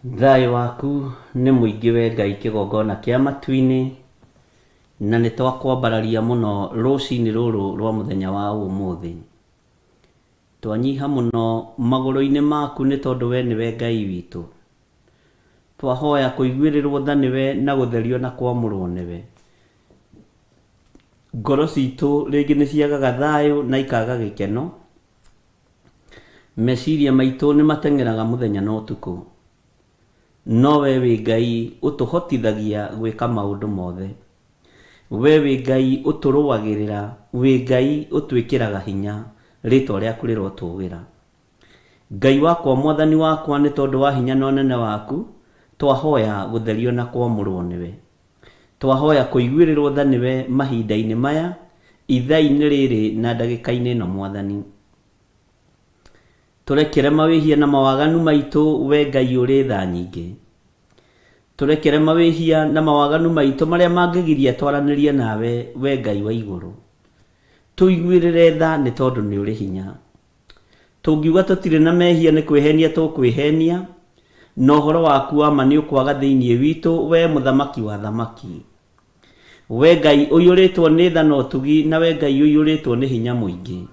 Thayũ waku nĩ mũingĩ we Ngai kĩgongona kĩa matu-inĩ, na nĩ twakwambararia mũno rũcinĩ rũrũ rwa mũthenya wa ũmũthĩ. Twanyiha mũno magũrũ-inĩ maku nĩ tondũ we nĩwe Ngai witũ. Twahoya kũiguĩrĩrwo tha nĩwe na gũtherio na kwamũrwo nĩwe. Ngoro citũ rĩngĩ nĩ ciagaga thayũ na ikaga gĩkeno. Meciria maitũ nĩ mateng'eraga mũthenya na ũtukũ. No we wĩ Ngai ũtũhotithagia gwĩka maũndũ mothe. We wĩ Ngai ũtũrũagĩrĩra, wĩ Ngai ũtwĩkĩraga hinya, rĩtwa rĩaku rĩrotũgĩra. Ngai wakwa Mwathani wakwa nĩ tondũ wa hinya na ũnene waku, twahoya gũtherio na kwamũrwo nĩwe. Twahoya kũiguĩrĩrwo tha nĩwe mahinda-inĩ maya, ithaa-inĩ rĩrĩ na ndagĩka-inĩ ĩno Mwathani. Tũrekere mawĩhia na mawaganu maitũ we Ngai ũrĩ tha nyingĩ. Tũrekere mawĩhia na mawaganu maitũ marĩa mangĩgiria twaranĩrie nawe we Ngai wa igũrũ. Tũiguĩrĩre tha nĩ tondũ nĩ ũrĩ hinya. Tũngiuga tũtirĩ na mehia nĩ kwĩhenia tũkwĩhenia, na ũhoro waku wa ma nĩ ũkwaga thĩinĩ witũ, wee Mũthamaki wa athamaki. Wee Ngai ũiyũrĩtwo nĩ tha na ũtugi, na wee Ngai ũiyũrĩtwo nĩ hinya mũingĩ,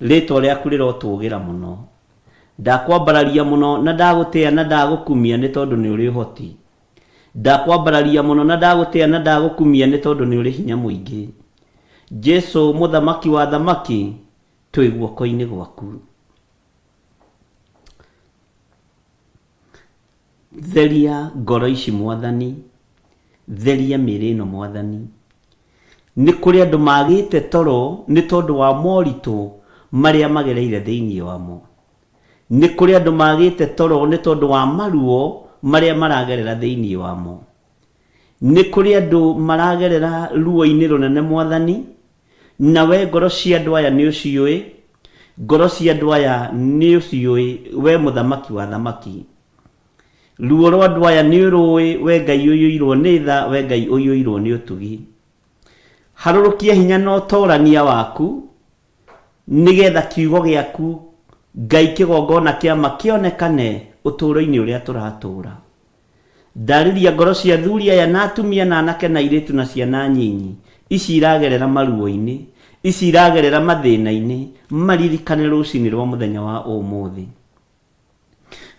rĩĩtwa rĩaku rĩrotũũgĩra mũno. Ndakwambararia mũno na ndagũtĩa na ndagũkumia nĩ tondũ nĩ ũrĩ ũhoti. Ndakwambararia mũno na ndagũtĩa na ndagũkumia nĩ tondũ nĩ ũrĩ hinya mũingĩ. Jesu Mũthamaki wa athamaki, twĩ guoko-inĩ gwaku. Theria ngoro ici Mwathani, theria mĩĩrĩ ĩno Mwathani. Nĩ kũrĩ andũ magĩte toro nĩ tondũ wa moritũ marĩa magereire thĩinĩ wamo. Nĩ kũrĩ andũ magĩte toro nĩ tondũ wa maruo marĩa maragerera thĩinĩ wamo. Nĩ kũrĩ andũ maragerera ruo-inĩ rũnene Mwathani, Na we ngoro cia andũ aya nĩũciũĩ, ngoro cia andũ aya nĩũciũĩ, we Mũthamaki wa athamaki. Ruo rwa andũ aya nĩũrũĩ, we Ngai ũiyũirwo nĩ tha, we Ngai ũiyũirwo nĩ ũtugi. Harũrũkia hinya na ũtorania waku, nĩgetha kiugo gĩaku, Ngai kĩgongona kĩa ma kĩonekane ũtũũro-inĩ ũrĩa tũratũũra. Ndarĩria ngoro cia athuri aya na atumia na anake na airĩtu na ciana nyinyi, ici iragerera maruo-inĩ, ici iragerera mathĩna-inĩ, maririkane rũcinĩ rwa mũthenya wa ũmũthĩ.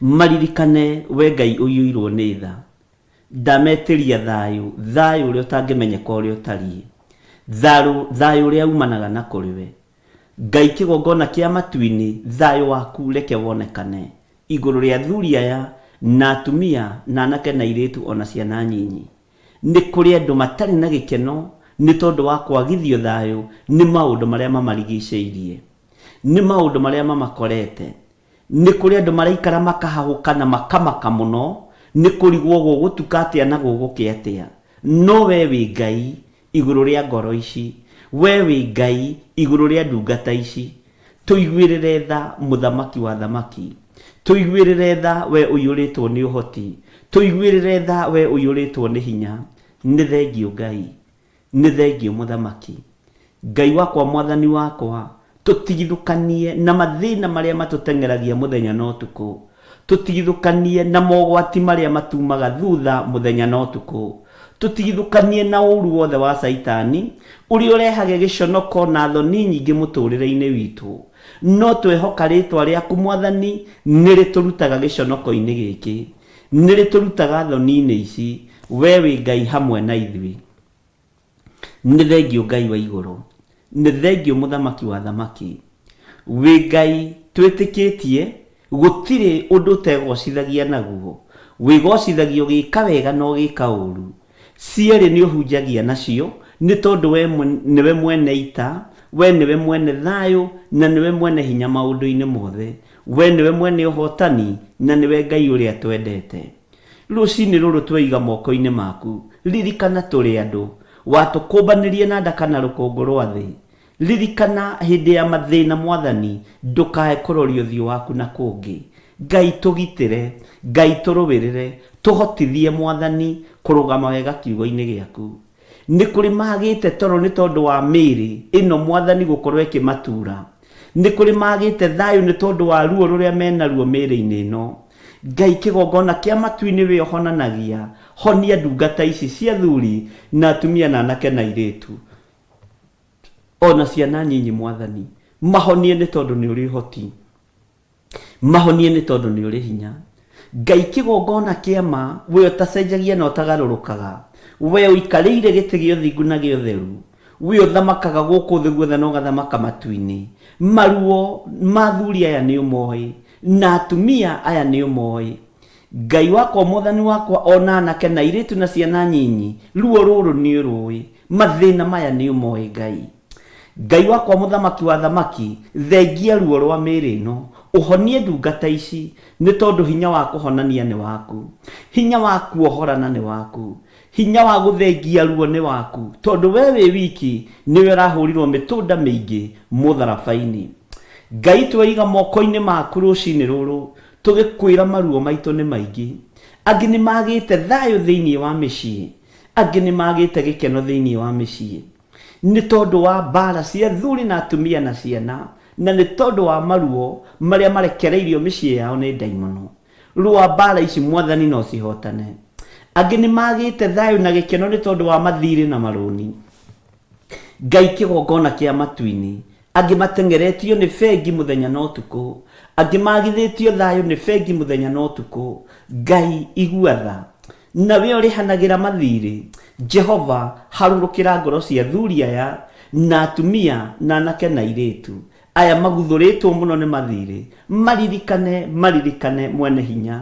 Maririkane we Ngai ũiyũirwo nĩ tha. Ndametĩria thayũ, thayũ ũrĩa ũtangĩmenyeka ũrĩa ũtariĩ. Thayũ, thayũ ũrĩa umanaga na kũrĩ we. Ngai kĩgongona kĩa matu-inĩ, thayũ waku reke wonekane igũrũ rĩa athuri aya na atumia na anake na airĩtu o na ciana nyinyi. Nĩ kũrĩ andũ matarĩ na gĩkeno nĩ tondũ wa kwagithio thayũ nĩ maũndũ marĩa mamarigicĩirie, nĩ maũndũ marĩa mamakorete. Nĩ kũrĩ andũ maraikara makahahũka na makamaka mũno nĩ kũrigwo gũgũtuka atĩa na gũgũkĩa atĩa. No wee wĩ Ngai igũrũ rĩa ngoro ici. Wee wĩ Ngai igũrũ rĩa ndungata ici. Tũiguĩrĩre tha, Mũthamaki wa athamaki. Tũiguĩrĩre tha, wee ũiyũrĩtwo nĩ ũhoti. Tũiguĩrĩre tha, wee ũiyũrĩtwo nĩ hinya. Nĩ thengiũ Ngai. Nĩ thengiũ Mũthamaki. Ngai wakwa Mwathani wakwa, tũtigithũkanie na mathĩna marĩa matũteng'eragia mũthenya na ũtukũ. Tũtigithũkanie na mogwati marĩa matumaga thutha mũthenya na ũtukũ. Tũtigithũkanie na ũru wothe wa Caitani, ũrĩa ũrehage gĩconoko na thoni nyingĩ mũtũrĩre-inĩ witũ. No twehoka rĩtwa rĩaku Mwathani nĩrĩtũrutaga gĩconoko-inĩ gĩkĩ. Nĩrĩtũrutaga thoni-inĩ ici. Wee wĩ Ngai hamwe na ithuĩ. Nĩ thengiũ Ngai wa igũrũ, nĩ thengiũ mũthamaki wa athamaki. Wĩ Ngai twĩtĩkĩtie, gũtirĩ ũndũ ũtegocithagia naguo. Wĩgocithagia ũgĩka wega na ũgĩka ũru. Cierĩ nĩ ũhunjagia nacio, nĩ tondũ we nĩwe mwene ita, we nĩwe mwene thayũ, na nĩwe mwene hinya maũndũ-inĩ mothe. We nĩwe mwene ũhotani, na nĩwe Ngai ũrĩa twendete. Rũcinĩ rũrũ tweiga moko-inĩ maku, ririkana tũrĩ andũ. Watũkũmbanĩrie na nda kana rũkũngũ rwa thĩ. Ririkana hĩndĩ ya mathĩna Mwathani, ndũkae kũroria ũthiũ waku na kũngĩ. Ngai tũgitĩre, Ngai tũrũĩrĩre, tũhotithie Mwathani kũrũgama wega kiugo-inĩ gĩaku. Nĩ kũrĩ magĩte toro nĩ tondũ wa mĩĩrĩ ĩno Mwathani gũkorwo ĩkĩmatura. Nĩ kũrĩ magĩte thayũ nĩ tondũ wa ruo rũrĩa menaruo mĩĩrĩ-inĩ ĩno. Ngai kĩgongona kĩa matu-inĩ wĩ ũhonanagia, honia ndungata ici cia athuri na atumia na anake na airĩtu ona ciana nyinyi Mwathani, mahonie nĩ tondũ nĩ ũrĩ ũhoti. Mahonie nĩ tondũ nĩ ũrĩ hinya. Ngai kĩgongona kĩa ma, we ũtacenjagia na ũtagarũrũkaga, we ũikarĩire gĩtĩ gĩa ũthingu na gĩa ũtheru, we ũthamakaga gũkũ thĩ guothe na ũgathamaka matu-inĩ, maruo ma athuri aya nĩ ũmoĩ, na atumia aya nĩ ũmoĩ. Ngai wakwa, Mwathani wakwa, o na anake na airĩtu na ciana nyinyi, ruo rũrũ nĩ ũrũĩ, mathĩna maya nĩ ũmoĩ Ngai. Ngai wakwa mũthamaki wa athamaki, thengia ruo rwa mĩĩrĩ ĩno, ũhonie ndungata ici, nĩ tondũ hinya wa kũhonania nĩ waku, hinya wa kuohorana nĩ waku, hinya wa gũthengia ruo nĩ waku, tondũ wee wĩ wiki nĩwe ũrahũrirwo mĩtũnda mĩingĩ mũtharaba-inĩ. Ngai tweiga moko-inĩ maku rũcinĩ rũrũ, tũgĩkwĩra maruo maitũ nĩ maingĩ. Angĩ nĩ magĩte thayũ thĩinĩ wa mĩciĩ, angĩ nĩ magĩte gĩkeno thĩinĩ wa mĩciĩ. Nĩ tondũ wa mbaara cia athuri na atumia na ciana, na nĩ tondũ wa maruo marĩa marekereirio mĩciĩ yao nĩ ndaimono. Rũa mbaara ici Mwathani na ũcihootane. Angĩ nĩ magĩte thayũ na gĩkeno nĩ tondũ wa mathiirĩ na marũni. Ngai kĩgongona kĩa matu-inĩ. Angĩ mateng'eretio nĩ bengi mũthenya na ũtukũ. Angĩ magithĩtio thayũ nĩ bengi mũthenya na ũtukũ. Ngai igua tha. Na we ũrĩhanagĩra mathiirĩ, Jehova, harũrũkĩra ngoro cia athuri aya, na atumia, na anake na airĩtu, aya maguthũrĩtwo mũno nĩ mathiirĩ, maririkane, maririkane, Mwene-Hinya.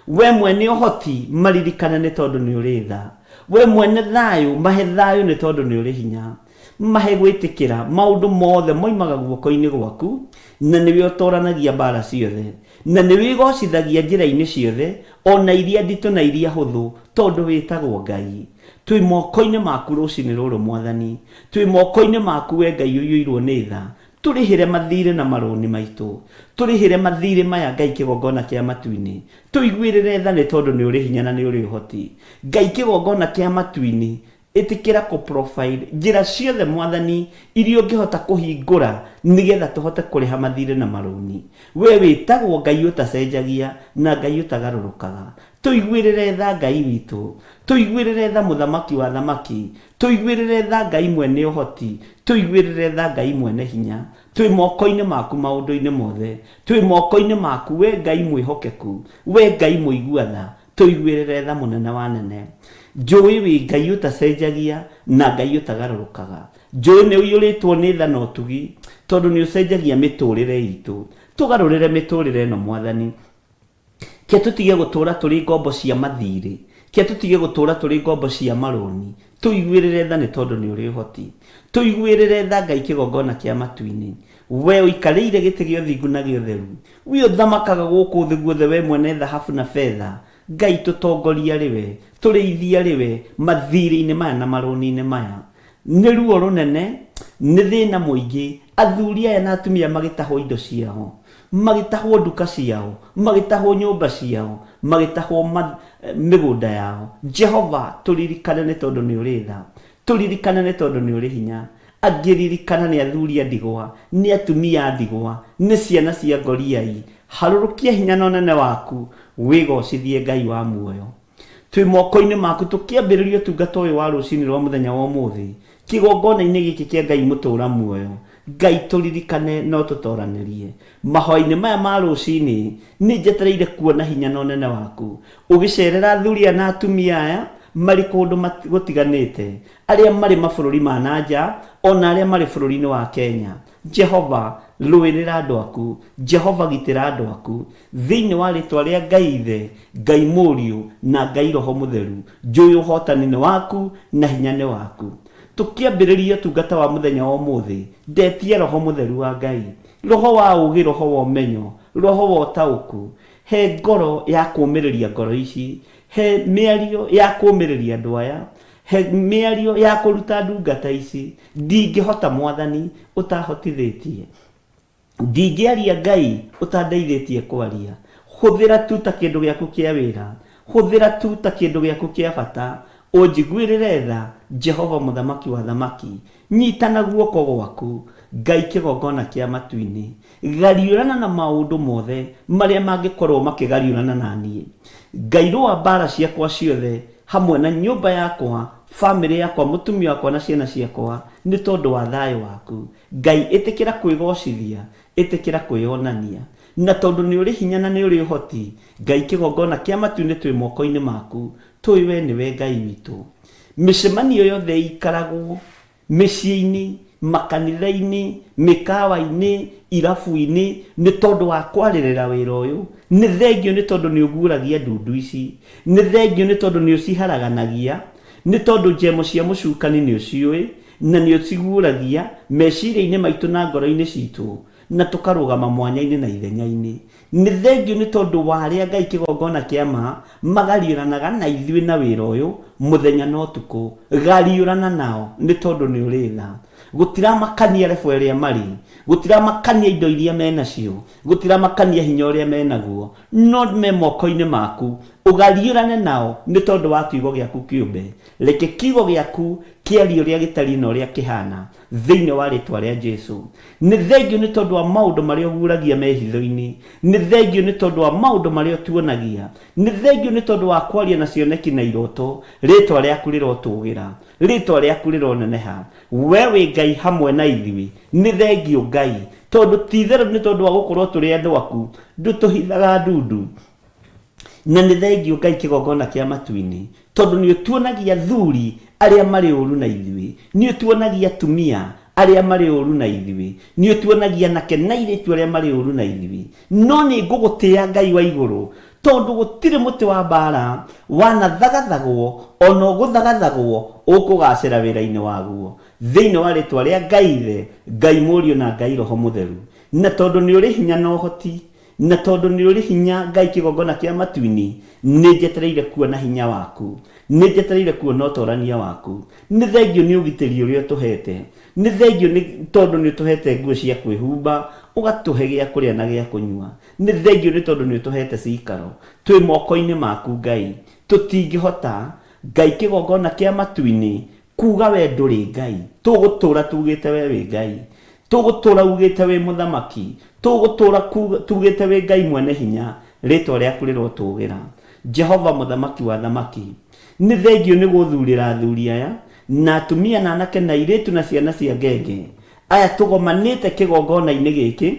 We mwene ũhoti, maririkane nĩ tondũ nĩ ũrĩ tha. We mwene thayũ, mahe thayũ nĩ tondũ nĩ ũrĩ hinya. Mahe gwĩtĩkĩra maũndũ mothe moimaga guoko-inĩ gwaku, na nĩwe ũtooranagia mbaara ciothe. Na nĩ wĩgoocithagia njĩra-inĩ ciothe, o na iria nditũ na iria hũthũ, tondũ wĩtagwo Ngai. Twĩ moko-inĩ maku rũcinĩ rũrũ, Mwathani. Twĩ moko-inĩ maku, wee Ngai ũiyũirwo nĩ tha. Tũrĩhĩre mathiirĩ na marũni maitũ. Tũrĩhĩre mathiirĩ maya, Ngai kĩgongona kĩa matu-inĩ. Tũiguĩrĩre tha nĩ tondũ nĩ ũrĩ hinya na nĩ ũrĩ ũhoti. Ngai kĩgongona kĩa matu-inĩ, Ĩtĩkĩra kũ provide njĩra ciothe Mwathani iria ũngĩhota kũhingũra nĩgetha tũhote kũrĩha mathirĩ na marũni. Wee wĩtagwo Ngai ũtacenjagia na Ngai ũtagarũrũkaga. Tũiguĩrĩre tha Ngai witũ. Tũiguĩrĩre tha Mũthamaki wa athamaki. Tũiguĩrĩre tha Ngai mwene ũhoti. Tũiguĩrĩre tha Ngai mwene hinya. Twĩ moko-inĩ maku maũndũ-inĩ mothe. Twĩ moko-inĩ maku wee Ngai mwĩhokeku. Wee Ngai mũigua tha. Tũiguĩrĩre tha mũnene wa anene. Njũĩ wĩ Ngai ũtacenjagia na Ngai ũtagarũrũkaga. Njũĩ nĩ ũiyũrĩtwo nĩ tha na ũtugi tondũ nĩ ũcenjagia mĩtũrĩre itũ. Tũgarũrĩre mĩtũrĩre ĩno Mwathani. Ke tũtige gũtũra tũrĩ ngombo cia mathirĩ. Ke tũtige gũtũra tũrĩ ngombo cia marũni. Tũiguĩrĩre tha nĩ tondũ nĩ ũrĩ ũhoti. Tũiguĩrĩre tha Ngai kĩgongona kĩa matu-inĩ. We ũikarĩire gĩtĩ gĩa ũthingu na gĩa ũtheru. We ũthamakaga gũkũ thĩ guothe, wee mwene thahabu na betha, Ngai tũtongorie arĩ we, tũrĩithie arĩ we, mathiirĩ-inĩ maya na marũni-inĩ maya. Nĩ ruo rũnene, nĩ thĩna mũingĩ, athuri aya na atumia magĩtahwo indo ciao, magĩtahwo nduka ciao, magĩtahwo nyũmba ciao, magĩtahwo mĩgũnda yao. Jehova, tũririkane nĩ tondũ nĩ ũrĩ tha. Tũririkane nĩ tondũ nĩ ũrĩ hinya. Angĩ ririkana nĩ athuri a ndigwa, nĩ atumia a ndigwa, nĩ ciana cia ngoriai. Harũrũkia hinya na ũnene waku, wĩgocithie Ngai wa muoyo. Twĩ moko-inĩ maku tũkĩambĩrĩria ũtungata ũyũ wa rũcinĩ rwa mũthenya wa ũmũthĩ, kĩgongona-inĩ gĩkĩ kĩa Ngai mũtũra muoyo. Ngai tũririkane na ũtũtoranĩrie. Mahoya-inĩ maya ma rũcinĩ, nĩ njetereire kuona hinya na ũnene waku ũgĩcerera athuri aya na atumia aya marĩ kũndũ gũtiganĩte, arĩa marĩ mabũrũri ma na nja, o na arĩa marĩ bũrũri-inĩ wa Kenya. Jehova, rũĩrĩra andũ aku. Jehova, gitĩra andũ aku. Thĩinĩ wa rĩtwa rĩa Ngai Ithe, Ngai Mũriũ, na Ngai Roho Mũtheru, njũĩ ũhotani nĩ waku na hinya nĩ waku. Tũkĩambĩrĩria ũtungata wa mũthenya wa ũmũthĩ, ndetia Roho Mũtheru wa Ngai, Roho wa ũũgĩ, Roho wa ũmenyo, Roho wa ũtaũku. He ngoro ya kũũmĩrĩria ngoro ici. He mĩario ya kũũmĩrĩria andũ aya. He mĩario ya kũruta ndungata ici. Ndingĩhota Mwathani ũtahotithĩtie. Ndingĩaria Ngai ũtandeithĩtie kwaria. Hũthĩra tu ta kĩndũ gĩaku kĩa wĩra. Hũthĩra tu ta kĩndũ gĩaku kĩa bata. Ũnjiguĩrĩre tha, Jehova Mũthamaki wa athamaki. Nyita na guoko gwaku. Ngai kĩgongona kĩa matu-inĩ. Gariũrana na maũndũ mothe marĩa mangĩkorwo makĩgariũrana na niĩ. Ngai rũa mbaara ciakwa ciothe hamwe na nyũmba yakwa, famĩlĩ yakwa, mũtumia wakwa na ciana ciakwa nĩ tondũ wa thayũ waku. Ngai ĩtĩkĩra kwĩgocithia, ĩtĩkĩra kwĩyonania. Na tondũ nĩ ũrĩ hinya na nĩ ũrĩ ũhoti, Ngai kĩgongona kĩa matu-inĩ twĩ moko-inĩ maku, tũĩ we nĩwe Ngai witũ. Mĩcemanio yothe ĩikaragwo mĩciĩ-inĩ, makanitha-inĩ, mĩkawa-inĩ, irabu-inĩ, nĩ tondũ wa kwarĩrĩra wĩra ũyũ. Nĩ thengiũ nĩ tondũ nĩ ũguũragia ndundu ici. Nĩ thengiũ nĩ tondũ nĩ ũciharaganagia. Nĩ tondũ njemo cia mũcukani nĩ ũciũĩ, na nĩ ũciguũragia meciria-inĩ maitũ na ngoro-inĩ citũ, na tũkarũgama mwanya-inĩ na ithenya-inĩ. Nĩ thengiũ nĩ tondũ wa arĩa Ngai kĩgongona kĩa ma magariũranaga na ithuĩ na wĩra ũyũ mũthenya na ũtukũ. Gariũrana nao nĩ tondũ nĩ ũrĩ tha. Gũtiramakania level ĩrĩa marĩ, gũtiramakania indo iria menacio, gũtiramakania hinya ũrĩa menaguo, no me moko-inĩ maku. Ũgariũrane nao nĩ tondũ wa kiugo gĩaku kĩũmbe. Reke kiugo gĩaku kĩarie ũrĩa gĩtariĩ na ũrĩa kĩhana. thĩinĩ wa rĩtwa rĩa Jesu. Nĩ thengiũ nĩ tondũ wa maũndũ marĩa ũguũragia mehitho-inĩ. Nĩ thengiũ nĩ tondũ wa maũndũ marĩa ũtuonagia. Nĩ thengiũ nĩ tondũ wa kwaria na cioneki na iroto. Rĩtwa rĩaku rĩrotũgĩra. Rĩtwa rĩaku rĩroneneha. We wĩ Ngai hamwe na ithuĩ. Nĩ thengiũ Ngai, tondũ ti itherũ nĩ tondũ wa gũkorwo tũrĩ andũ aku, ndũtũhithaga ndundu. Na nĩ thengiũ Ngai kĩgongona kĩa matu-inĩ, tondũ nĩ ũtuonagia athuri arĩa marĩ ũru na ithuĩ, nĩ ũtuonagia atumia arĩa marĩ ũru na ithuĩ, nĩ ũtuonagia anake na airĩtu arĩa marĩ ũru na ithuĩ. No nĩ ngũgũtĩa Ngai wa igũrũ, tondũ gũtirĩ mũtĩ wa mbaara wanathagathagwo o na ũgũthagathagwo ũkũgaacĩra wĩra-inĩ waguo. Thĩinĩ wa rĩĩtwa rĩa Ngai Ithe, Ngai Mũriũ na Ngai Roho Mũtheru. Na tondũ nĩ ũrĩ hinya na ũhoti, Na tondũ nĩ ũrĩ hinya, Ngai kĩgongona kĩa matu-inĩ, nĩ njetereire kuona hinya waku. Nĩ njetereire kuona ũtorania waku. Nĩ thengiũ nĩ ũgitĩri ũrĩa ũtũhete. Nĩ thengiũ nĩ tondũ nĩ ũtũhete nguo cia kwĩhumba, ũgatũhe gĩa kũrĩa na gĩa kũnyua. Nĩ thengiũ nĩ tondũ nĩ ũtũhete cikaro. Twĩ moko-inĩ maku Ngai. Tũtingĩhota, Ngai kĩgongona kĩa matu-inĩ, Kuuga we ndũrĩ Ngai. Tũgũtũũra tugĩte we wĩ Ngai. Tũgũtũũra ugĩte wĩ Mũthamaki. Tũgũtũũra tugĩte wĩ Ngai mwene hinya. Rĩtwa rĩaku rĩrotũgĩra. Jehova Mũthamaki wa athamaki. Nĩ thengiũ nĩ gũthurĩra athuri aya, na atumia na anake na airĩtu na ciana cia ngenge, aya tũgomanĩte kĩgongona-inĩ gĩkĩ,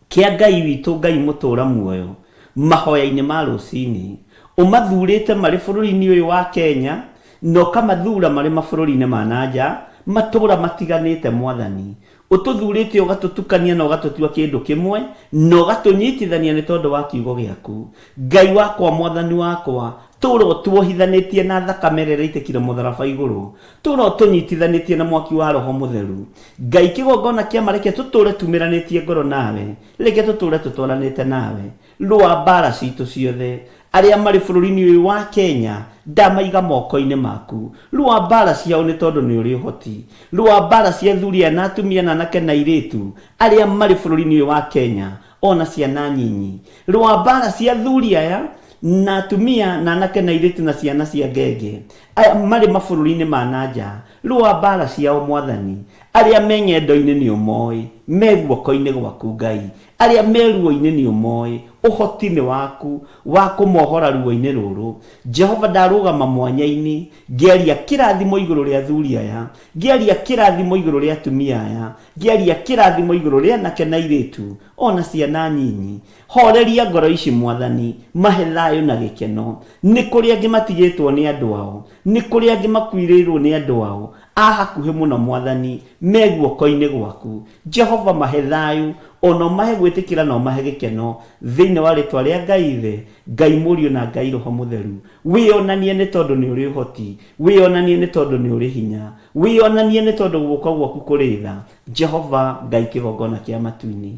Kĩa Ngai witũ, Ngai mũtũũra muoyo, mahoya-inĩ ma rũcinĩ. Ũmathurĩte marĩ bũrũri-inĩ ũyũ wa Kenya, na ũkamathura marĩ mabũrũri-inĩ ma na nja, matũũra matiganĩte, Mwathani. Ũtũthurĩte ũgatũtukania na ũgatũtua kĩndũ kĩmwe, na ũgatũnyitithania nĩ tondũ wa kiugo gĩaku. Ngai wakwa, Mwathani wakwa, tũũra ũtuohithanĩtie na thakame ĩrĩa ĩraitĩkire mũtharaba igũrũ. Tũũra ũtũnyitithanĩtie na mwaki wa Roho Mũtheru. Ngai kĩgongona kĩa ma reke tũtũũre tumĩranĩtie ngoro nawe, reke tũtũũre tũtwaranĩte nawe. Rũa mbaara citũ ciothe. Arĩa marĩ bũrũri-inĩ ũyũ wa Kenya ndamaiga moko-inĩ maku. Rũa mbaara ciao nĩ tondũ nĩ ũrĩ ũhoti. Rũa mbaara cia athuri aya na atumia na anake na airĩtu arĩa marĩ bũrũri-inĩ ũyũ wa Kenya o na ciana nyinyi. Rũa mbaara cia athuri aya na atumia na anake na airĩtu na ciana cia ngenge aya marĩ mabũrũri-inĩ ma na nja. Rũa mbaara ciao Mwathani. Arĩa me ng'endo-inĩ nĩ ũmoĩ, me guoko-inĩ gwaku Ngai. Arĩa me ruo-inĩ nĩ ũmoĩ, ũhoti nĩ waku wa kũmohora ruo-inĩ rũrũ. Jehova ndarũgama mwanya-inĩ, ngĩaria kĩrathimo igũrũ rĩa athuri aya, ngĩaria kĩrathimo igũrũ rĩa atumia aya, ngĩaria kĩrathimo igũrũ rĩa anake na airĩtu, o na ciana nyinyi. Horeria ngoro ici Mwathani, mahe thayũ na gĩkeno. Nĩ kũrĩ angĩ matigĩtwo nĩ andũ ao, nĩ kũrĩ angĩ makuirĩirwo nĩ andũ ao a hakuhĩ mũno Mwathani, me guoko-inĩ gwaku. Jehova mahe thayũ, o na ũmahe gwĩtĩkĩra na ũmahe gĩkeno, thĩinĩ wa rĩtwa rĩa Ngai Ithe, Ngai Mũriũ na Ngai Roho Mũtheru. Wĩonanie nĩ tondũ nĩ ũrĩ ũhoti, wĩonanie nĩ tondũ nĩ ũrĩ hinya, wĩonanie nĩ tondũ guoko gwaku kũrĩ tha, Jehova Ngai kĩgongona kĩa matu-inĩ.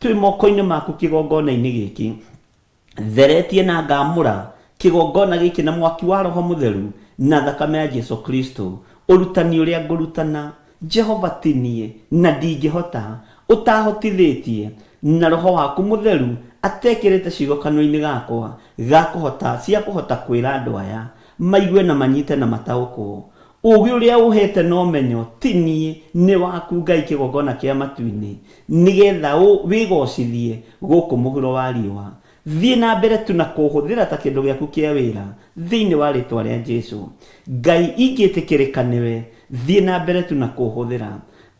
Twĩ moko-inĩ maku kĩgongona-inĩ gĩkĩ. Theretie na ngamũra kĩgongona gĩkĩ na mwaki wa Roho Mũtheru na thakame ya Jesu Kristo. Ũrutani ũrĩa ngũrutana, Jehova ti niĩ, na ndingĩhota, ũtahotithĩtie na Roho waku Mũtheru atekĩrĩte ciugo kanua-inĩ gakwa ga kũhota, cia kũhota kwĩra andũ aya maigue na manyite na mataũkwo. Ũũgĩ ũrĩa ũhete na ũmenyo ti niĩ, nĩ waku Ngai kĩgongona kĩa matu-inĩ, nĩgetha wĩgocithie gũkũ mũhuro wa riũa. Thiĩ na mbere tu na kũũhũthĩra ta kĩndũ gĩaku kĩa wĩra thĩinĩ wa rĩtwa rĩa Jesu. Ngai ingĩtĩkĩrĩka nĩwe, thiĩ na mbere tu na kũũhũthĩra.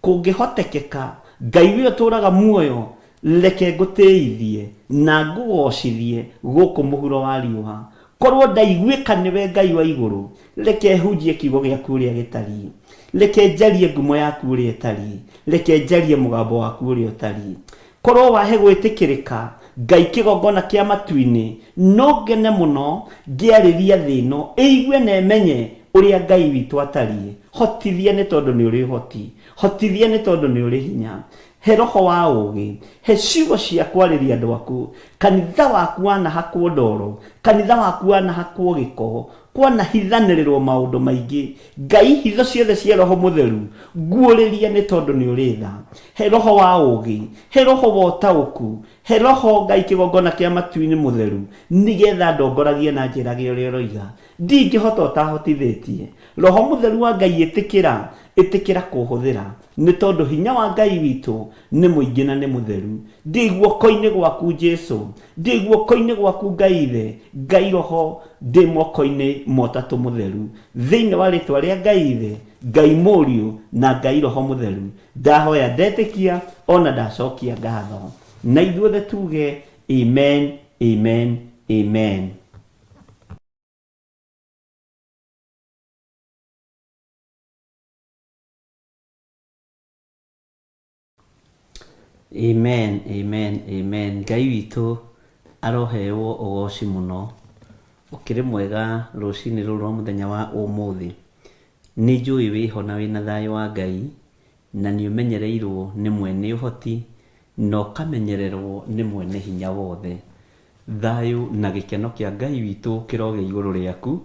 Kũngĩhotekeka, Ngai we ũtũũraga muoyo, reke ngũtĩithie na ngũgocithie gũkũ mũhuro wa riũa. Korwo ndaiguĩka nĩwe Ngai wa igũrũ, reke hunjie kiugo gĩaku ũrĩa gĩtariĩ. Reke njarie ngumo yaku ũrĩa ĩtariĩ. Reke njarie mũgambo waku ũrĩa ũtariĩ. Korwo wahe gwĩtĩkĩrĩka, Ngai kĩgongona kĩa matu-inĩ, no ngene mũno ngĩarĩria thĩ ĩno ĩigue na ĩmenye ũrĩa Ngai witũ atariĩ. Hotithia nĩ tondũ nĩ ũrĩ ũhoti. Hotithia nĩ tondũ nĩ ũrĩ hinya. He roho wa ũũgĩ. He ciugo cia kwarĩria andũ aku. Kanitha waku wanahakwo ndoro. Kanitha waku wanahakwo gĩko. Kwanahithanĩrĩrwo maũndũ maingĩ. Ngai hitho ciothe cia roho mũtheru nguũrĩria nĩ tondũ nĩ ũrĩ tha. He roho wa ũũgĩ. He roho wa ũtaũku. He roho Ngai kĩgongona kĩa matu-inĩ mũtheru nĩgetha ndongoragie na njĩrage ũrĩa ũroiga. Ndingĩhota ũtahotithĩtie. Roho mũtheru wa Ngai ĩtĩkĩra, ĩtĩkĩra kũhũthĩra. Nĩ tondũ hinya wa Ngai witũ nĩ mũingĩ na nĩ mũtheru. Ndĩ guoko-inĩ gwaku Jesu. Ndĩ guoko-inĩ gwaku Ngai Ithe, Ngai Roho, ndĩ moko-inĩ ma Ũtatũ Mũtheru. Thĩinĩ wa rĩtwa rĩa Ngai Ithe, Ngai Mũriũ, na Ngai Roho Mũtheru, ndahoya ndetĩkia ona ndacokia ngatho. Na ithuothe tuge Amen, Amen, Amen. Amen, amen, amen. Ngai witũ arohewo ũgoci mũno. Ũkĩrĩ mwega rũcinĩ rũrũ rwa mũthenya wa ũmũthĩ. Nĩ njũĩ wĩho na wĩna thayũ wa Ngai na nĩ ũmenyereirwo nĩ mwene ũhoti na ũkamenyererwo nĩ mwene hinya wothe. Thayũ na gĩkeno kĩa Ngai witũ kĩrogĩa igũrũ rĩaku,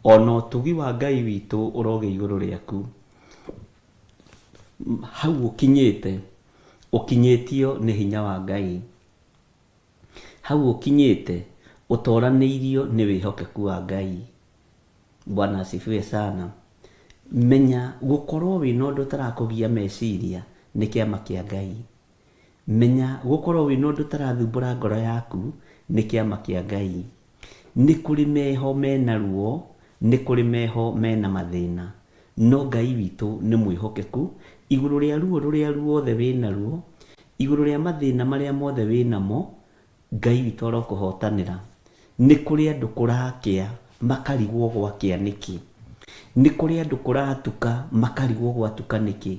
ona ũtugi wa Ngai witũ ũrogĩa igũrũ rĩaku. Hau ũkinyĩte, ũkinyĩtio nĩ hinya wa Ngai. Hau ũkinyĩte, ũtoranĩirio nĩ wĩhokeku wa Ngai. Bwana asifiwe sana. Menya gũkorwo wĩna ũndũ ũtarakũgia meciria nĩ kĩama kĩa Ngai. Menya gũkorwo wĩna ũndũ ũtarathumbũra ngoro yaku nĩ kĩama kĩa Ngai. Nĩ kũrĩ meho mena ruo, nĩ kũrĩ meho mena mathĩna, no Ngai witũ nĩ mwĩhokeku igũrũ rĩa ruo rũrĩa ruothe wĩnaruo, igũrũ rĩa mathĩna marĩa mothe wĩnamo, Ngai witũ arokũhotanĩra. Nĩ kũrĩ andũ kũrakĩa makarigwo gwakĩa nĩkĩ. Nĩ kũrĩ andũ kũratuka makarigwo gwatuka nĩkĩ.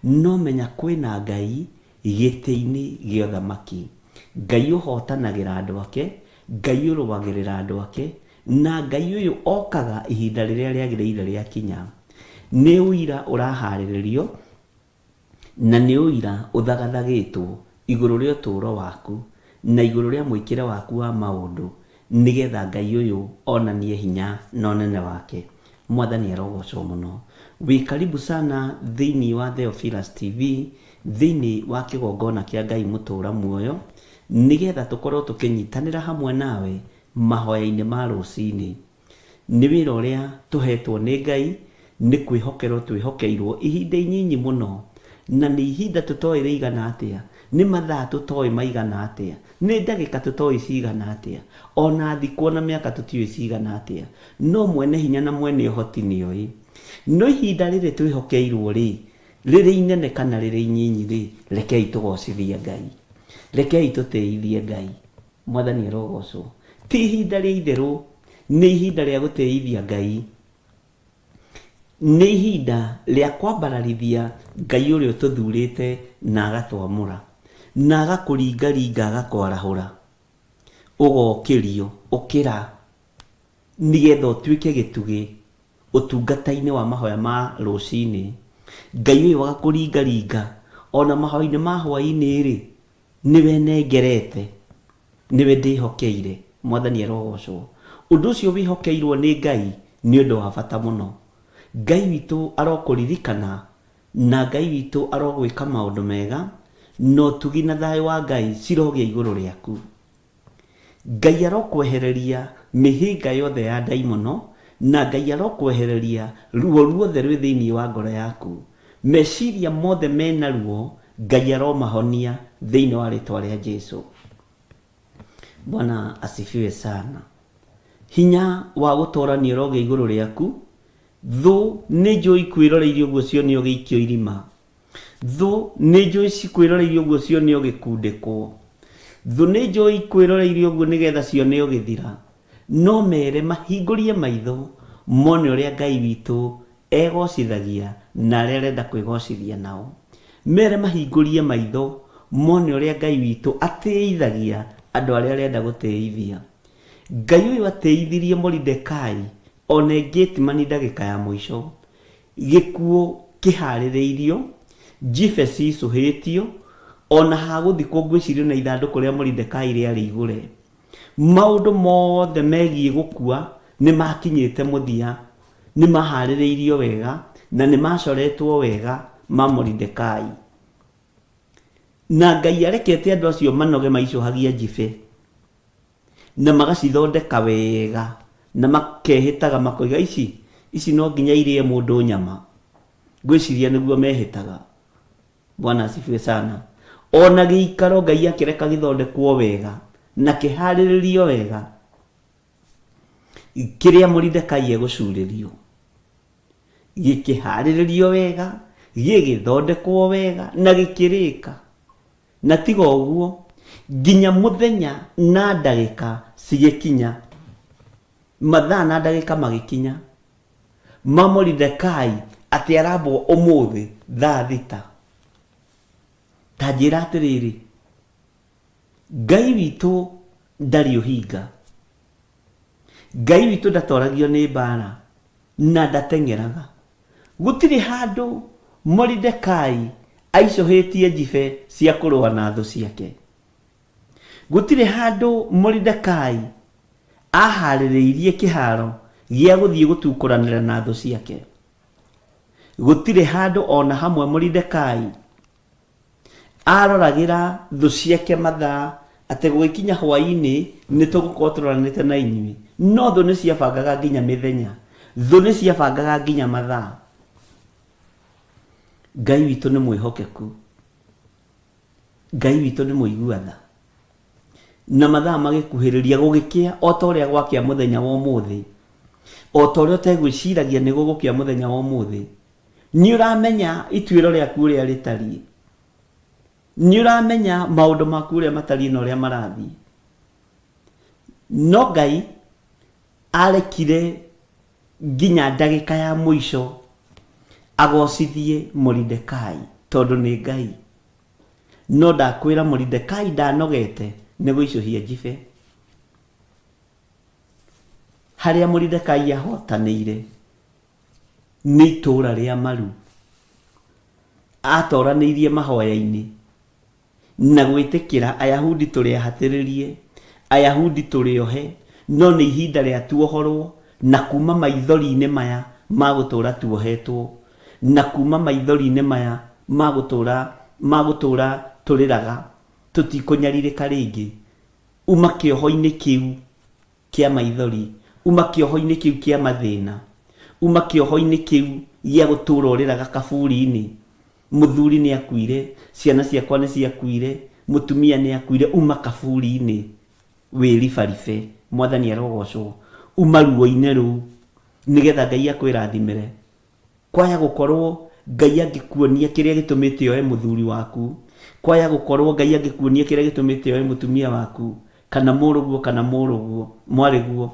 No menya kwĩna Ngai gĩtĩ-inĩ gĩa ũthamaki. Ngai ũhotanagĩra andũ ake, Ngai ũrũagĩrĩra andũ ake, na Ngai ũyũ okaga ihinda rĩrĩa rĩagĩrĩire rĩakinya. Nĩ ũira ũraharĩrĩrio Na nĩ ũira ũthagathagĩtwo igũrũ rĩa ũtũũro waku na igũrũ rĩa mwĩkĩre waku wa maũndũ, nĩ getha Ngai ũyũ onanie hinya na ũnene wake. Mwathani arogocwo mũno. Wĩ karibu sana thĩinĩ wa Theophilus TV, thĩinĩ wa kĩgongona kĩa Ngai mũtũũra muoyo, nĩ getha tũkorwo tũkĩnyitanĩra hamwe nawe mahoya-inĩ ma rũcinĩ. Nĩ wĩra ũrĩa tũheetwo nĩ Ngai, nĩ kwĩhokerwo twĩhokeirwo ihinda inyinyi mũno, na nĩ ihinda tũtoĩ rĩigana atĩa, nĩ mathaa tũtoĩ maigana atĩa, nĩ ndagĩka tũtoĩ cigana atĩa, o na thikũ o na mĩaka tũtiũĩ cigana atĩa, no Mwene Hinya na Mwene Ũhoti nĩoĩ. No ihinda rĩrĩ twĩhokeirwo-rĩ, rĩrĩ inene kana rĩrĩ inyinyi-rĩ, rekei tũgocithie Ngai. Rekei tũtĩithie Ngai. Mwathani arogocwo. Ti ihinda rĩa itherũ, nĩ ihinda rĩa gũtĩithia Ngai. Nĩ ihinda rĩa kwambararithia Ngai ũrĩa ũtũthurĩte na agatwamũra, na agakũringaringa agakwarahũra, ũgokĩrio, ũkĩra, nĩgetha ũtuĩke gĩtugĩ ũtungata-inĩ wa mahoya ma rũcinĩ. Ngai ũyũ agakũringaringa ona mahoya-inĩ ma hwaĩ-inĩ-rĩ, Nĩwe nengerete, nĩwe ndĩhokeire. Mwathani arogocwo. Ũndũ ũcio wĩhokeirwo nĩ Ngai nĩ ũndũ wa bata mũno. Ngai witũ arokũririkana na Ngai witũ arogwĩka maũndũ mega, na ũtugi na thayũ wa Ngai cirogĩa igũrũ rĩaku. Ngai arokwehereria mĩhĩnga yothe ya ndaimono, Na Ngai arokwehereria ruo ruothe rwĩ thĩinĩ wa ngoro yaku. Meciria mothe mena ruo, Ngai aromahonia thĩinĩ wa rĩtwa rĩa Jesu. Bwana asifiwe sana. Hinya wa gũtorania ũrogĩa igũrũ rĩaku. Thũ nĩ njũĩ ikwĩroreirie ũguo cione ũgĩikio irima. Thũ nĩ njũĩ cikwĩroreirie ũguo cione ũgĩkundĩkwo. Thũ nĩ njũĩ ikwĩroreirie ũguo nĩgetha cione ũgĩthira. No mere mahingũrie maitho mone ũrĩa Ngai witũ egocithagia na arĩa arenda kwĩgocithia nao. Mere mahingũrie maitho mone ũrĩa Ngai witũ atĩithagia andũ arĩa arenda gũtĩithia. Ngai ũyũ atĩithirie Moridekai one Gĩtimani ndagĩka ya mũico. Gĩkuũ kĩhaarĩrĩirio, njibe cicũhĩtio, o na ha gũthikwo ngwĩciria o na ithandũkũ rĩa Moridekai rĩarĩ igũre. Maũndũ mothe megiĩ gũkua nĩ maakinyĩte mũthia, nĩ maahaarĩrĩirio wega na nĩ maacoretwo wega ma Moridekai. Na Ngai arekete andũ acio manoge maicũhagia njibe. Na magacithondeka wega na makehĩtaga makoiga ici ici no nginya irĩe mũndũ nyama ngwĩciria nĩguo mehĩtaga bwana asifiwe sana ona gĩikaro ngai akĩreka gĩthondekwo wega na kĩharĩrĩrio wega kĩrĩa Moridekai egũcurĩrio gĩkĩharĩrĩrio wega gĩgĩthondekwo wega na gĩkĩrĩka Na tiga ũguo, nginya mũthenya na ndagĩka cigĩkinya, mathaa na ndagĩka magĩkinya, ma Moridekai atĩ arambwo ũmũthĩ thaa thita. Ta njĩra atĩrĩrĩ, Ngai witũ ndarĩ ũhinga. Ngai witũ ndatoragio nĩ mbaara na ndateng'eraga. Gũtirĩ handũ Moridekai aicũhĩtie njibe cia kũrũa na thũ ciake. Gũtirĩ handũ Moridekai aahaarĩrĩirie kĩhaaro gĩa gũthiĩ gũtukũranĩra na thũ ciake. Gũtirĩ handũ o na hamwe Moridekai Aaroragĩra thũ ciake mathaa atĩ gũgĩkinya hwaĩ-inĩ nĩ tũgũkorwo tũroranĩte na inyuĩ. No thũ nĩ ciabangaga nginya mĩthenya. Thũ nĩ ciabangaga nginya mathaa. Ngai witũ nĩ mwĩhokeku. Ngai witũ nĩ mũigua tha. Na mathaa magĩkuhĩrĩria gũgĩkĩa o ta ũrĩa gwakĩa mũthenya wa ũmũthĩ. O ta ũrĩa ũtegwĩciragia nĩ gũgũkĩa mũthenya wa ũmũthĩ. Nĩ ũramenya ituĩro rĩaku ũrĩa rĩtariĩ. Nĩ ũramenya maũndũ maku ũrĩa matariĩ na ũrĩa marathiĩ. No Ngai arekire nginya ndagĩka ya mũico agocithie Moridekai tondũ nĩ Ngai. No ndakwĩra Moridekai ndanogete nĩ gũicũhia njibe. Harĩa Moridekai ahotanĩire nĩ itũũra rĩa maru. Aatoranĩirie mahoya-inĩ na gwĩtĩkĩra Ayahudi tũrĩ ahatĩrĩrie, Ayahudi tũrĩ ohe, no nĩ ihinda rĩa tuohorwo na kuuma maithori-inĩ maya ma gũtũũra tuohetwo, na kuuma maithori-inĩ maya ma gũtũũra ma gũtũũra tũrĩraga, tũtikũnyarirĩka rĩngĩ. Uma kĩoho-inĩ kĩu. kĩa maithori, uma kĩoho-inĩ kĩu kĩa mathĩna, uma kĩoho-inĩ kĩu gĩa gũtũũra ũrĩraga kaburi-inĩ, mũthuri nĩ akuire, ciana ciakwa nĩ ciakuire, mũtumia nĩ akuire, uma kaburi-inĩ wĩribaribe, Mwathani arogocwo, uma ruo-inĩ rũu, nĩgetha Ngai akwĩrathimĩre. Kwaya gũkorwo Ngai angĩkuonia kĩrĩa gĩtũmĩte oe mũthuri waku, kwaya gũkorwo Ngai angĩkuonia kĩrĩa gĩtũmĩte oe mũtumia waku, kana mũrũguo kana mũrũguo, mwarĩguo,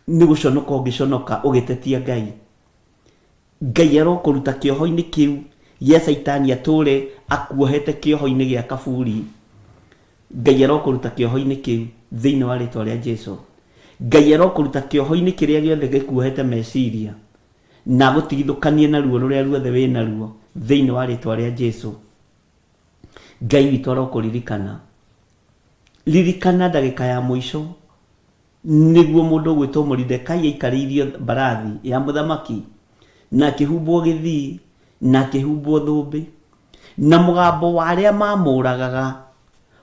nĩ gũconoka ũngĩconoka ũgĩtetia Ngai. Ngai arokũruta kĩoho-inĩ kĩu gĩa caitani atũre akuohete kĩoho-inĩ gĩa kaburi. Ngai arokũruta kĩoho-inĩ kĩu thĩinĩ wa rĩtwa rĩa Jesu. Ngai arokũruta kĩoho-inĩ kĩrĩa gĩothe gĩkuohete meciria na agũtigithũkanie na ruo rũrĩa ruothe wĩ naruo thĩinĩ wa rĩtwa rĩa Jesu. Ngai witũ arokũririkana. Ririkana ndagĩka ya mũico nĩguo mũndũ ũgwĩtwo Moridekai aikarĩirio mbarathi ya mũthamaki na akĩhumbwo gĩthii na akĩhumbwo thũmbĩ na mũgambo wa arĩa mamũragaga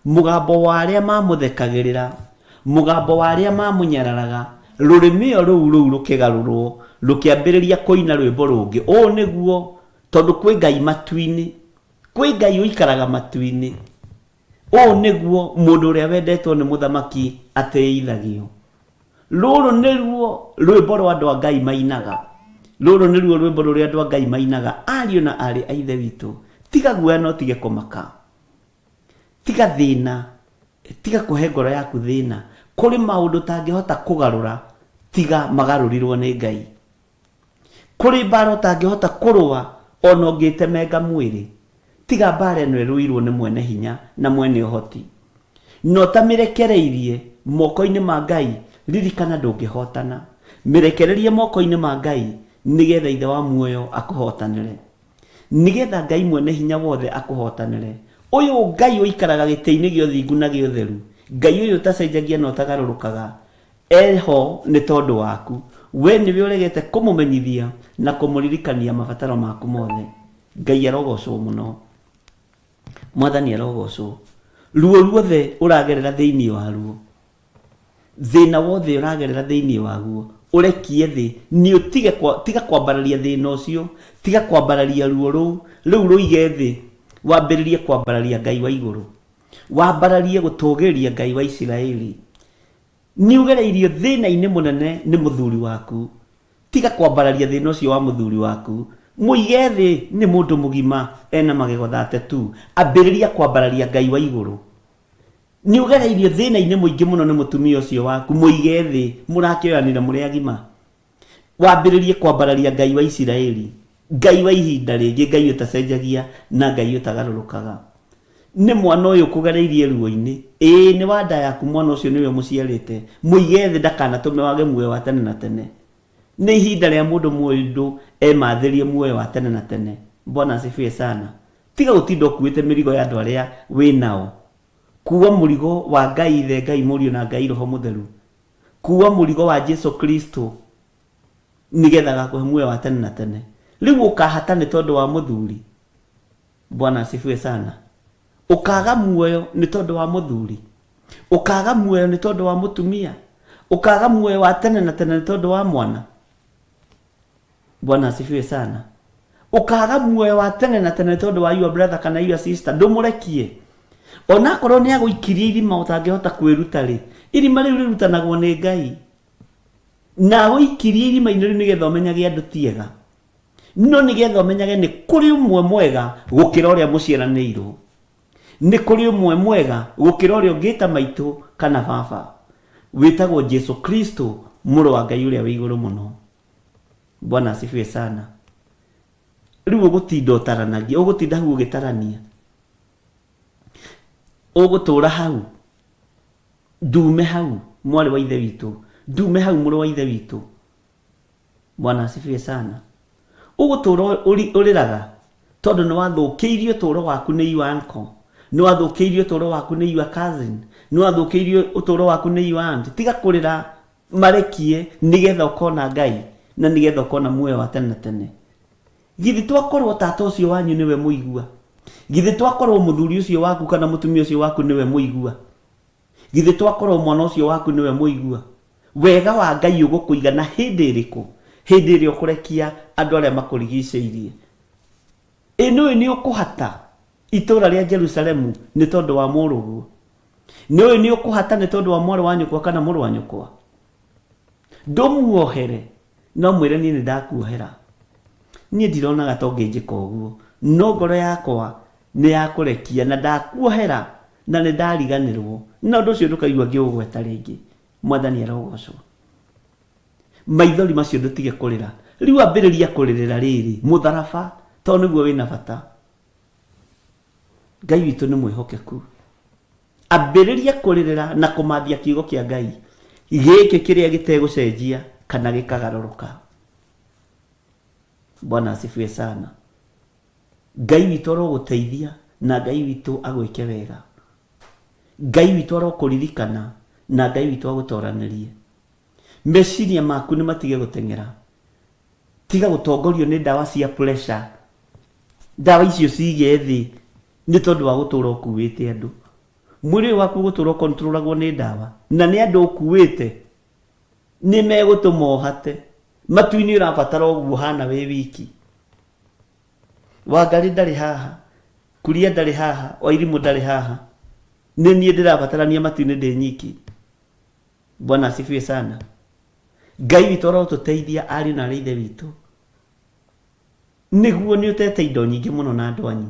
mũgambo wa arĩa mamũthekagĩrĩra mũgambo wa arĩa mamũnyararaga Rũrĩmĩ o rũu rũu rũkĩgarũrwo, rũkĩambĩrĩria kũina rwĩmbo rũngĩ. Ũũ nĩguo, tondũ kwĩ Ngai matu-inĩ. Kwĩ Ngai ũikaraga matu-inĩ. Ũũ nĩguo mũndũ ũrĩa wendetwo nĩ mũthamaki atĩithagio. Rũrũ nĩruo rwĩmbo rwa andũ a Ngai mainaga. Rũrũ nĩruo rwĩmbo rũrĩa andũ a Ngai mainaga. Ariũ na aarĩ a Ithe witũ, tiga guoya na ũtige kũmaka. Tiga thĩna, tiga kũhe ngoro yaku thĩna. Kũrĩ maũndũ ũtangĩhota kũgarũra tiga magarũrirwo nĩ Ngai. Kũrĩ mbaara ũtangĩhota kũrũa o na ũngĩĩtemenga mwĩrĩ. Tiga mbaara ĩno ĩrũirwo nĩ mwene hinya na mwene ũhoti. Na ũtamĩrekereirie moko-inĩ ma Ngai, ririkana ndũngĩhotana. Mĩrekererie moko-inĩ ma Ngai nĩgetha Ithe wa muoyo akũhotanĩre. Nĩgetha Ngai mwene hinya wothe akũhotanĩre. Ũyũ Ngai ũikaraga gĩtĩ-inĩ gĩa ũthingu na gĩa ũtheru, Ngai ũyũ ũtacenjagia na ũtagarũrũkaga, Eho nĩ tondũ waku. Wee nĩwe ũregete kũmũmenyithia na kũmũririkania mabataro maku mothe. Ngai arogocwo mũno. Mwathani arogocwo. Ruo ruothe ũragerera thĩinĩ waruo, thĩna wothe ũragerera thĩinĩ waguo, ũrekie thĩ, nĩ ũtige kwa, tiga kwambararia thĩna ũcio, tiga kwambararia ruo rũu, rĩu rũige thĩ, wambĩrĩrie kwambararia Ngai wa igũrũ. Wambararie gũtũgĩria Ngai wa Isiraeli. Nĩ ũgereirio thĩna-inĩ mũnene nĩ mũthuri waku. Tiga kwambararia thĩna ũcio wa mũthuri waku. Mũige thĩ, nĩ mũndũ mũgima, ena magego 32. Ambĩrĩria kwambararia Ngai wa igũrũ. Nĩ ũgereirio thĩna-inĩ mũingĩ mũno nĩ mũtumia ũcio waku. Mũige thĩ, mũrakĩoyanire mũrĩ agima. Wambĩrĩrie kwambararia Ngai wa Isiraeli, Ngai wa ihinda rĩngĩ, Ngai ũtacenjagia na Ngai ũtagarũrũkaga. Nĩ mwana ũyũ ũkũgereirie ruo-inĩ, ĩĩ nĩ wa nda yaku mwana ũcio nĩwe ũmũciarĩte, mũige thĩ ndakanatũme wage muoyo wa tene na tene. Nĩ ihinda rĩa mũndũ mũndũ emathĩrie muoyo wa tene na tene. Bwana asifiwe sana. Tiga gũtinda ũkuĩte mĩrigo ya andũ arĩa wĩ nao. Kuua mũrigo wa Ngai Ithe, Ngai Mũriũ na Ngai Roho Mũtheru. Kuua mũrigo wa Jesu Kristo nĩgetha agakũhe muoyo wa tene na tene. Rĩu ũkahata nĩ tondũ wa mũthuri? Bwana asifiwe sana. Ũkaga muoyo nĩ tondũ wa mũthuri? Ũkaga muoyo nĩ tondũ wa mũtumia? Ũkaga muoyo wa tene na tene nĩ tondũ wa mwana? Bwana asifiwe sana. Ũkaga muoyo wa tene na tene nĩ tondũ wa your brother kana your sister, ndũmũrekie. Onakorwo nĩ agũikirie irima ũtangĩhota kwĩruta rĩ, irima rĩu rĩrutanagwo nĩ Ngai. Na agũikirie irima-inĩ rĩu nĩgetha ũmenyage andũ ti ega. No nĩgetha ũmenyage nĩ kũrĩ ũmwe mwega gũkĩra ũrĩa mũciaranĩirwo. Nĩ kũrĩ ũmwe mwega gũkĩra ũrĩa ũngĩta maitũ kana baba. Wĩtagwo Jesu Kristo, mũrũ wa Ngai ũrĩa wĩ igũrũ mũno. Bwana asifiwe sana. Rĩu ũgũtinda ũtaranagia, ũgũtinda hau ũgĩtarania. Ũgũtũra hau, ndume hau mwarĩ wa ithe witũ, ndume hau mũrũ wa ithe witũ. Bwana asifiwe sana. Ũgũtũra ũrĩraga tondũ nĩ wathũkĩirio ũtũũro waku nĩ your uncle, nĩ wathũkĩirio ũtũũro waku nĩ your cousin, nĩ wathũkĩirio ũtũũro waku nĩ your aunt. Tiga kũrĩra, marekie nĩgetha ũkona Ngai na nĩgetha ũkona muoyo wa tene na tene. Githĩ twakorwo tata ũcio wanyu nĩwe mũigua? Githĩ twakorwo mũthuri ũcio waku kana mũtumia ũcio waku nĩwe mũigua? Githĩ twakorwo mwana ũcio waku nĩwe mũigua? Wega wa Ngai ũgũkũigana hĩndĩ ĩrĩkũ? Hĩndĩ ĩrĩa ũkũrekia andũ arĩa makũrigicĩirie. Ĩ nĩũĩ nĩ ũkũhata itũũra rĩa Jerusalemu nĩ tondũ wa mũrũguo? Nĩũĩ nĩ ũkũhata nĩ tondũ wa mwarĩ wa nyũkwa kana mũrũ wa nyũkwa? Ndũmuohere, no mwĩre niĩ nĩ ndakuohera. Niĩ ndironaga ta ũngĩnjĩka ũguo, no ngoro yakwa nĩ yakũrekia na ndakuohera na nĩ ndariganĩrwo. Na ũndũ ũcio ndũkaigua ngĩũgweta rĩngĩ. Mwathani arogocwo. Maithori macio ndũtige kũrĩra. Rĩu ambĩrĩria kũrĩrĩra rĩrĩ, mũtharaba, tondũ nĩguo wĩna bata. Ngai witũ nĩ mwĩhokeku. Ambĩrĩria kũrĩrĩra na kũmathia kiugo kĩa Ngai gĩkĩ kĩrĩa gĩtegũcenjia kana gĩkagarũrũka. Bwana asifiwe sana. Ngai witũ arogũteithia na Ngai witũ agwĩke wega. Ngai witũ arokũririkana na Ngai witũ agũtoranĩrie. Meciria maku nĩ matige gũteng'era. Tiga gũtongorio nĩ ndawa cia pressure. Ndawa icio cige thĩ nĩ tondũ wa gũtũra ũkuĩte andũ. Mwĩrĩ ũyũ waku ũgũtũra ũkontrolagwo nĩ ndawa na nĩ andũ ũkuĩte. Nĩ megũtũma ũhate. Matu-inĩ ũrabatara ũguo ũhana wĩ wiki. Wangarĩ ndarĩ haha, Kuria ndarĩ haha, Wairimũ ndarĩ haha. Nĩ niĩ ndĩrabatarania matu-inĩ ndĩ nyiki. Bwana asifiwe sana. Ngai witũ arotũteithia ariũ na arĩ ithe witũ. Nĩguo nĩ ũtete indo nyingĩ mũno na andũ anyu.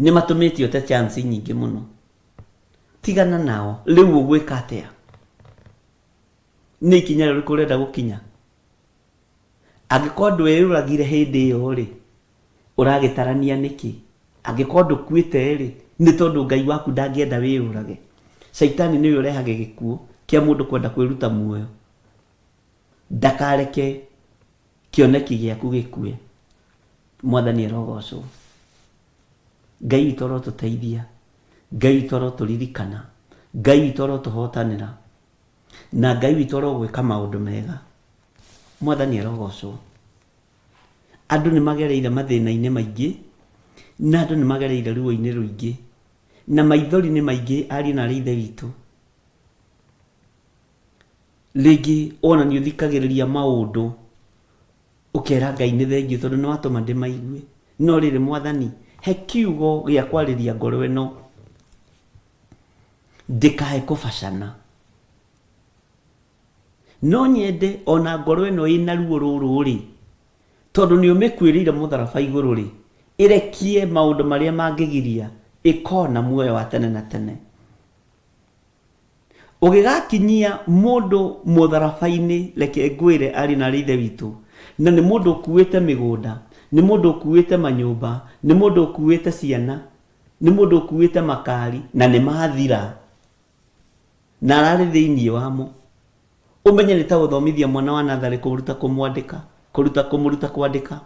Nĩ matũmĩte ũte chance nyingĩ mũno. Tigana nao. Rĩu ũgwĩka atĩa? Nĩ ikinya rĩrĩkũ ũrenda gũkinya? Angĩkorwo ndweyũragire hĩndĩ ĩyo-rĩ, ũragĩtarania nĩkĩ? Angĩkorwo ndũkuĩte-rĩ, nĩ tondũ Ngai waku ndangĩenda wĩyũrage. Caitani nĩwe ũrehage gĩkuũ kĩa mũndũ kwenda kwĩruta muoyo. Ndakareke kĩoneki gĩaku gĩkue. Mwathani arogocwo. Ngai witũ arotũteithia. Ngai witũ arotũririkana. Ngai witũ arotũhotanĩra. Na Ngai witũ arogwĩka maũndũ mega. Mwathani arogocwo. Andũ nĩ magereire mathĩna-inĩ maingĩ, na andũ nĩ magereire ruo-inĩ rũingĩ, na maithori nĩ maingĩ ariũ na arĩ ithe witũ. Rĩngĩ ona nĩ ũthikagĩrĩria maũndũ ũkera Ngai nĩ thengiũ tondũ nĩ watũma ndĩmaigue. No rĩrĩ Mwathani, he kiugo gĩa kwarĩria ngoro ĩno ndĩkae kũbacana. No nyende ona ngoro ĩno ĩna ruo rũrũ-rĩ, tondũ nĩ ũmĩkuĩrĩire mũtharaba igũrũ-rĩ, ĩrekie maũndũ marĩa mangĩgiria ĩkona muoyo wa tene na tene. Ũgĩgakinyia mũndũ mũtharaba-inĩ, reke ngwĩre ariũ na aarĩ a Ithe witũ, na nĩ mũndũ ũkuĩte mĩgũnda, nĩ mũndũ ũkuĩte manyũmba, nĩ mũndũ ũkuĩte ciana, nĩ mũndũ ũkuĩte makari, na nĩ mathira, na ararĩ thĩinĩ wamo. Ũmenye nĩ ta gũthomithia mwana wa natharĩ kũruta kũmwandĩka, kũruta kũmũruta kwandĩka.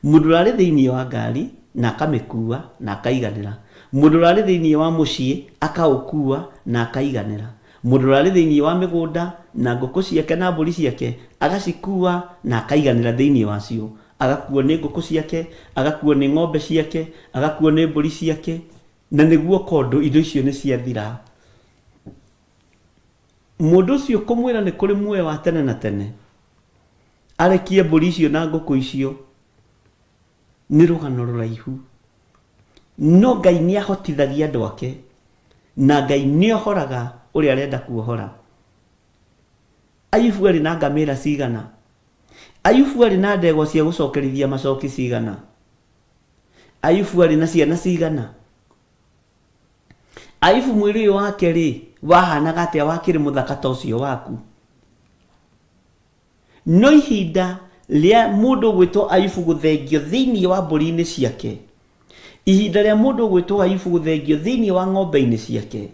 Mũndũ ũrarĩ thĩinĩ wa ngari na akamĩkuua na akaiganĩra. Mũndũ ũrarĩ thĩinĩ wa mũciĩ akaũkuua na akaiganĩra. Mũndũ ũrarĩ thĩinĩ wa mĩgũnda na ngũkũ ciake na mbũri ciake agacikuua na akaiganĩra thĩinĩ wacio. Agakuo nĩ ngũkũ ciake, agakuo nĩ ng'ombe ciake, agakuo nĩ mbũri ciake, na nĩguo kondũ indo icio nĩ ciathira. Mũndũ ũcio kũmwĩra nĩ kũrĩ muoyo wa tene na tene, arekie mbũri icio na ngũkũ icio, nĩ rũgano rũraihu. No Ngai nĩ ahotithagia andũ ake, na Ngai nĩ ohoraga ũrĩa arenda kuohora. Ayubu arĩ na ngamĩra cigana? Ayubu arĩ na ndegwa cia gũcokerithia macoki cigana? Ayubu arĩ na ciana cigana? Ayubu mwĩrĩ ũyũ wake-rĩ, wahanaga atĩa wakĩrĩ mũthaka ta ũcio waku? No ihinda rĩa mũndũ ũgwĩtwo Ayubu gũthengio thĩinĩ wa mbũri-inĩ ciake, ihinda rĩa mũndũ ũgwĩtwo Ayubu gũthengio thĩinĩ wa ng'ombe-inĩ ciake,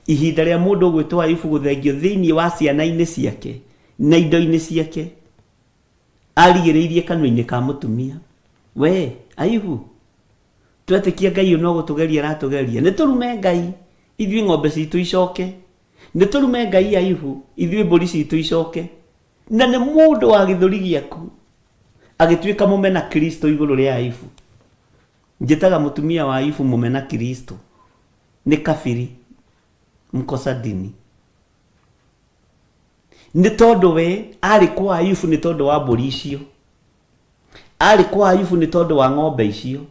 ihinda rĩa mũndũ ũgwĩtwo Ayubu gũthengio thĩinĩ wa ciana-inĩ ciake na indo-inĩ ciake, arigĩrĩirie kanua-inĩ ka mũtumia. We Ayubu, Twetĩkia Ngai ũyũ no gũtũgeria aratũgeria. Nĩ tũrume Ngai, ithuĩ ng'ombe citũ icoke. Nĩ tũrume Ngai Ayubu, ithuĩ mbũri citũ icoke. Na nĩ mũndũ wa gĩthũri gĩaku agĩtuĩka mũmena Kristo igũrũ rĩa Ayubu. Njĩtaga mũtumia wa Ayubu mũmena Kristo. Nĩ kabiri, mkosa dini. Nĩ tondũ we arĩ kwa Ayubu nĩ tondũ wa mbũri icio. Aarĩ kwa Ayubu nĩ tondũ wa ng'ombe icio.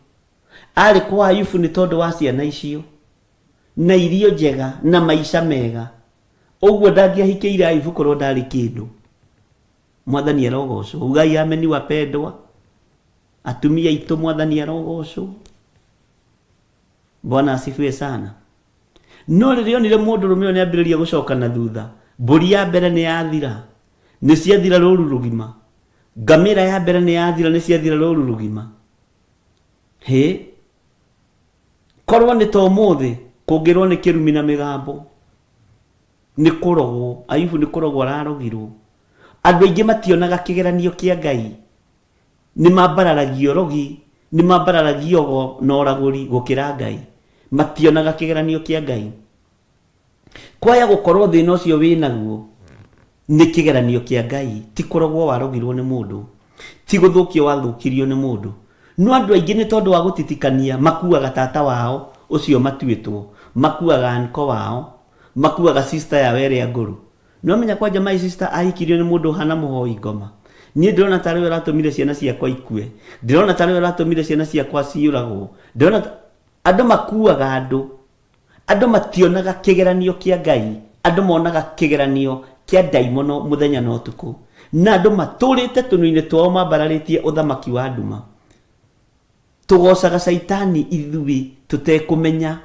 Aarĩ kwa Ayubu nĩ tondũ wa ciana icio, na irio njega, na maica mega. Ũguo ndangĩahikĩire Ayubu korwo ndarĩ kĩndũ. Mwathani arogocwo. Ugai ameni wapendwa. Atumia aitũ Mwathani arogocwo. Bwana asifiwe sana. No rĩrĩa onire mũndũrũme ũyũ nĩambĩrĩria gũcoka na thutha, mbũri ya mbere nĩ yathira, nĩ ciathira rũru rũgima. Ngamĩra ya mbere nĩ yathira, nĩ ciathira rũru rũgima. Hĩ, korwo nĩ ta ũmũthĩ kũngĩrwo nĩ kĩrumi na mĩgambo, nĩ kũrogwo, Ayubu nĩ kũrogwo ararogirwo. Andũ aingĩ mationaga kĩgeranio kĩa Ngai, nĩ mambararagia ũrogi, nĩ mambararagia ũgo na ũragũri gũkĩra Ngai. Mationaga kĩgeranio kĩa Ngai. Kwaya gũkorwo thĩna ũcio wĩ naguo nĩ kĩgeranio kĩa Ngai, ti kũrogwo warogirwo nĩ mũndũ, ti gũthũkio wathũkirio nĩ mũndũ. No andũ aingĩ nĩ tondũ wa gũtitikania makuaga tata wao ũcio matuĩtwo, makuaga uncle wao, makuaga sister yao ĩrĩa ngũrũ. Nĩwamenya kwanja my sister ahikirio nĩ mũndũ ũhana mũhoi ngoma. Niĩ ndĩrona tarĩ we ũratũmire ciana ciakwa ikue. Ndĩrona tarĩ we ũratũmire ciana ciakwa ciũragwo. Ndĩrona ta... Andũ makuaga andũ. Andũ mationaga kĩgeranio kĩa Ngai, andũ monaga kĩgeranio kĩa ndaimono mũthenya na ũtukũ. Na andũ matũrĩte tũnua-inĩ twao mambararĩtie ũthamaki wa nduma. Tũgocaga caitani ithuĩ tũtekũmenya.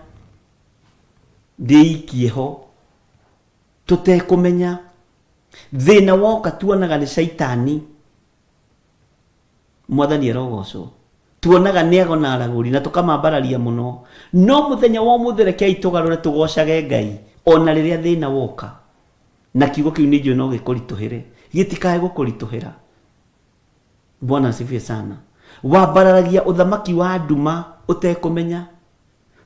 Ndĩikie ho. Tũtekũmenya. Thĩna woka tuonaga nĩ caitani. Mwathani arogocwo. Tuonaga nĩ ago na aragũri na tũkamambararia mũno. No mũthenya wa ũmũthĩ rekei tũgarũre tũgocage Ngai ona rĩrĩa thĩna woka. Na kiugo kĩu nĩ njũĩ no gĩkũritũhĩre. Gĩtikae gũkũritũhĩra. Bwana asifiwe sana. Wambararagia ũthamaki wa nduma ũtekũmenya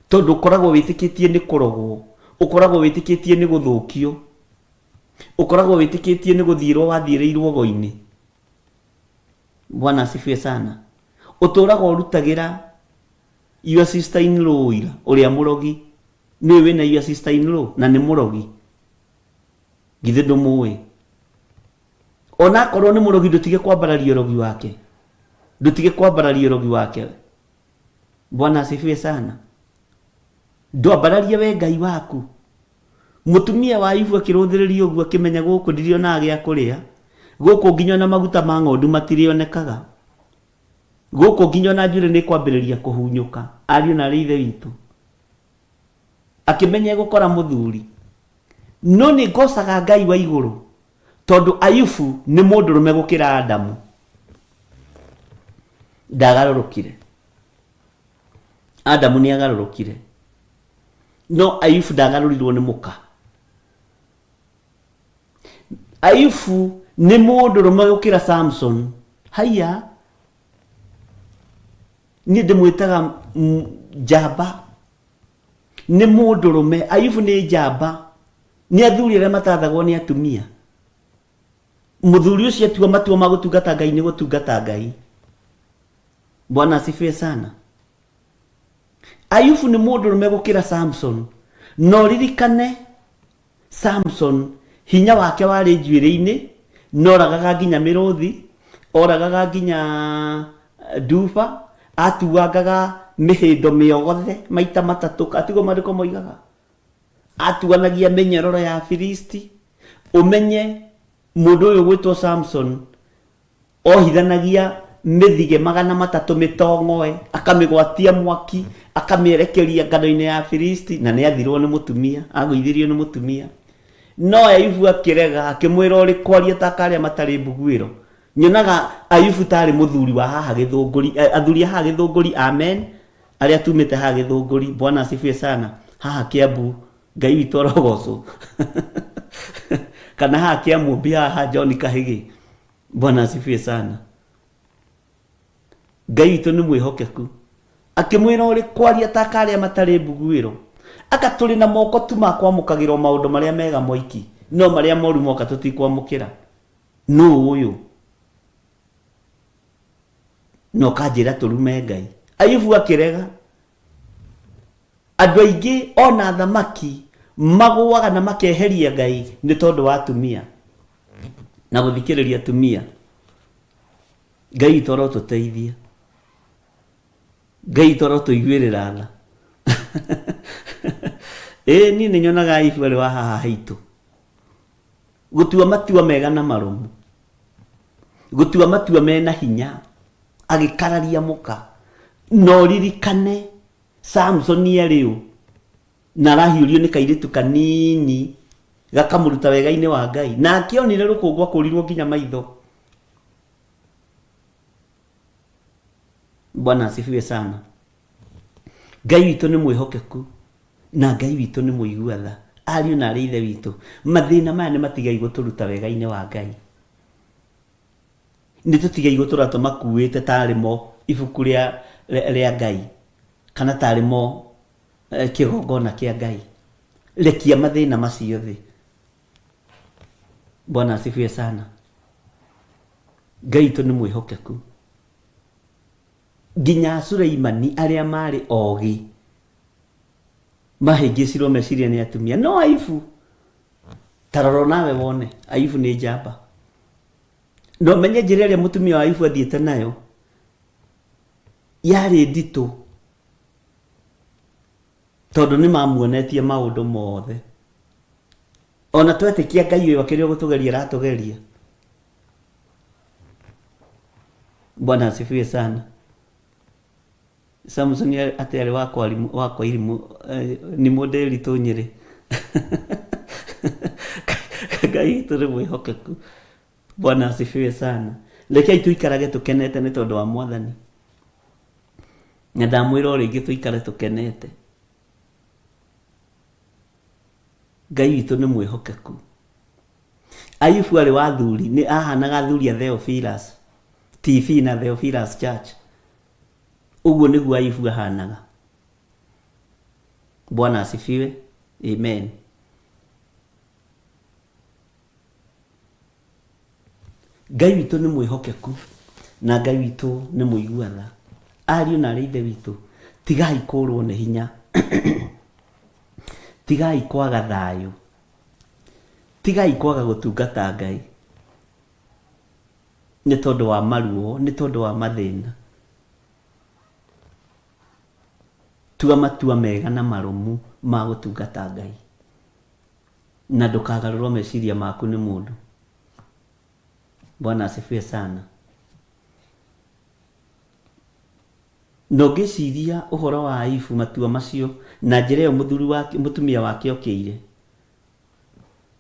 tondũ ũkoragwo wĩtĩkĩtie nĩ kũrogwo, ũkoragwo wĩtĩkĩtie nĩ gũthũkio, ũkoragwo wĩtĩkĩtie nĩ gũthiĩrwo wathiĩrĩirwo go-inĩ. Bwana asifiwe sana. Ũtũraga ũrutagĩra your sister in law ũira ũrĩa mũrogi. Nĩũĩ wĩna your sister in law na nĩ mũrogi. Githĩ ndũmũĩ? Ona akorwo nĩ mũrogi ndũtige kwambararia ũrogi wake. Ndũtige kwambararia ũrogi wake. Bwana asifiwe sana. Ndwambararie we Ngai waku. Mũtumia wa Ayubu akĩrũthĩrĩria ũguo akĩmenya gũkũ ndirionaga gĩa kũrĩa. Gũkũ nginya ona maguta ma ng'ondu matirĩonekaga. Gũkũ nginya ona njuĩrĩ nĩ ĩkwambĩrĩria kũhunyũka. Ariũ na aarĩ a Ithe witũ. Akĩmenya egũkora mũthuri. No nĩ ngocaga Ngai wa igũrũ tondũ Ayubu nĩ mũndũrũme gũkĩra Adamu. Ndagarũrũkire. Adamu nĩ agarũrũkire. No Ayubu ndagarũrirwo nĩ mũka. Ayubu nĩ mũndũrũme gũkĩra Samson. Haiya, niĩ ndĩmwĩtaga njamba. Nĩ mũndũrũme. Ayubu nĩ njamba. Nĩ athuri arĩa matathagwo nĩ atumia. Mũthuri ũcio atua matua ma gũtungata Ngai nĩ gũtungata Ngai. Bwana asifiwe sana. Ayubu nĩ mũndũrũme gũkĩra Samson. Na ũririkane Samson hinya wake warĩ njuĩrĩ-inĩ, noragaga nginya mĩrũthi, oragaga nginya nduba, atuangaga mĩhĩndo mĩogothe maita matatũ, atiguo maandĩko moigaga? Atuanagia mĩnyororo ya Afilisti. Ũmenye mũndũ ũyũ ũgwĩtwo Samson Ohithanagia mĩthige 300 mĩtong'oe, akamĩgwatia mwaki, akamĩerekeria ngano-inĩ ya Afilisti, na nĩathirwo nĩ mũtumia, agũithirio nĩ mũtumia. No Ayubu akĩrega, akĩmwĩra ũrĩ kwaria ta karĩa matarĩ mbuguĩro. Nyonaga Ayubu tarĩ mũthuri wa haha Gĩthũngũri, athuri a haha Gĩthũngũri, amen, arĩa tumĩte haha Gĩthũngũri, Bwana asifiwe sana, haha Kĩambu, Ngai witũ arogocwo. Kana haha Kĩamũmbi haha John Kahĩgĩ. Bwana asifiwe sana. Ngai witũ nĩ mwĩhokeku. Akĩmwĩra ũrĩ kwaria ta karĩa matarĩ mbuguĩro. Aka tũrĩ na moko tu ma kwamũkagĩra o maũndũ marĩa mega moiki, no marĩa moru moka tũtikwamũkĩra. Nũ ũyũ? Na ũkanjĩra tũrume Ngai. Ayubu akĩrega. Andũ aingĩ ona athamaki magũaga na makeheria Ngai nĩ tondũ wa atumia na gũthikĩrĩria atumia. Ngai witũ arotũteithia. Ngai witũ arotũiguĩrĩra tha. Ĩĩ niĩ nĩ nyonaga Ayubu arĩ wa haha haitũ. Gũtua matua mega na marũmu. Gũtua matua mena hinya. Agĩkararia mũka. Na ũririkane Samsoni arĩ ũ na arahiũrio nĩ kairĩtu kanini gakamũruta wega-inĩ wa Ngai. Na akĩonire rũkũngũ akũrirwo nginya maitho. Bwana asifiwe sana. Ngai witũ nĩ mwĩhokeku na Ngai witũ nĩ mũigua tha. Ariũ na arĩ ithe witũ, mathĩna maya nĩ matigai gũtũruta wega-inĩ wa Ngai. Nĩ tũtigei gũtũra tũmakuĩte tarĩ mo ibuku rĩa, rĩa Ngai kana tarĩ mo eh, kĩgongona kĩa Ngai. Rekia mathĩna macio thĩ. Bwana asifiwe sana. Ngai witũ nĩ mwĩhokeku. Nginya Suleimani arĩa maarĩ ogĩ mahĩngĩcirwo meciria nĩ atumia no Ayubu. Ta rora nawe wone, Ayubu nĩ njamba. Na ũmenye njĩra ĩrĩa mũtumia wa Ayubu athiĩte nayo yarĩ nditũ, tondũ nĩ mamuonetie maũndũ mothe. Ona twetĩkia Ngai ũyũ akĩrĩ o gũtũgeria aratũgeria. Bwana asifiwe sana. Samson atĩ arĩ wa kwa wa kwa irimũ eh, nĩ mũndĩri Nyĩrĩ. Ngai witũ nĩ mwĩhokeku. Bwana asifiwe sana. Rekei tũikarage tũkenete nĩ tondũ wa Mwathani. Na ndamwĩra o rĩngĩ tũikare tũkenete. Ngai witũ nĩ mwĩhokeku. Ayubu arĩ wa athuri, nĩ ahanaga athuri a Theophilus TV na Theophilus Church. Ũguo nĩguo Ayubu ahanaga. Bwana asifiwe. Amen. Ngai witũ nĩ mwĩhokeku na Ngai witũ nĩ mũigua tha. Ariũ na arĩ ithe witũ, tigai kũrwo nĩ hinya. Tigai kwaga thayũ. Tigai kwaga gũtungata Ngai nĩ tondũ wa maruo, nĩ tondũ wa mathĩna. Tua matua mega na marũmu ma gũtungata Ngai. Na ndũkagarũrwo meciria maku nĩ mũndũ. Bwana asifiwe sana. Na ũngĩciria ũhoro wa Ayubu matua macio na njĩra ĩyo mũthuri wake, mũtumia wake okĩire,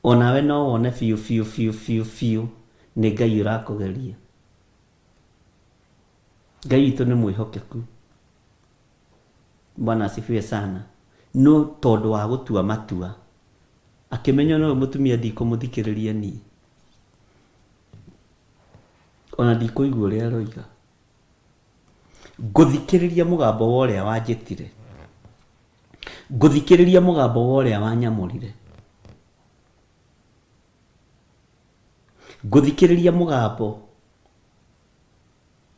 onawe no wone biũ biũ biũ biũ biũ nĩ Ngai ũrakũgeria. Ngai witũ nĩ mwĩhokeku. Bwana asifiwe sana. No tondũ wa gũtua matua, akĩmenya ona ũyũ mũtumia ndikũmũthikĩrĩria niĩ, ona ndikũigua ũrĩa aroiga. Ngũthikĩrĩria mũgambo wa ũrĩa wanjĩtire. Ngũthikĩrĩria mũgambo wa ũrĩa wanyamũrire. Ngũthikĩrĩria mũgambo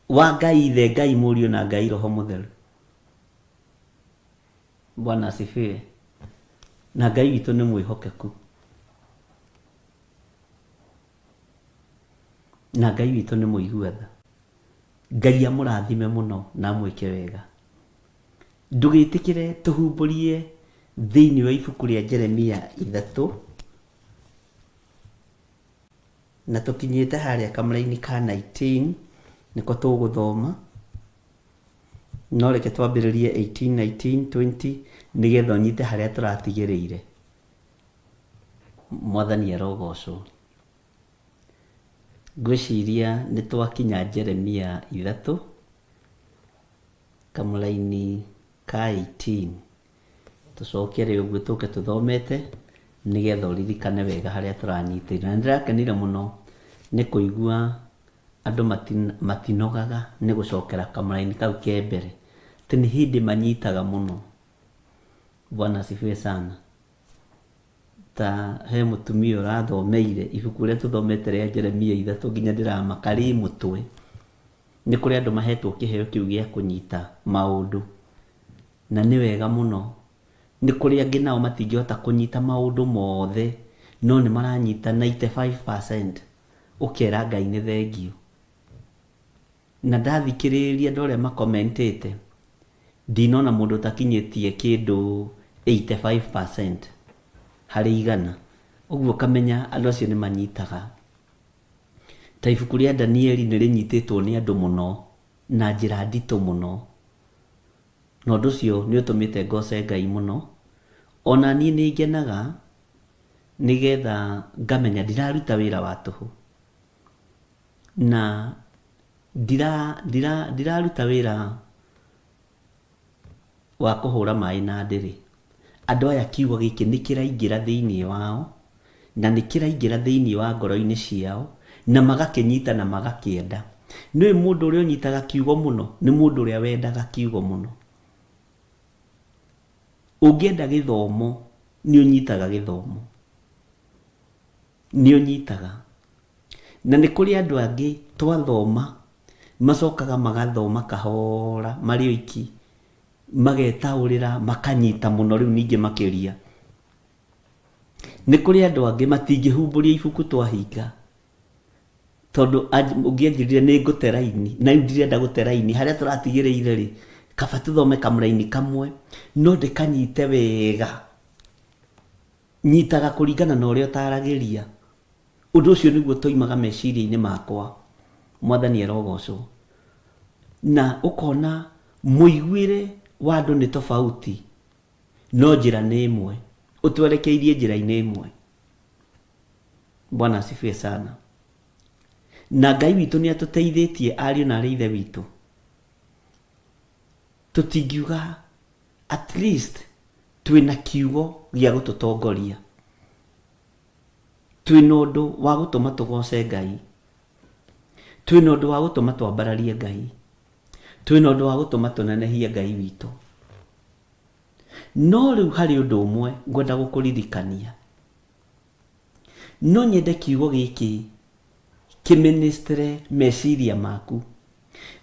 wa Ngai Ithe, Ngai Mũriũ na Ngai Roho Mũtheru. Bwana asifiwe. Na Ngai witũ nĩ mwĩhokeku. Na Ngai witũ nĩ mũigua tha. Ngai amũrathime mũno na amwĩke wega. Ndũgĩtĩkĩre tũhumbũrie thĩinĩ wa ibuku rĩa Jeremia ithatũ na tũkinyĩte harĩa kamũraini ka 19 nĩko tũgũthoma. No reke twambĩrĩrie 18, 19, 20 nĩgetha ũnyite harĩa tũratigĩrĩire. Mwathani arogocwo. Ngwĩciria nĩ twakinya Jeremia ithatũ, kamũraini ka 18. Tũcokere ũguo tũke tũthomete nĩgetha ũririkane wega harĩa tũranyitĩire. Na nĩ ndĩrakenire mũno nĩ kũigua andũ matinogaga nĩ gũcokera kamũraini kau ke mbere. Atĩ nĩ hĩndĩ manyitaga mũno. Bwana asifiwe sana. Ta he mũtumia ũrathomeire ibuku rĩrĩa tũthomete rĩa Jeremia ithatũ nginya ndĩramaka rĩ mũtwe. Nĩ kũrĩ andũ mahetwo kĩheo kĩu gĩa kũnyita maũndũ na nĩ wega mũno. Nĩ kũrĩ angĩ nao matingĩhota kũnyita maũndũ mothe no nĩ maranyita 95% ũkera Ngai nĩ thengiũ. Na ndathikĩrĩria andũ arĩa makomentĩte, ndinona mũndũ ũtakinyĩtie kĩndũ 85% harĩ igana. Ũguo ũkamenya andũ acio nĩ manyitaga. Ta ibuku rĩa Danieli nĩ rĩnyitĩtwo nĩ andũ mũno na njĩra nditũ mũno. Na ũndũ ũcio nĩ ũtũmĩte ngoce Ngai mũno. Ona niĩ nĩ ngenaga nĩgetha ngamenya ndiraruta wĩra wa tũhũ. Na ndira, ndira, ndiraruta wĩra wa kũhũra maĩ na ndĩrĩ. Andũ aya kiugo gĩkĩ nĩ kĩraingĩra thĩinĩ wao, na nĩ kĩraingĩra thĩinĩ wa ngoro-inĩ ciao, na magakĩnyita na magakĩenda. Nĩũĩ mũndũ ũrĩa ũnyitaga kiugo mũno? Nĩ mũndũ ũrĩa wendaga kiugo mũno. Ũngĩenda gĩthomo, nĩ ũnyitaga gĩthomo. Nĩ ũnyitaga. Na nĩ kũrĩ andũ angĩ twathoma, macokaga magathoma kahora marĩ oiki, magetaũrĩra, makanyita mũno rĩu ningĩ makĩria. Nĩ kũrĩ andũ angĩ matingĩhumbũria ibuku twahinga tondũ ũngĩ anjĩrire nĩ ngũte raini na rĩu ndirenda gũte raini harĩa tũratigĩrĩire rĩ kaba tũthome kamũraini kamwe no ndĩkanyite wega nyitaga kũringana na ũrĩa ũtaragĩria ũndũ ũcio nĩguo toimaga meciria-inĩ makwa mwathani arogocwo na ũkona mũiguĩre wa andũ nĩ tofauti no njĩra nĩ ĩmwe ũtwerekeirie njĩra-inĩ ĩmwe Bwana asifiwe sana. Na Ngai witũ nĩ atũteithĩtie ariũ na arĩ ithe witũ. Tũtingiuga at least twĩna kiugo gĩa gũtũtongoria. Twĩna ũndũ wa gũtũma tũgoce Ngai. Twĩna ũndũ wa gũtũma twambararie Ngai. Twĩna ũndũ wa gũtũma tũnenehie Ngai witũ. No rĩu harĩ ũndũ ũmwe ngwenda gũkũririkania. No nyende kiugo gĩkĩ kĩmĩnĩstre meciria maku,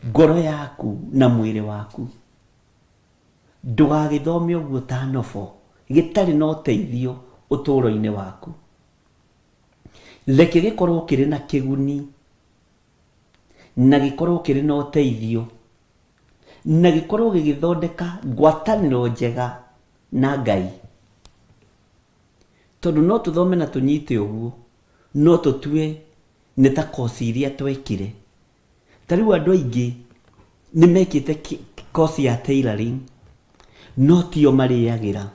ngoro yaku na mwĩrĩ waku. Ndũgagĩthome ũguo ta nobo gĩtarĩ na ũteithio ũtũũro-inĩ waku. Reke gĩkorwo kĩrĩ na kĩguni na gĩkorwo kĩrĩ na ũteithio na gĩkorwo gĩgĩthondeka ngwatanĩro njega na Ngai. Tondũ no tũthome na tũnyite ũguo, no tũtue nĩ ta koci iria twekire. Ta rĩu andũ aingĩ nĩ mekĩte koci ya tailoring, no tio marĩagĩra.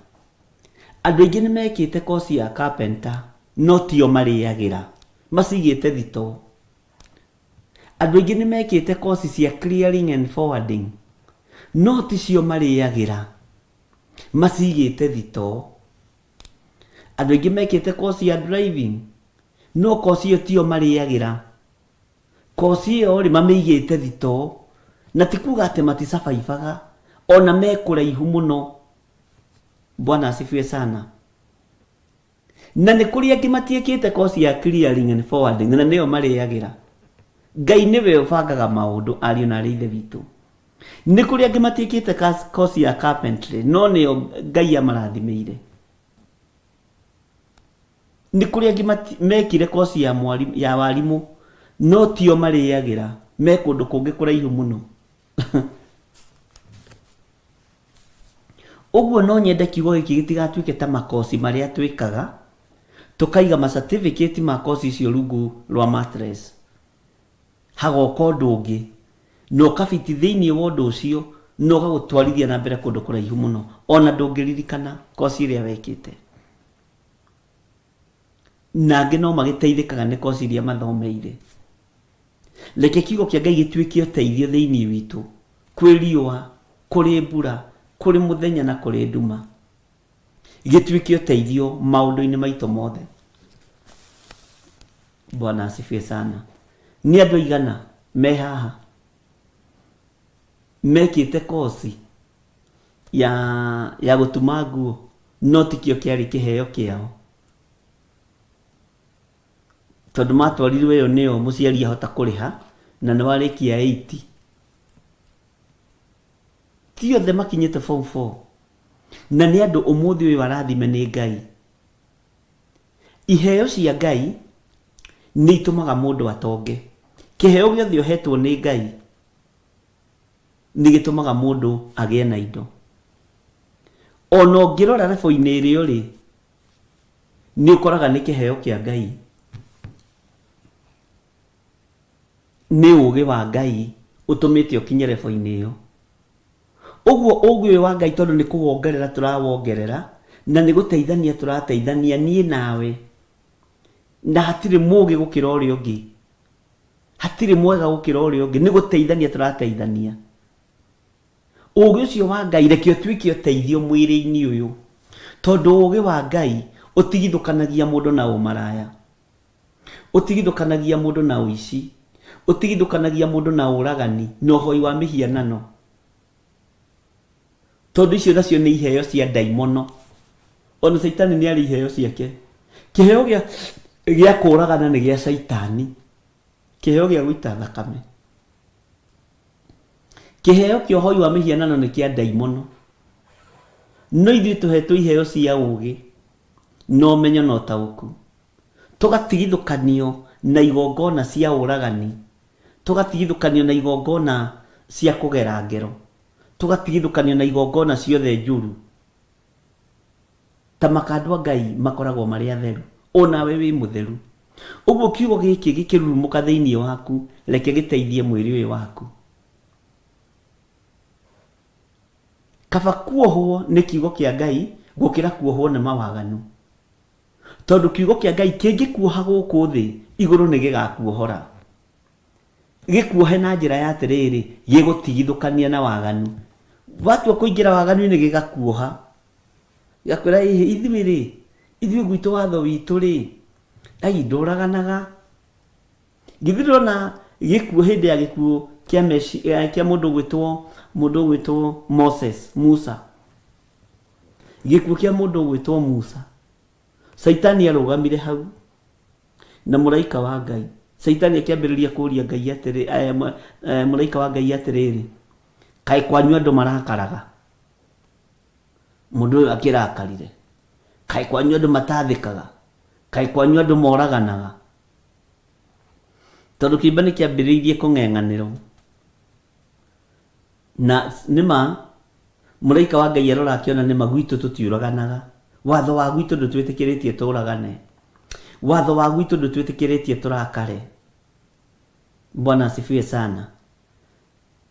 Andũ aingĩ nĩ mekĩte koci ya carpenter, no tio marĩagĩra. Macigĩte thitoo. Andũ aingĩ nĩ mekĩte koci cia clearing and forwarding, no ticio marĩagĩra. Macigĩte thitoo. Andũ aingĩ mekĩte koci ya driving, no koci ĩyo tiyo marĩagĩra. Koci ĩyo rĩ, mamĩigĩte thitoo. Na ti kuga atĩ maticabaibaga, ona me kũraihu mũno. Bwana asifiwe sana. Na nĩ kũrĩ angĩ matiĩkĩte koci ya clearing and forwarding na nĩyo marĩagĩra. Ngai nĩwe ũbangaga maũndũ ariũ na arĩ ithe witũ. Nĩ kũrĩ angĩ matiĩkĩte koci ya carpentry no nĩyo Ngai amarathimĩire. Nĩ kũrĩ angĩ mekire koci ya, ya warimũ no tio marĩagĩra me kũndũ kũngĩ kũraihu mũno. Ũguo no nyende kiugo gĩkĩ gĩtigatuĩke ta makoci marĩa twĩkaga, tũkaiga ma certificate ma koci icio rungu rwa mattress. Hagoka ũndũ ũngĩ, na ũkabiti thĩinĩ wa ũndũ ũcio, na ũgagũtwarithia na mbere kũndũ kũraihu mũno, ona ndũngĩririkana koci ĩrĩa wekĩte. Na angĩ no magĩteithĩkaga nĩ koci iria mathomeire. Reke kiugo kĩa Ngai gĩtuĩke ũteithio thĩinĩ witũ, kwĩ riũa, kũrĩ mbura, kũrĩ mũthenya na kũrĩ nduma. Gĩtuĩke ũteithio maũndũ-inĩ maitũ mothe. Bwana asifiwe sana. Nĩ andũ aigana me haha mekĩte kosi ya, ya gũtuma nguo no tikĩo kĩarĩ kĩheo kĩao? Tondũ matwarirwo ĩyo nĩyo mũciari ahota kũrĩha na nĩ warĩkia 8. Ti othe makinyĩte form 4. Na nĩ andũ ũmũthĩ ũyũ arathime nĩ Ngai. Iheo cia Ngai nĩ itũmaga mũndũ atonge. Kĩheo gĩothe ũhetwo nĩ Ngai nĩ gĩtũmaga mũndũ agĩe na indo. Ona ũngĩrora rebo-inĩ ĩrĩa ũrĩ, nĩ ũkoraga nĩ kĩheo kĩa Ngai, nĩ ũgĩ wa Ngai ũtũmĩte ũkinye rebo-inĩ ĩyo. Ũguo ũgĩ ũyũ wa Ngai tondũ nĩ kũwongerera tũrawongerera na nĩ gũteithania tũrateithania niĩ nawe, na hatirĩ mũgĩ gũkĩra ũrĩa ũngĩ, hatirĩ mwega gũkĩra ũrĩa ũngĩ, nĩ gũteithania tũrateithania. Ũũgĩ ũcio wa Ngai reke ũtuĩke ũteithio mwĩrĩ-inĩ ũyũ, tondũ ũũgĩ wa Ngai ũtigithũkanagia mũndũ na ũmaraya, ũtigithũkanagia mũndũ na ũici, ũtigithũkanagia mũndũ na ũragani na ũhoi wa mĩhianano, tondũ icio nacio nĩ iheo cia ndaimono. Ona Caitani nĩ arĩ iheo ciake. Kĩheo gĩa gĩa kũũragana nĩ gĩa Caitani, kĩheo gĩa gũita thakame. Kĩheo kĩa ũhoi wa mĩhianano nĩ kĩa ndaimono. No ithuĩ tũhetwo iheo cia ũũgĩ. Na ũmenyo na ũtaũku. Tũgatigithũkanio na igongona cia ũragani. Tũgatigithũkanio na igongona cia kũgera ngero. Tũgatigithũkanio na igongona ciothe njũru. Ta maka andũ a Ngai makoragwo marĩ atheru, o nawe wĩ mũtheru. Ũguo kiugo gĩkĩ gĩkĩrurumũka thĩinĩ waku, reke gĩteithie mwĩrĩ ũyũ waku. Kaba kuohwo nĩ kiugo kĩa Ngai gũkĩra kuohwo nĩ mawaganu. Tondũ kiugo kĩa Ngai kĩngĩkuoha gũkũ thĩ, igũrũ nĩ gĩgakuohora. Gĩkuohe na njĩra ya atĩrĩrĩ, gĩgũtigithũkania na waganu. Watua kũingĩra waganu-inĩ gĩgakuoha. Gĩgakwĩra ĩhĩ, ithuĩ rĩ, ithuĩ gwitũ watho witũ rĩ, ai ndũraganaga. Githĩ ndũrona gĩkuũ hĩndĩ ya gĩkuũ kĩa Meci, eh, kĩa mũndũ ũgwĩtwo mũndũ ũgwĩtwo Moses, Musa. Gĩkuũ kĩa mũndũ ũgwĩtwo Musa. Caitani arũgamire hau na mũraika wa Ngai. Caitani akĩambĩrĩria kũria Ngai atĩrĩ, eh, eh, mũraika wa Ngai atĩrĩrĩ, kaĩ kwanyu andũ marakaraga? Mũndũ ũyũ akĩrakarire. Kaĩ kwanyu andũ matathĩkaga? Kaĩ kwanyu andũ moraganaga? Tondũ kĩimba nĩ kĩambĩrĩirie kũng'eng'anĩrwo. Na nĩma mũraika wa Ngai arora akĩona nĩma gwitũ tũtiũraganaga. Watho wa gwitũ ndũtwĩtĩkĩrĩtie tũragane. Watho wa gwitũ ndũtwĩtĩkĩrĩtie tũrakare. Bwana asifiwe sana.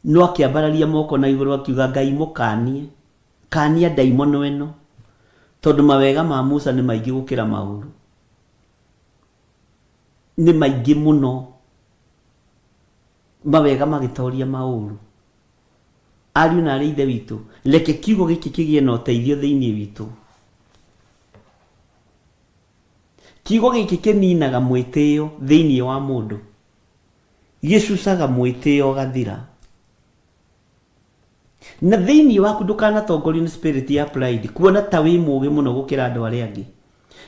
No akĩambararia moko na igũrũ akiuga Ngai mũkanie, kania ndaimono ĩno, tondũ mawega ma Musa nĩ maingĩ gũkĩra maũru. Nĩ maingĩ mũno mawega magĩtoria maũru. Ariũ na aarĩ a Ithe witũ, reke kiugo gĩkĩ kĩgĩe na ũteithio thĩinĩ witũ. Kiugo gĩkĩ kĩninaga mwĩtĩo thĩinĩ wa mũndũ, gĩcucaga mwĩtĩo ũgathira. Na thĩinĩ waku ndũkanatongorio nĩ spirit ya pride, kuona ta wĩ mũũgĩ mũno gũkĩra andũ arĩa angĩ,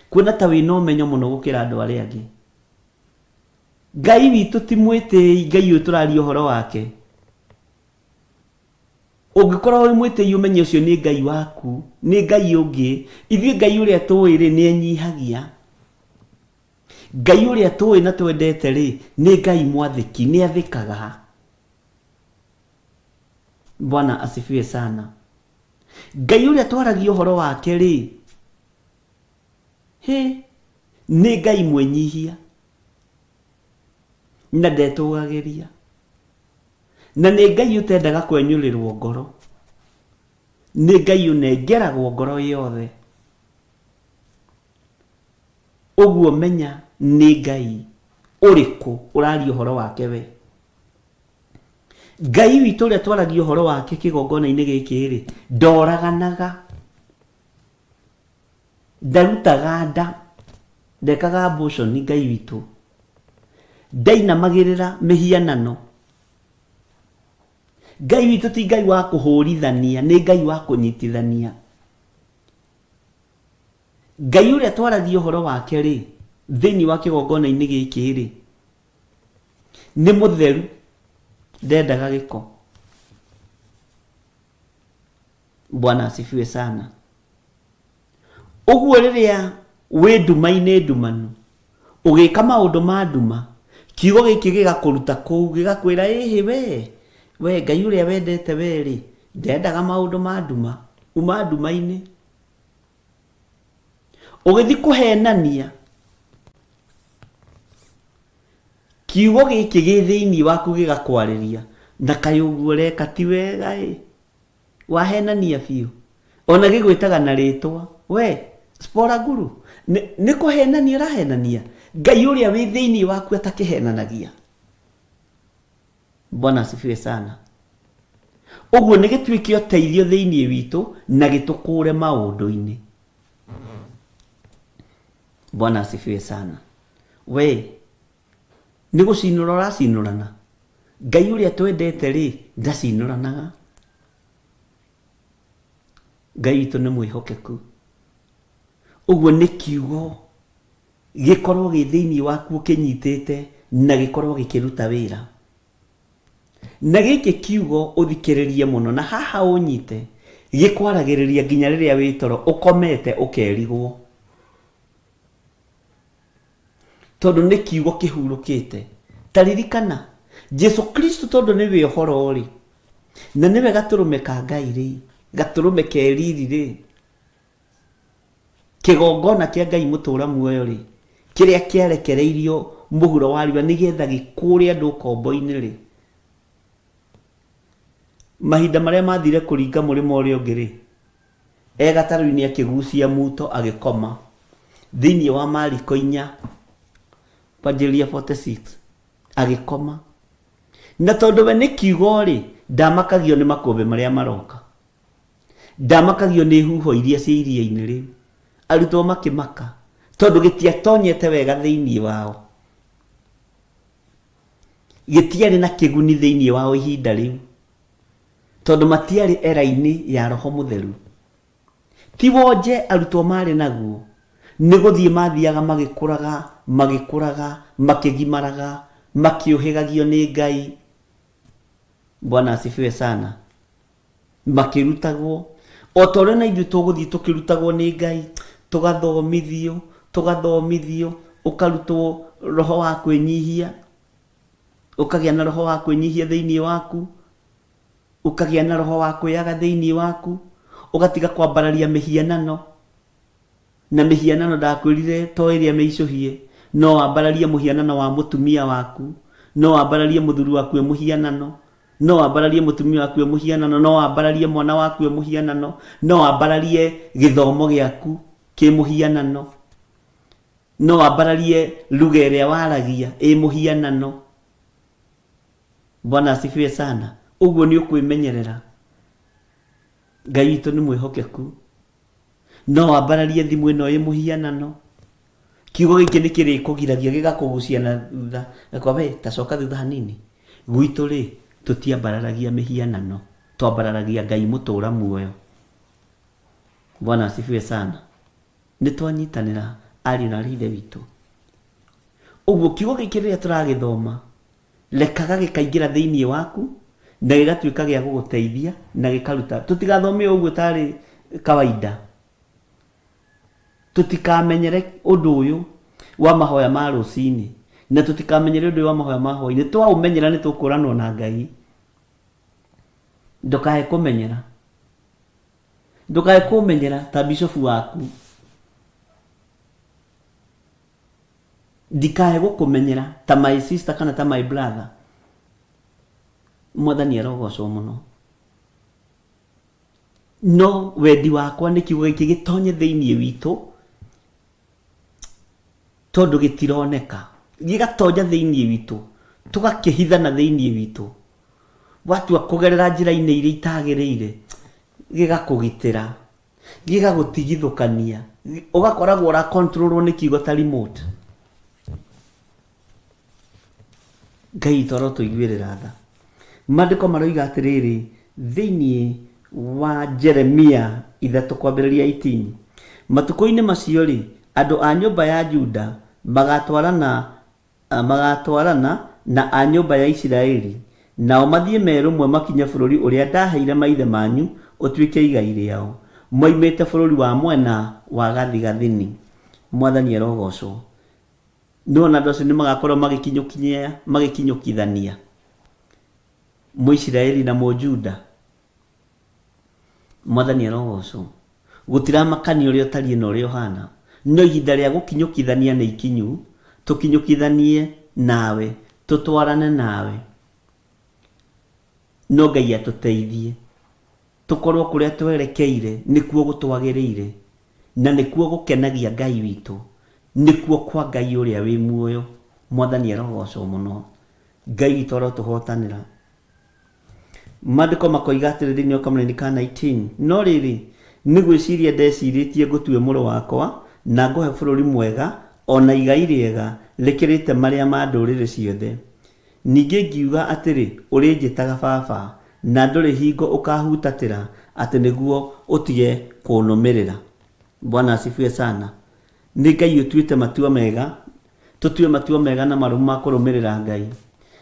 kuona ta wĩna ũmenyo mũno gũkĩra andũ arĩa angĩ. Ngai witũ ti mwĩtĩi, Ngai ũyũ tũraria ũhoro wake. Ũngĩkorwo wĩ mwĩtĩi ũmenye ũcio nĩ Ngai waku, nĩ Ngai ũngĩ. Ithuĩ Ngai ũrĩa tũĩ rĩ, nĩ enyihagia. Ngai ũrĩa tũĩ na twendete rĩ, nĩ Ngai mwathĩki, nĩ athĩkaga. Bwana asifiwe sana. Ngai ũrĩa twaragia ũhoro wake rĩ, hĩ, nĩ Ngai mwĩnyihia na ndetũgagĩria, na nĩ Ngai ũtendaga kwenyũrĩrwo ngoro, nĩ Ngai ũnengeragwo ngoro yothe. Ũguo menya nĩ Ngai ũrĩkũ ũraria ũhoro wake we. Ngai witũ ũrĩa twaragia ũhoro wake kĩgongona-inĩ gĩkĩ-rĩ, ndoraganaga, ndarutaga nda, ndekaga abortion Ngai witũ, ndainamagĩrĩra mĩhianano. Ngai witũ ti Ngai wa kũhũrithania, nĩ Ngai wa kũnyitithania. Ngai ũrĩa twaragia ũhoro wake-rĩ, thĩinĩ wa kĩgongona-inĩ gĩkĩ-rĩ, nĩ mũtheru ndendaga gĩko bwana asifiwe sana ũguo rĩrĩa wĩ nduma-inĩ ndumanu ũgĩka maũndũ ma nduma kiugo gĩkĩ gĩgakũruta kũu gĩgakwĩra ĩhĩ we we ngai ũrĩa wendete we rĩ ndendaga maũndũ ma nduma uma nduma-inĩ ũgĩthiĩ kũhenania kiugo gĩkĩ gĩ thĩinĩ waku gĩgakwarĩria na kaĩ ũguo ũreka ti wega ĩ wahenania biũ ona gĩgwĩtaga na rĩtwa we spora guru nĩ nĩ kũhenania ũrahenania ngai ũrĩa wĩ thĩinĩ waku atakĩhenanagia bwana asifiwe sana ũguo nĩ gĩtuĩke ũteithio thĩinĩ witũ na gĩtũkũre maũndũ-inĩ bwana asifiwe sana we nĩ gũcinũra ũracinũrana ngai ũrĩa twendete rĩ ndacinũranaga ngai witũ nĩ mwĩhokeku ũguo nĩ kiugo gĩkorwo gĩ thĩinĩ waku ũkĩnyitĩte na gĩkorwo gĩkĩruta wĩra na gĩkĩ kiugo ũthikĩrĩrie mũno na haha ũnyite gĩkwaragĩrĩria nginya rĩrĩa wĩ toro ũkomete ũkerigwo. Tondũ nĩ kiugo kĩhurũkĩte. Ta ririkana, Jesu Kristo tondũ nĩwe ũhoro-rĩ, na nĩwe gatũrũme ka Ngai-rĩ, gatũrũme ke riri-rĩ, kĩgongona kĩa Ngai mũtũra muoyo-rĩ, kĩrĩa kĩarekereirio mũhuro wa riũa nĩgetha gĩkũũre andũ ũkombo-inĩ-rĩ, mahinda marĩa mathire kũringa mũrĩmo ũrĩa ũngĩ-rĩ, E gatarũ-inĩ akĩgucia muto agĩkoma. Thĩinĩ wa Mariko inya, kwanjĩrĩria 46, agĩkoma. Na tondũ we nĩ kiugo-rĩ, ndamakagio nĩ makũmbĩ marĩa maroka. Ndamakagio nĩ huho iria cia iria-inĩ rĩu. Arutwo makĩmaka, tondũ gĩtiatonyete wega thĩinĩ wao. Gĩtiarĩ na kĩguni thĩinĩ wao ihinda rĩu. Tondũ matiarĩ era-inĩ ya Roho Mũtheru. Ti wonje arutwo maarĩ naguo, nĩ gũthiĩ maathiaga magĩkũraga, magĩkũraga, makĩgimaraga, makĩũhĩgagio nĩ Ngai. Bwana asifiwe sana. Makĩrutagwo. O ta ũrĩa na ithuĩ tũgũthiĩ tũkĩrutagwo nĩ Ngai, tũgathomithio, tũgathomithio, ũkarutwo roho wa kwĩnyihia. Ũkagĩa na roho wa kwĩnyihia thĩinĩ waku, ũkagĩa na roho wa kwĩyaga thĩinĩ waku, ũgatiga kwambararia mĩhianano. Na mĩhianano ndakwĩrire to ĩrĩa mĩicũhie, no wambararie mũhianano wa mũtumia waku, no wambararie mũthuri waku e mũhianano, no wambararie mũtumia waku e mũhianano, no wambararie mwana waku e mũhianano, no wambararie gĩthomo gĩaku kĩ mũhianano. No wambararie lugha ĩrĩa waragia ĩ mũhianano. Bwana asifiwe sana. Ũguo nĩ ũkwĩmenyerera. Ngai witũ nĩ mwĩhokeku. No wambararie thimũ ĩno ĩ mũhianano. Kiugo gĩkĩ nĩ kĩrĩkũgiragia gĩgakũgucia na thutha. Gakwa we ta coka thutha hanini. Gwitũ rĩ, tũtiambararagia mĩhianano. Twambararagia Ngai mũtũra muoyo. Bwana asifiwe sana. Nĩ twanyitanĩra ariũ na aarĩ a Ithe witũ. Ũguo kiugo gĩkĩ rĩrĩa tũragĩthoma, rekaga gĩkaingĩra thĩinĩ waku na gĩgatuĩka gĩa gũgũteithia na gĩkaruta. Tũtigathome o ũguo tarĩ kawaida. Tũtikamenyere ũndũ ũyũ wa mahoya ma rũcinĩ na tũtikamenyere ũndũ ũyũ wa mahoya ma hwainĩ. Twaũmenyera nĩ tũkũranwo na Ngai. Ndũkae kũmenyera. Ndũkae kũmenyera ta bishofu waku. Ndikae gũkũmenyera ta my sister kana ta my brother. Mwathani arogocwo mũno. No wendi wakwa nĩ kiugo gĩkĩ gĩtonye thĩinĩ witũ tondũ gĩtironeka. Gĩgatonya thĩinĩ witũ, tũgakĩhithana thĩinĩ witũ. Watua kũgerera njĩra-inĩ iria itagĩrĩire, gĩgakũgitĩra, gĩgagũtigithũkania, ũgakoragwo ũra control rwo nĩ kiugo ta remote. Ngai witũ arotũiguĩrĩra tha. Maandĩko maroiga atĩrĩrĩ, thĩinĩ wa Jeremia ithatũ kwambĩrĩria 18, matukũ-inĩ macio-rĩ, andũ a nyũmba ya Juda magatwarana Magaatwarana na a nyũmba ya Isiraeli, nao mathiĩ me rũmwe makinye bũrũri ũrĩa ndaheire maithe manyu ũtuĩke igai rĩao, moimĩte bũrũri wa mwena wa gathigathini. Mwathani arogoocwo! Nĩwona andũ acio nĩmagakorwo magĩkinyũkithania, Mũisiraeli na Mũjuda. Mwathani arogoocwo. Gũtiramakania ũrĩa ũtariĩ na ũrĩa ũhana, no ihinda rĩa gũkinyũkithania nĩ ikinyu, tũkinyũkithanie nawe, tũtwarane nawe. No Ngai atũteithie, tũkorwo kũrĩa twerekeire nĩkuo gũtwagĩrĩire, na nĩkuo gũkenagia Ngai witũ, nĩkuo kwa Ngai ũrĩa wĩ muoyo. Mwathani arogoocwo mũno. Ngai witũ arotũhotanĩra. Maandĩko makoiga atĩrĩ thĩinĩ wa kamũraini ka 19, No rĩrĩ, nĩ gwĩciria ndecirĩtie ngũtue mũrũ wakwa, na ngũhe bũrũri mwega, o na igai rĩega, rĩkĩrĩte marĩa ma ndũrĩrĩ ciothe. Ningĩ ngiuga atĩrĩ, Ũrĩnjĩtaga baba, na ndũrĩ hingo ũkahutatĩra atĩ nĩguo ũtige kũnũmĩrĩra. Bwana asifiwe sana. Nĩ Ngai ũtuĩte matua mega Tũtue matua mega na marũmu ma kũrũmĩrĩra Ngai,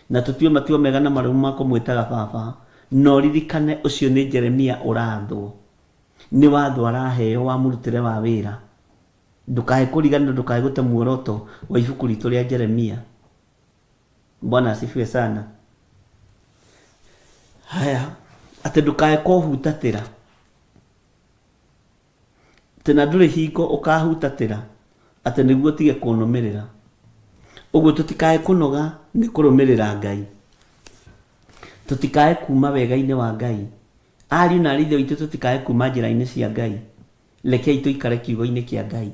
na tũtue matua mega na marũmu ma kũmwĩtaga Baba. Na ũririkane ũcio nĩ Jeremia ũrathwo. Nĩ watho araheo wa mũrutĩre wa wĩra. Ndũkae kũriganĩrwo, ndũkae gũte muoroto wa ibuku ritũ rĩa Jeremia. Bwana asifiwe sana. Haya, atĩ ndũkae kũhutatĩra. Atĩ na ndũrĩ hingo ũkahutatĩra atĩ nĩguo ũtige kũnũmĩrĩra. Ũguo tũtikae kũnoga nĩ kũrũmĩrĩra Ngai. Tũtikae kuma wega-inĩ wa Ngai. Ariũ na aarĩ a Ithe witũ tũtikae kuma njĩra-inĩ cia Ngai. Rekei tũikare kiugo-inĩ kĩa Ngai.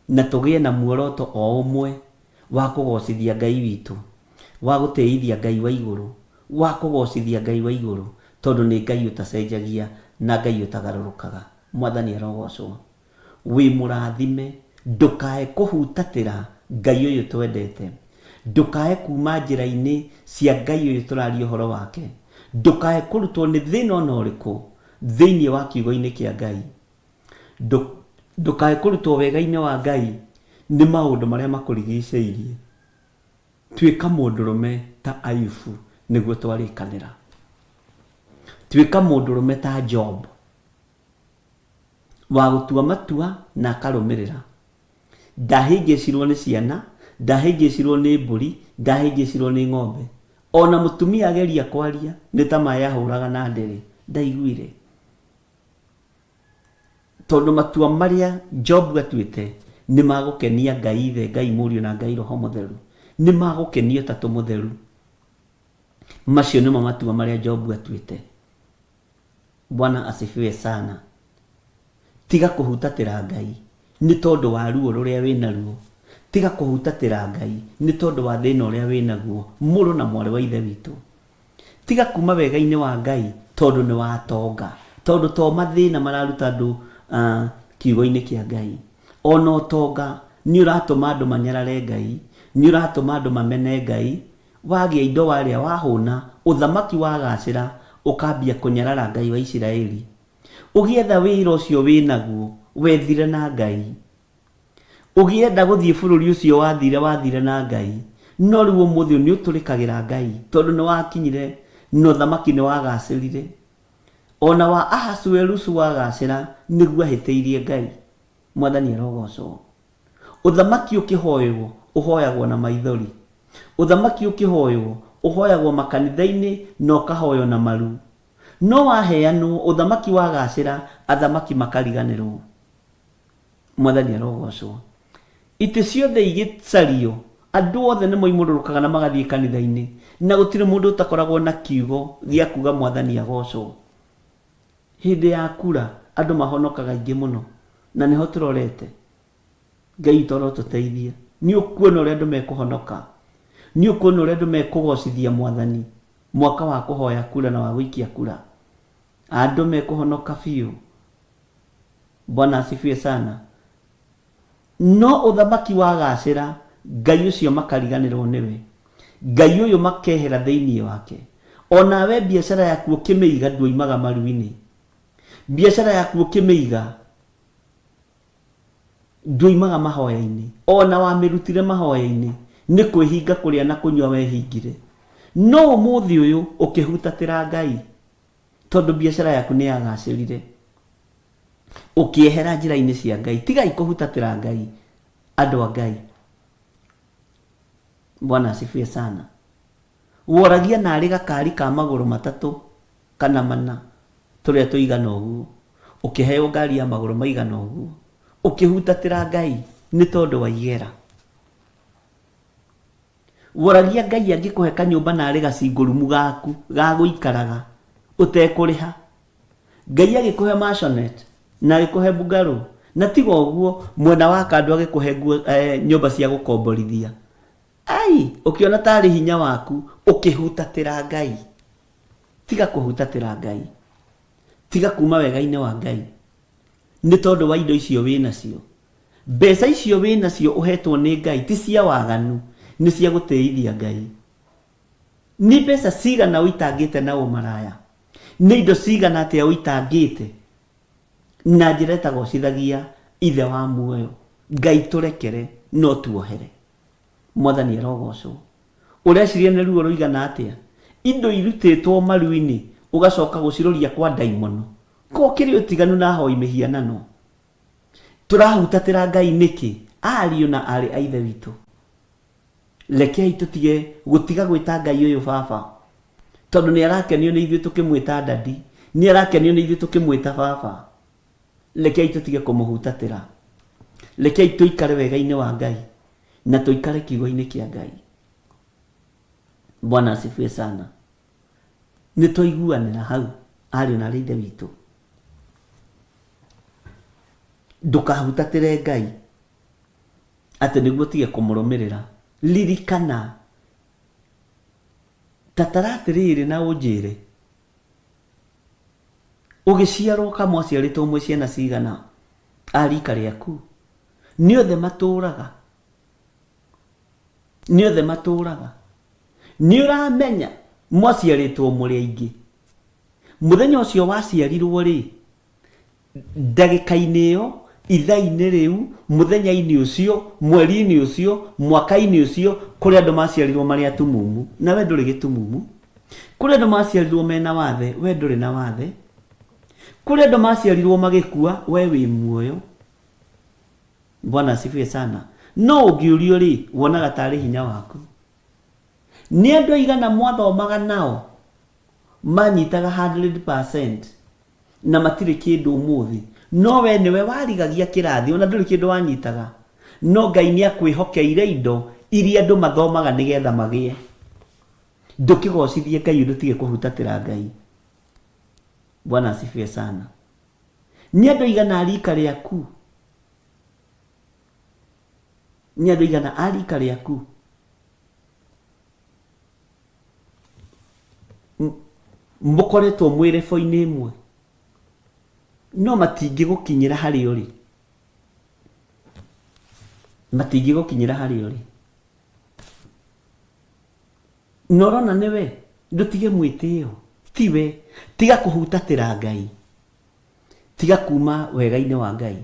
Na tũgĩe na muoroto o ũmwe wa kũgoocithia Ngai witũ, wa gũtĩithia Ngai wa igũrũ, wa kũgoocithia Ngai wa igũrũ, tondũ nĩ Ngai ũtacenjagia na Ngai ũtagarũrũkaga. Mwathani arogoocwo. Wĩ mũrathime. Ndũkae kũhutatĩra Ngai ũyũ twendete. Ndũkae kuuma njĩra-inĩ cia Ngai ũyũ tũraria ũhoro wake. Ndũkae kũrutwo nĩ thĩna o na ũrĩkũ thĩinĩ wa kiugo-inĩ kĩa Ngai. Ndũkae kũrutwo wega-inĩ wa Ngai nĩ maũndũ marĩa makũrigicĩirie. Tuĩka mũndũrũme ta Ayubu nĩguo twarĩkanĩra. Tuĩka mũndũrũme ta Job wa gũtua matua na akarũmĩrĩra. Ndahĩngĩcirwo nĩ ciana, ndahĩngĩcirwo nĩ mbũri, ndahĩngĩcirwo nĩ ng'ombe. Ona mũtumia ageria kwaria nĩ ta maĩ ahũraga na ndĩrĩ, ndaiguire. Tondũ matua marĩa Jobu atuĩte nĩ ma gũkenia Ngai Ithe, Ngai Mũriũ na Ngai Roho Mũtheru. Nĩ ma gũkenia Ũtatũ Mũtheru. Macio nĩmo matua marĩa Jobu atuĩte. Bwana asifiwe sana. Tiga kũhutatĩra Ngai nĩ tondũ wa ruo rũrĩa wĩ naruo. Tiga kũhutatĩra Ngai nĩ tondũ wa thĩna ũrĩa wĩ naguo, mũrũ na mwarĩ wa Ithe witũ. Tiga kuma wega-inĩ wa Ngai tondũ nĩ watonga. Tondũ to mathĩna mararuta andũ kiugo-inĩ kĩa Ngai. Ona ũtonga nĩ ũratũma andũ manyarare Ngai, nĩ ũratũma andũ mamene Ngai. Wagĩa indo warĩa wahũna, ũthamaki wagacĩra, ũkambia kũnyarara Ngai wa Isiraeli. Ũgĩetha wĩra ũcio wĩnaguo, wethire na Ngai. Ũgĩenda gũthiĩ bũrũri ũcio wathire wathire na Ngai, no rĩu ũmũthĩ ũyũ nĩ ũtũrĩkagĩra Ngai tondũ nĩ wakinyire na ũthamaki nĩ wagacĩrire. O na wa Ahasuerusu wagacĩra nĩguo ahĩtĩirie Ngai. Mwathani arogocwo. Ũthamaki ũkĩhoywo ũhoyagwo na maithori. Ũthamaki ũkĩhoywo ũhoyagwo makanitha-inĩ na ũkahoywo na maru. No waheanwo ũthamaki wagacĩra athamaki makariganĩrwo. Mwathani arogocwo. Itĩ ciothe igĩcario, andũ othe nĩ moimũrũrũkaga na magathiĩ kanitha-inĩ, na gũtirĩ mũndũ ũtakoragwo na kiugo gĩa kuga Mwathani agocwo. Hĩndĩ ya kura, andũ mahonokaga aingĩ mũno, na nĩho tũrorete. Ngai witũ arotũteithia. Nĩ ũkuona ũrĩa andũ mekũhonoka. Nĩ ũkuona ũrĩa andũ mekũgocithia Mwathani mwaka wa kũhoya kura na wa gũikia kura. Andũ mekũhonoka biũ. Bwana asifiwe sana. No ũthamaki wagacĩra, Ngai ũcio makariganĩrwo nĩwe. Ngai ũyũ makehera thĩinĩ wake. Onawe biacara yaku ũkĩmĩiga nduoimaga maru-inĩ. Biacara yaku ũkĩmĩiga nduoimaga mahoya-inĩ. Ona wamĩrutire mahoya-inĩ nĩ kwĩhinga kũrĩa na kũnyua wehingire. No ũmũthĩ ũyũ ũkĩhutatĩra Ngai tondũ biacara yaku nĩ yagacĩrire. Ũkĩehera njĩra-inĩ cia Ngai. Tigai kũhutatĩra Ngai, andũ a Ngai. Bwana asifiwe sana. Woragia narĩ gakari ka magũrũ matatũ kana mana tũrĩa tũigana ũguo, ũkĩheo ngari ya magũrũ maigana ũguo, ũkĩhutatĩra Ngai nĩ tondũ wa igera. Woragia Ngai angĩkũhe kanyũmba narĩ gacingũrumu gaku ga gũikaraga ũtekũrĩha. Ngai agĩkũhe maisonette na agĩkũhe bungalow na tiga ũguo mwena wa kando agĩkũhe nguo, eh, nyũmba cia gũkomborithia. Ai, ũkĩona tarĩ hinya waku ũkĩhutatĩra Ngai. Tiga kũhutatĩra Ngai. Tiga kuma wega-inĩ wa Ngai nĩ tondũ wa indo icio wĩ nacio. Mbeca icio wĩ nacio ũhetwo nĩ Ngai ti cia waganu, nĩ cia gũtĩithia Ngai. Nĩ mbeca cigana ũitangĩte na ũmaraya? Nĩ indo cigana atĩa ũitangĩte na njĩra ĩtagocithagia Ithe wa muoyo? Ngai tũrekere no tuohere. Mwathani arogocwo. Ũreciria nĩ ruo rũigana atĩa? Indo irutĩtwo maru-inĩ ũgacoka gũciroria kwa ndaimono. Ko kĩrĩ ũtiganu na ahoi mĩhianano? Tũrahutatĩra Ngai nĩkĩ? Ariũ na aarĩ a Ithe witũ, rekei tũtige gũtiga gwĩta Ngai ũyũ baba, tondũ nĩ arakenio nĩ ithuĩ tũkĩmwĩta daddy, nĩ arakenio nĩ ithuĩ tũkĩmwĩta baba. Rekei tũtige kũmũhutatĩra. Rekei tũikare wega-inĩ wa Ngai na tũikare kiugo-inĩ kĩa Ngai. Bwana asifiwe sana. Nĩ twaiguanĩra hau ariũ na aarĩ a Ithe witũ. Ndũkahutatĩre Ngai atĩ nĩguo ũtige kũmũrũmĩrĩra. Ririkana, ta tara atĩrĩrĩ na ũnjĩre, ũgĩciarwo ka mwaciarĩtwo mwĩ ciana cigana a rika rĩaku? Nĩ othe matũraga? Nĩ othe matũraga? Nĩ ũramenya mwaciarĩtwo mũrĩ aingĩ? Mũthenya ũcio waciarirwo-rĩ, ndagĩka-inĩ ĩyo, ithaa-inĩ rĩu, mũthenya-inĩ ũcio, mweri-inĩ ũcio, mwaka-inĩ ũcio, kũrĩ andũ maciarirwo marĩ atumumu, na we ndũrĩ gĩtumumu. Kũrĩ andũ maciarirwo mena wathe, we ndũrĩ na wathe. Kũrĩ andũ maciarirwo magĩkua, we wĩ muoyo. Bwana asifiwe sana. No ũngĩũrio-rĩ, wonaga tarĩ hinya waku. Nĩ andũ aigana mwathomaga nao manyitaga 100% na matirĩ kĩndũ ũmũthĩ, no we nĩwe warigagia kĩrathi ona ndũrĩ kĩndũ wanyitaga, no Ngai nĩ akwĩhokeire indo iria andũ mathomaga nĩgetha magĩe. Ndũkĩgocithie Ngai ũndũ tige kũhutatĩra Ngai. Bwana asifiwe sana. Nĩ andũ aigana a rika rĩaku? Nĩ andũ aigana a rika rĩaku mũkoretwo mwĩ rebo-inĩ ĩmwe no matingĩgũkinyĩra harĩa ũrĩ? Matingĩgũkinyĩra harĩa ũrĩ. Na ũrona nĩwe, ndũtige mwĩtĩo, tiwe. Tiga kũhutatĩra Ngai. Tiga kuma wega-inĩ wa Ngai.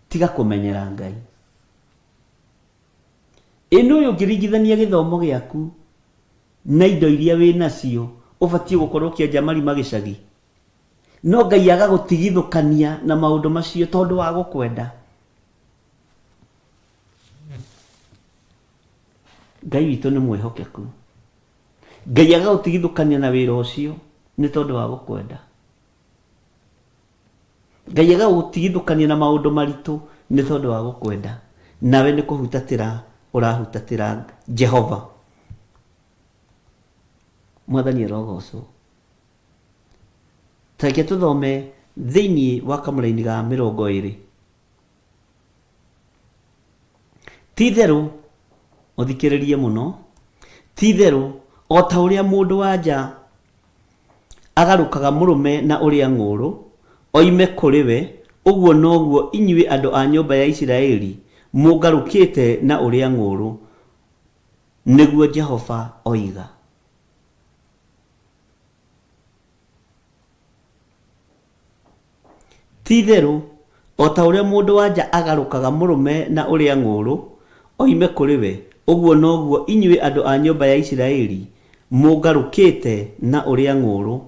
Tiga kũmenyera Ngai. Ĩ nũĩ ũngĩringithania gĩthomo gĩaku na indo iria wĩ nacio ũbatiĩ gũkorwo ũkĩenja marima gĩcagi? No Ngai agagũtigithũkania na maũndũ macio tondũ wa gũkwenda. Ngai witũ nĩ mwĩhokeku. Ngai agagũtigithũkania na wĩra ũcio nĩ tondũ wa gũkwenda. Ngai agagũtigithũkania na maũndũ maritũ nĩ tondũ wa gũkwenda. Nawe nĩ kũhutatĩra ũrahutatĩra Jehova. Mwathani arogocwo. Ta reke tũthome thĩinĩ wa kamũraini ga 20. Ti itherũ, ũthikĩrĩrie mũno, ti itherũ, o ta ũrĩa mũndũ-wa-nja agarũkaga mũrũme na ũrĩa ng'ũũrũ, oime kũrĩ we, ũguo noguo inyuĩ andũ a nyũmba ya Isiraeli mũngarũkĩte na ũrĩa ng'ũũrũ, nĩguo Jehova oiga. Ti-itherũ, o ta ũrĩa mũndũ-wa-nja agarũkaga mũrũme na ũrĩa ng'ũũrũ, oime kũrĩ we, ũguo noguo inyuĩ andũ a nyũmba ya Isiraeli mũngarũkĩte na ũrĩa ng'ũũrũ,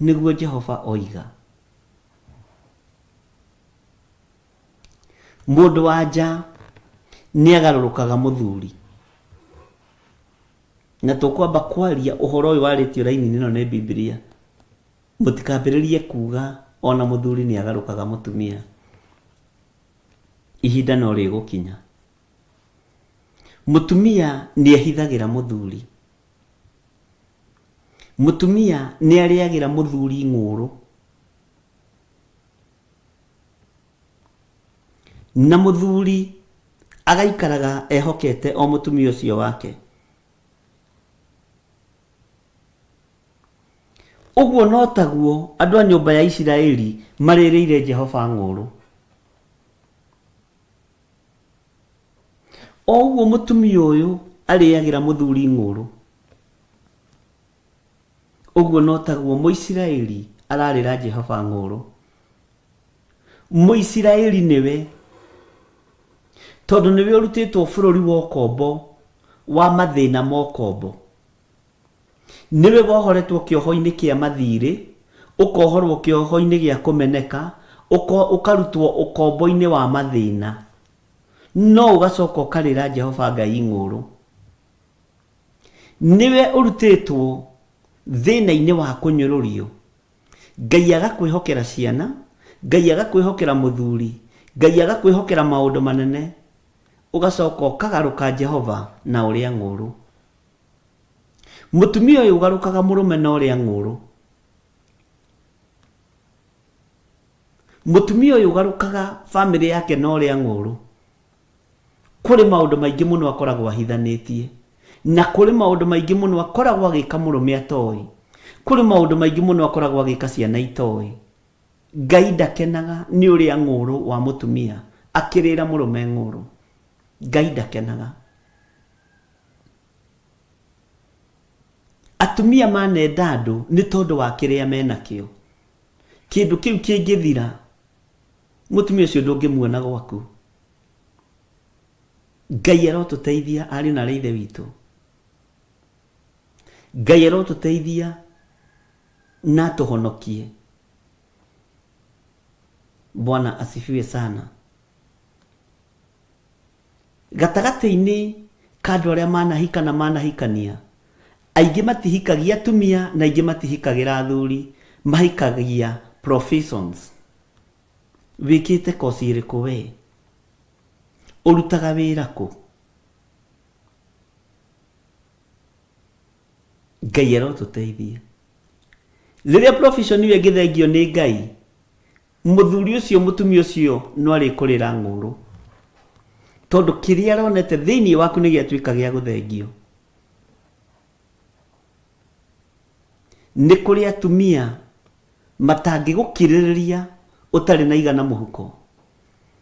nĩguo Jehova oiga. Mũndũ-wa-nja nĩagarũrũkaga mũthuri. Na tũkwamba kwaria ũhoro ũyũ warĩtio raini-inĩ ĩno nĩ Bibilia. Mũtikambĩrĩrie kuuga o na mũthuri nĩ agarũkaga mũtumia. Ihinda no rĩgũkinya. Mũtumia nĩ ehithagĩra mũthuri. Mũtumia nĩ arĩagĩra mũthuri ng'ũũrũ. Na mũthuri agaikaraga ehokete o mũtumia ũcio wake. Ũguo no taguo andũ a nyũmba ya Isiraeli marĩrĩire Jehova ng'ũũrũ. O ũguo mũtumia ũyũ arĩagĩra mũthuri ng'ũũrũ, ũguo no taguo Mũisiraeli ararĩra Jehova ng'ũũrũ. Mũisiraeli nĩwe, tondũ nĩwe ũrutĩtwo bũrũri wa ũkombo, wa mathĩna ma ũkombo. Nĩwe wohoretwo kĩoho-inĩ kĩa mathiirĩ, ũkohorwo kĩoho-inĩ gĩa kũmeneka, Ũkarutwo ũkombo-inĩ wa mathĩna, no ũgacoka ũkarĩra Jehova Ngai ng'ũũrũ. Nĩwe ũrutĩtwo thĩna-inĩ wa kũnyũrũrio, Ngai agakwĩhokera ciana, Ngai agakwĩhokera mũthuri, Ngai agakwĩhokera maũndũ manene, ũgacoka ũkagarũka Jehova na ũrĩa ng'ũũrũ. Mũtumia ũyũ ũgarũkaga mũrũme na ũrĩa ng'ũũrũ. Mũtumia ũyũ ũgarũkaga famĩlĩ yake na ũrĩa ng'ũũrũ. Kũrĩ maũndũ maingĩ mũno akoragwo ahithanĩtie. Na kũrĩ maũndũ maingĩ mũno akoragwo agĩka mũrũme atoĩ. Kũrĩ maũndũ maingĩ mũno akoragwo agĩka ciana itoĩ. Ngai ndakenaga nĩ ũrĩa ng'ũũrũ wa mũtumia akĩrĩra mũrũme ng'ũũrũ. Ngai ndakenaga. Atumia manenda andũ nĩ tondũ wa kĩrĩa menakĩo. Kĩndũ kĩu kĩngĩthira, mũtumia ũcio ndũngĩmuona gwaku. Ngai arotũteithia ariũ na aarĩ a Ithe witũ. Ngai arotũteithia na atũhonokie. Bwana asifiwe sana. Gatagatĩ-inĩ ka andũ arĩa manahika na manahikania, aingĩ matihikagia atumia na aingĩ matihikagĩra athuri, mahikagia professions. Wĩkĩte koci ĩrĩkũ we? Ũrutaga wĩra kũ? Ngai arotũteithia. Rĩrĩa profession ĩyo ĩngĩthengio nĩ Ngai, Mũthuri ũcio mũtumia ũcio no arĩkũrĩra ng'ũũrũ, tondũ kĩrĩa aronete thĩinĩ waku nĩ gĩatuĩka gĩa gũthengio. Nĩ kũrĩ atumia matangĩgũkirĩrĩria ũtarĩ na igana mũhuko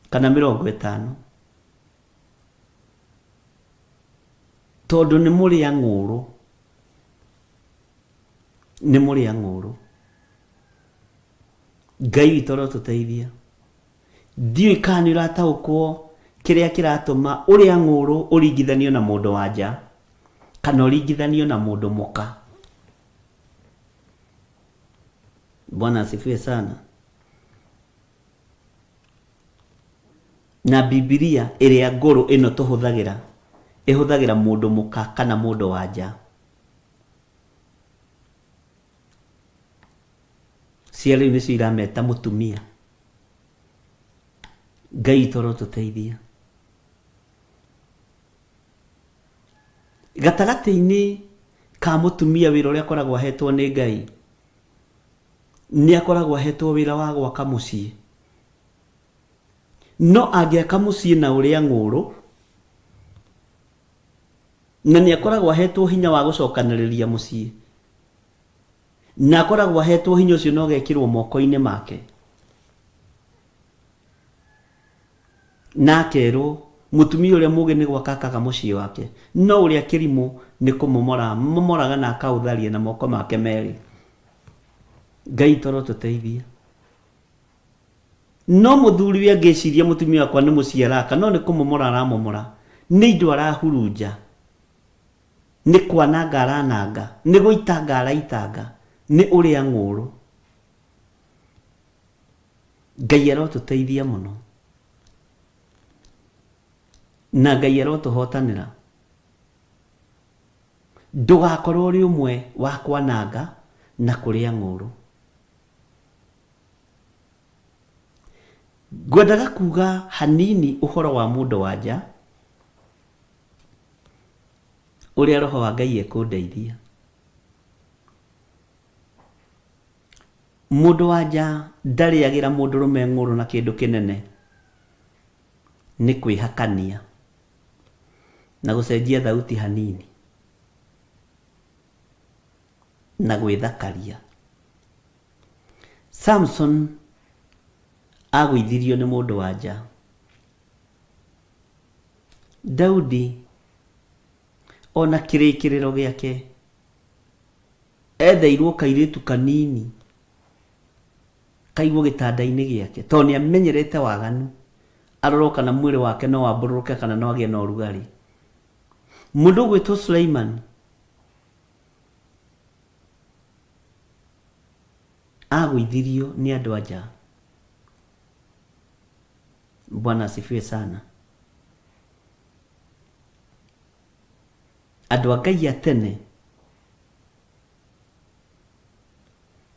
kana 50, tondũ nĩ mũrĩa ng'ũũrũ, nĩ mũrĩa ng'ũũrũ. Ngai witũ arotũteithia. Ndiũĩ kana nĩ ũrataũkwo kĩrĩa kĩratũma ũrĩa ng'ũũrũ ũringithanio na mũndũ wa nja kana ũringithanio na mũndũ mũka. Bwana asifiwe sana. Na Bibilia ĩrĩa ngũrũ ĩno tũhũthagĩra ĩhũthagĩra mũndũ mũka kana mũndũ wa nja. Cia rĩu nĩcio irameta mũtumia. Ngai witũ arotũteithia. Gatagatĩ-inĩ ka mũtumia wĩra ũrĩa akoragwo ahetwo nĩ Ngai, nĩ akoragwo ahetwo wĩra wa gwaka mũciĩ. No angĩaka mũciĩ na ũrĩa ng'ũũrũ, na nĩ akoragwo ahetwo hinya wa gũcokanĩrĩria mũciĩ, Na akoragwo aheetwo hinya ũcio na ũgekĩrwo moko-inĩ make. Na akerwo, mũtumia ũrĩa mũũgĩ nĩ gwaka akaga mũciĩ wake, no ũrĩa kĩrimũ nĩ kũmomora amomoraga na akaũtharia na moko make merĩ. Ngai witũ arotũteithia. No mũthuriwe angĩciria mũtumia wakwa nĩ mũciĩ araka, no nĩ kũmomora aramomora, nĩ indo arahurunja. Nĩ kwananga arananga, nĩ gũitanga araitanga, nĩ ũrĩa ng'ũũrũ. Ngai arotũteithia mũno. Na Ngai arotũhotanĩra. Ndũgakorwo ũrĩ ũmwe wa kwananga na kũrĩa ng'ũũrũ. Ngwendaga kuga hanini ũhoro wa mũndũ wa nja. Ũrĩa Roho wa Ngai ekũndeithia. Mũndũ wa nja ndarĩagĩra mũndũrũme ng'ũrũ na kĩndũ kĩnene, nĩ kwĩhakania na gũcenjia thauti hanini na gwĩthakaria. Samson agũithirio nĩ mũndũ wa nja. Daudi o na kĩrĩkĩrĩro gĩake etheirwo kairĩtu kanini kaigwo gĩtanda-inĩ gĩake tondũ nĩ amenyerete waganu, arorwo kana mwĩrĩ wake no wambũrũrũke kana no agĩe na ũrugarĩ. Mũndũ ũgwĩtwo Suleiman agũithirio nĩ andũ a nja. Bwana asifiwe sana. Andũ a Ngai a tene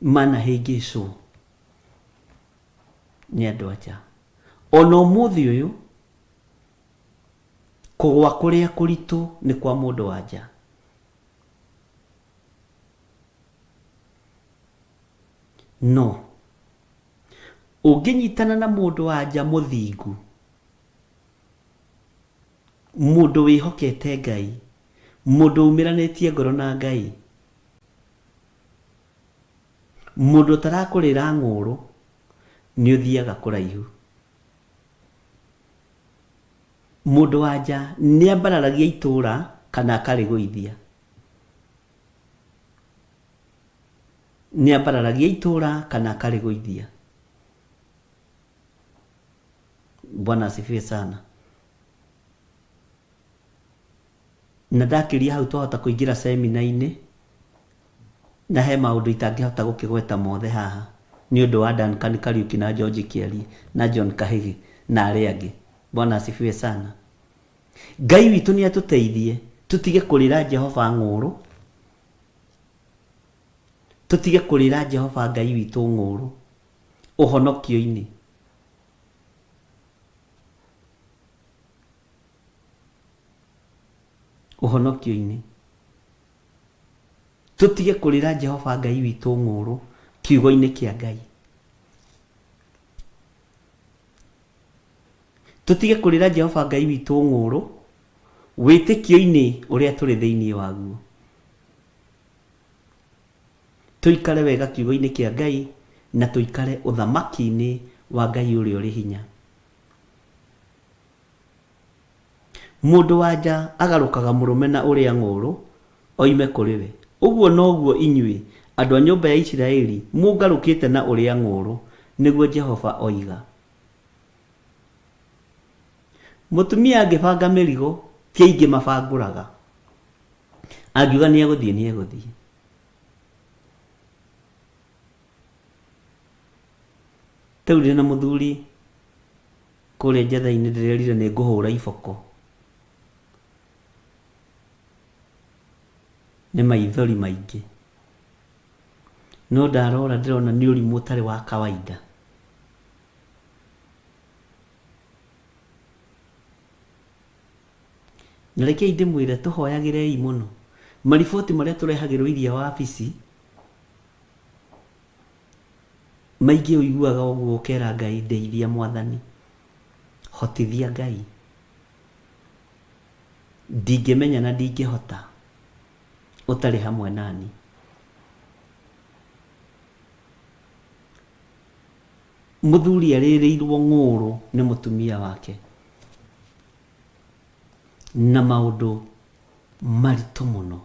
manahĩngĩcwo nĩ andũ anja. Ona ũmũthĩ ũyũ kũgwa kũrĩa kũritũ nĩ kwa mũndũ wa nja. No ũngĩnyitana na mũndũ wa nja mũthingu, mũndũ wĩhokete Ngai, mũndũ umĩranĩtie ngoro na Ngai, mũndũ ũtarakũrĩra ng'ũrũ, nĩ ũthiaga kũraihu. Mũndũ wa nja nĩ ambararagia itũũra kana akarĩgũithia. Nĩ ambararagia itũũra kana akarĩgũithia. Bwana asifiwe sana. Na ndakĩria hau twahota kũingĩra semina-inĩ na he maũndũ itangĩhota gũkĩgweta mothe haha nĩ ũndũ wa Duncan Kariuki na George Kĩarie na John Kahĩgĩ na arĩa angĩ. Bwana asifiwe sana. Ngai witũ nĩ atũteithie tũtige kũrĩra Jehova ng'ũũrũ, tũtige kũrĩra Jehova Ngai witũ ng'ũũrũ ũhonokio-inĩ. Ũhonokio-inĩ. Tũtige kũrĩra Jehova Ngai witũ ng'ũũrũ kiugo-inĩ kĩa Ngai. Tũtige kũrĩra Jehova Ngai witũ ng'ũũrũ wĩtĩkio-inĩ ũrĩa tũrĩ thĩinĩ waguo. Tũikare wega kiugo-inĩ kĩa Ngai na tũikare ũthamaki-inĩ wa Ngai ũrĩa ũrĩ hinya. Mũndũ wa nja agarũkaga mũrũme na ũrĩa ng'ũũrũ oime kũrĩ we. Ũguo noguo inyuĩ, andũ a nyũmba ya Isiraeli, mũngarũkĩte na ũrĩa ng'ũũrũ, nĩguo Jehova oiga. Mũtumia angĩbanga mĩrigo, ti aingĩ mabangũraga. Angiuga nĩ egũthiĩ, nĩ egũthiĩ. Rĩu ndĩ na mũthuri kũrĩa njetha-inĩ ndĩrerire nĩ ngũhũra iboko. Nĩ maithori maingĩ. No ndarora ndĩrona nĩ ũrimũ ũtarĩ wa kawaida. Na rekei ndĩmwĩre tũhoyagĩrei mũno. Mariboti marĩa tũrehagĩrwo iria wabici, maingĩ ũiguaga ũguo ũkera Ngai ndeithia mwathani, hotithia Ngai. Ndingĩmenya na ndingĩhota ũtarĩ hamwe nani. Mũthuri arĩrĩirwo ng'ũũrũ nĩ mũtumia wake na maũndũ maritũ mũno.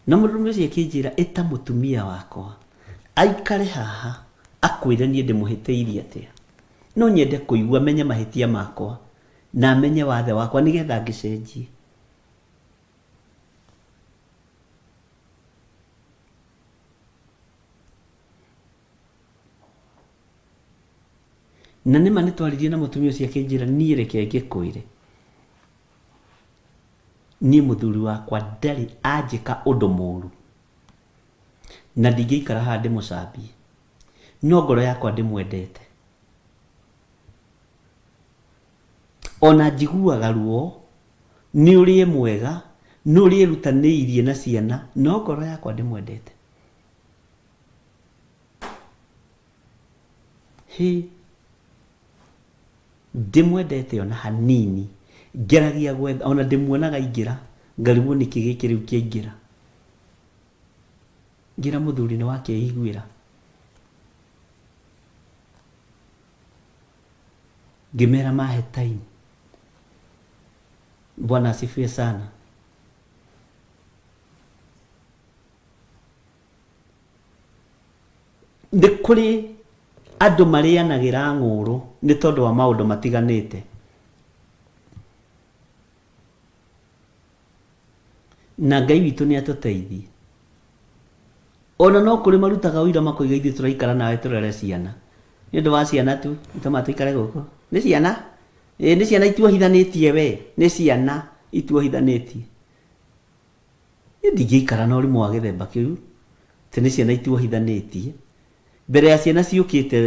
Na mũndũrũme ũcio akĩnjĩra, ĩta mũtumia wakwa aikare haha akwĩre niĩ ndĩmũhĩtĩirie atĩa. No nyende kũigua menye mahĩtia makwa na amenye wathe wakwa nĩgetha ngĩcenjie. Na nĩma nĩ twaririe na mũtumia ũcio akĩnjĩra niĩ reke ngĩkwĩre, niĩ mũthuri wakwa ndarĩ anjĩka ũndũ mũru na ndingĩikara haha ndĩmũcambie, no ngoro yakwa ndĩmwendete. Ona njiguaga ruo nĩ ũrĩa e mwega, nĩ ũrĩa erutanĩirie na ciana, no ngoro yakwa ndĩmwendete. Hĩ! Ndimwendete ona hanini, ngeragia gwetha, ona ndĩmuonaga aingĩra, ngarigwo nĩkĩ gĩkĩ rĩu kĩaingĩra. Ngĩra mũthuri nĩ wakĩiguĩra. Ngĩmera mahe time. Bwana asifiwe sana. Nĩ kũrĩ andũ marĩanagĩra ng'ũũrũ nĩ tondũ wa maũndũ matiganĩte. Na Ngai witũ nĩ atũteithie. Ona no kũrĩ marutaga ũira makoiga ithuĩ tũraikara nawe tũrere ciana. Nĩ ũndũ wa ciana tu itũmaga tũikare gũkũ. Nĩ ciana? Ĩĩ nĩ ciana ituohithanĩtie we, nĩ ciana ituohithanĩtie. Niĩ ndingĩikara na ũrimũ wa gĩthemba kĩu, atĩ nĩ ciana ituohithanĩtie. Mbere ya ciana ciũkĩte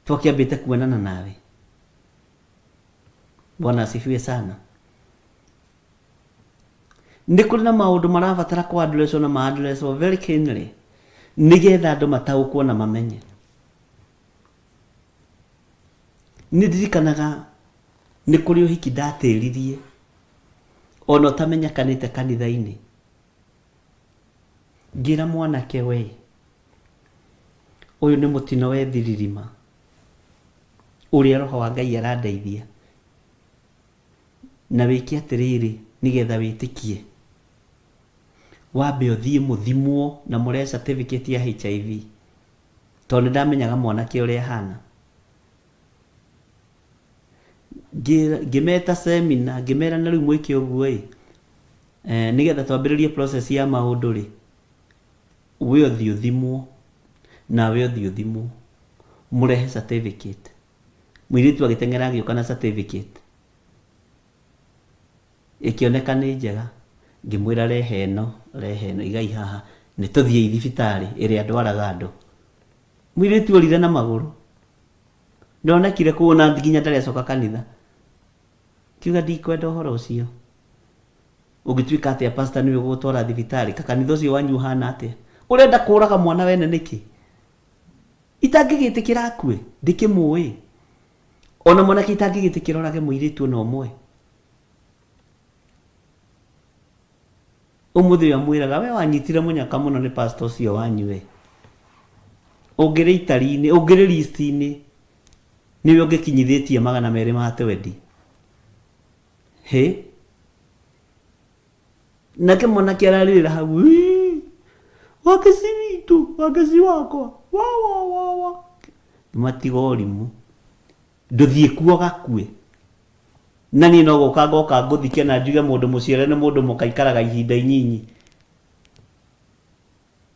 twakĩambĩte kuonana nawe. Bwana asifiwe sana. Nĩ kũrĩ na maũndũ marabatara kũ address na ma address very keenly nĩgetha andũ mataũkwo na mamenye. Nĩ ndirikanaga nĩ kũrĩ ũhiki ndatĩririe ona ũtamenyekanĩte kanitha-inĩ. Ngĩra mwanake we, ũyũ nĩ mũtino wethiririma ũrĩa roho wa Ngai arandeithia. Na wĩke atĩrĩrĩ, nĩgetha wĩtĩkie, wambe ũthiĩ mũthimwo na mũrehe certificate ya HIV, tondũ nĩ ndamenyaga mwanake ũrĩa ahana. Ngĩmeta seminar, ngĩmera na rĩu mwĩke ũguo ĩ, nĩgetha twambĩrĩrie process ya maũndũ rĩ, we ũthiĩ ũthimwo, nawe ũthiĩ ũthimwo, mũrehe certificate. Mũirĩtu agĩteng'era agĩũka na certificate. Ĩkĩoneka nĩ njega. Ngĩmwĩra rehe ĩno, rehe ĩno, igai haha, nĩ tũthiĩi thibitarĩ ĩrĩa ndwaraga andũ. Mũirĩtu orire na magũrũ. Ndonekire kũu ona nginya ndarĩ acoka kanitha. Ngiuga ndikwenda ũhoro ũcio. Ũngĩtuĩka atĩa pastor nĩwe ũgũgũtwara thibitarĩ? Kakanitha ũcio wanyu ũhana atĩa? Ũrenda kũraga mwana wene nĩkĩ? Itangĩgĩtĩkĩra akue, ndĩkĩmũĩ. Ona mwanake itangĩgĩtĩkĩra orage mũirĩtu ona ũmwe. Ũmũthĩ ũyũ amwĩraga we wanyitire mũnyaka mũno nĩ pastor ũcio wanyu we. Ũngĩrĩ itari-inĩ, ũngĩrĩ list-inĩ, nĩwe ũngĩkinyithĩtie 220 ma twendi. Hĩ? Nake mwanake ararĩrĩra hau, "Ĩĩ, wakeci witũ, wakeci wakwa, wa wa wa wa." Matiga ũrimũ. Ndũthiĩ kuo gakue. Na niĩ no gũka ngoka ngũthike na njuge mũndũ mũciare nĩ mũndũ mũka aikaraga ihinda inyinyi.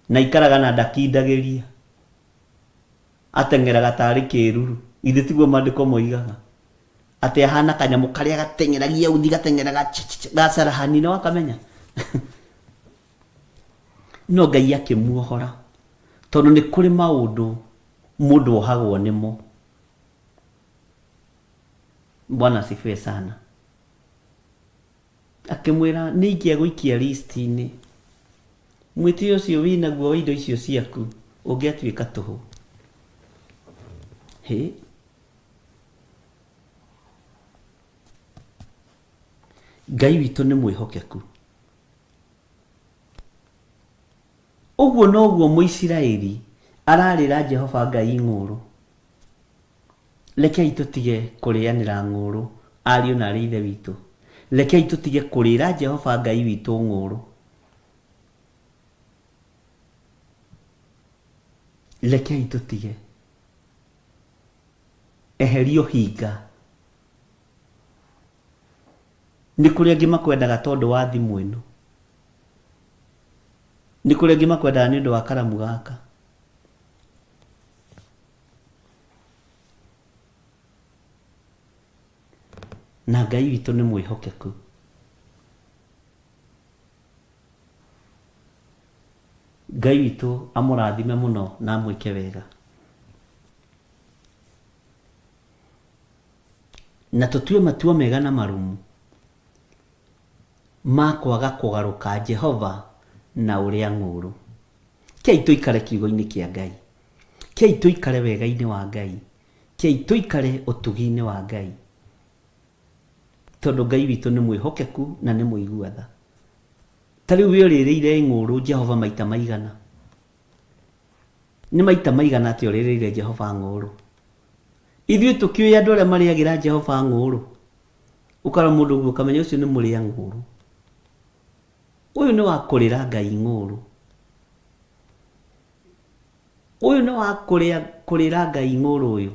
Na aikaraga na ndakindagĩria. Ateng'eraga tarĩ kĩruru. Githĩ tiguo maandĩko moigaga? Atĩ ahana kanyamũ karĩa gateng'eragia uthi gateng'eraga gacarahani nĩ wakamenya? No Ngai akĩmuohora tondũ nĩ kũrĩ maũndũ mũndũ ohagwo nĩmo. Bwana asifiwe sana. Akĩmwĩra nĩ ingĩagũikia list-inĩ. Mwĩtĩo ũcio wĩnaguo wa indo icio ciaku ũngĩatuĩka tũhũ. Hĩ. Ngai witũ nĩ mwĩhokeku. Ũguo noguo Mũisiraeli ararĩra Jehova Ngai ng'ũũrũ. Rekei tũtige kũrĩanĩra ng'ũũrũ, ariũ na aarĩ a Ithe witũ. Rekei tũtige kũrĩra Jehova Ngai witũ ng'ũũrũ. Rekei tũtige. Eheria ũhinga. Nĩ kũrĩ angĩ makwendaga tondũ wa thimũ ĩno. Nĩ kũrĩ angĩ makwendaga nĩ ũndũ wa karamu gaka. Na Ngai witũ nĩ mwĩhokeku. Ngai witũ amũrathime mũno na amwĩke wega. Na tũtue matua mega na marũmu ma kwaga kũgarũka Jehova na ũrĩa ng'ũũrũ. Kei tũikare kiugo-inĩ kĩa Ngai. Kei tũikare wega-inĩ wa Ngai. Kei tũikare ũtugi-inĩ wa Ngai. Tondũ Ngai witũ nĩ mwĩhokeku na nĩ mũigua tha. Ta rĩu we ũrĩrĩire ng'ũũrũ Jehova maita maigana? Nĩ maita maigana atĩa ũrĩrĩire Jehova ng'ũũrũ? Ithuĩ tũkĩũĩ andũ arĩa marĩagĩra Jehova ng'ũũrũ? Ũkarora mũndũ ũguo ũkamenya ũcio nĩ mũrĩa ng'ũũrũ. Ũyũ nĩ wa kũrĩra Ngai ng'ũũrũ. Ũyũ nĩ wa kũrĩa kũrĩra Ngai ng'ũũrũ ũyũ.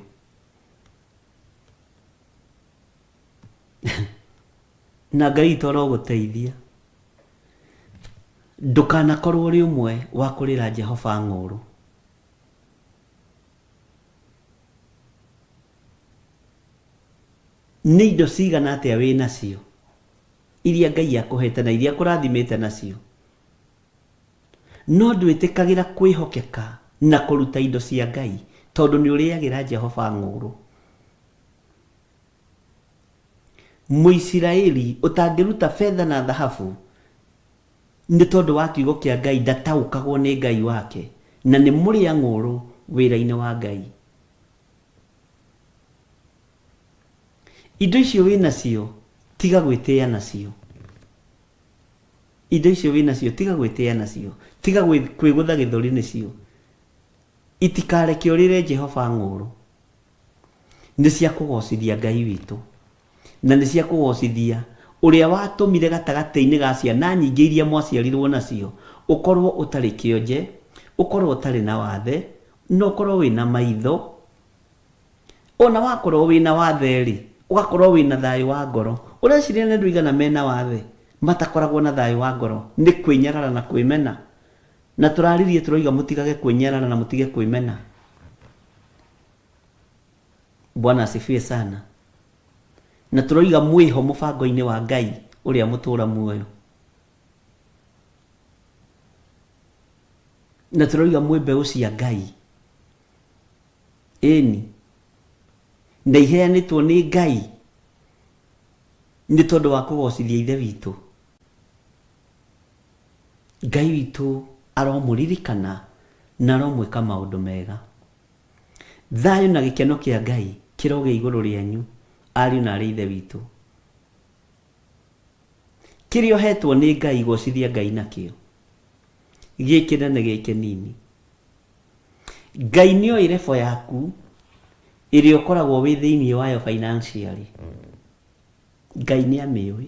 Na Ngai witũ arogũteithia. Ndũkanakorwo ũrĩ ũmwe wa kũrĩra Jehova ng'ũũrũ. Nĩ indo cigana atĩa wĩ nacio iria Ngai akũhete na iria akũrathimĩte nacio, no ndwĩtĩkagĩra kwĩhokeka na kũruta indo cia Ngai tondũ nĩ ũrĩagĩra Jehova ng'ũũrũ? Mũisiraeli ũtangĩruta betha na thahabu nĩ tondũ wa kiugo kĩa Ngai ndataũkagwo nĩ Ngai wake na nĩ mũrĩa ng'ũũrũ wĩra-inĩ wa Ngai. Indo icio wĩ nacio tiga gwĩtĩa nacio. Indo icio wĩ nacio tiga gwĩtĩa nacio. Tiga kwĩgũtha gĩthũri nĩcio. Itikareke ũrĩre Jehova ng'ũũrũ. Nĩ cia kũgoocithia Ngai witũ, na nĩ cia kũgoocithia ũrĩa watũmire gatagatĩ-inĩ ga ciana nyingĩ iria mwaciarirũo nacio, ũkorũo ũtarĩ kĩonje, ũkorũo ũtarĩ na wathe, na ũkorũo wĩ na maitho. O na wakorũo wĩ na wathe-rĩ, ũgakorũo wĩ na thayũ wa ngoro. Ũreciria nĩ andũ aigana me na wathe matakoragwo na thayũ wa ngoro nĩ kwĩnyarara na kwĩmena? Na tũraririe tũroiga mũtigage kwĩnyarara na mũtige kwĩmena. Bwana asifiwe sana. Na tũroiga mwĩho mũbango-inĩ wa Ngai ũrĩa mũtũra muoyo. Na tũroiga mwĩ mbeũ cia Ngai. Ĩni. Na iheanĩtwo nĩ Ngai nĩ tondũ wa kũgocithia Ithe witũ. Ngai witũ aromũririkana na aromwĩka maũndũ mega. Thayũ na gĩkeno kĩa Ngai kĩrogĩa igũrũ rĩanyu, ariũ na aarĩ a Ithe witũ. Kĩrĩa ũhetwo nĩ Ngai, gocithia Ngai nakĩo, gĩ kĩnene gĩ kĩnini. Ngai nĩoĩ level yaku ĩrĩa ũkoragwo wĩ thĩinĩ wayo financially. Ngai nĩamĩũĩ.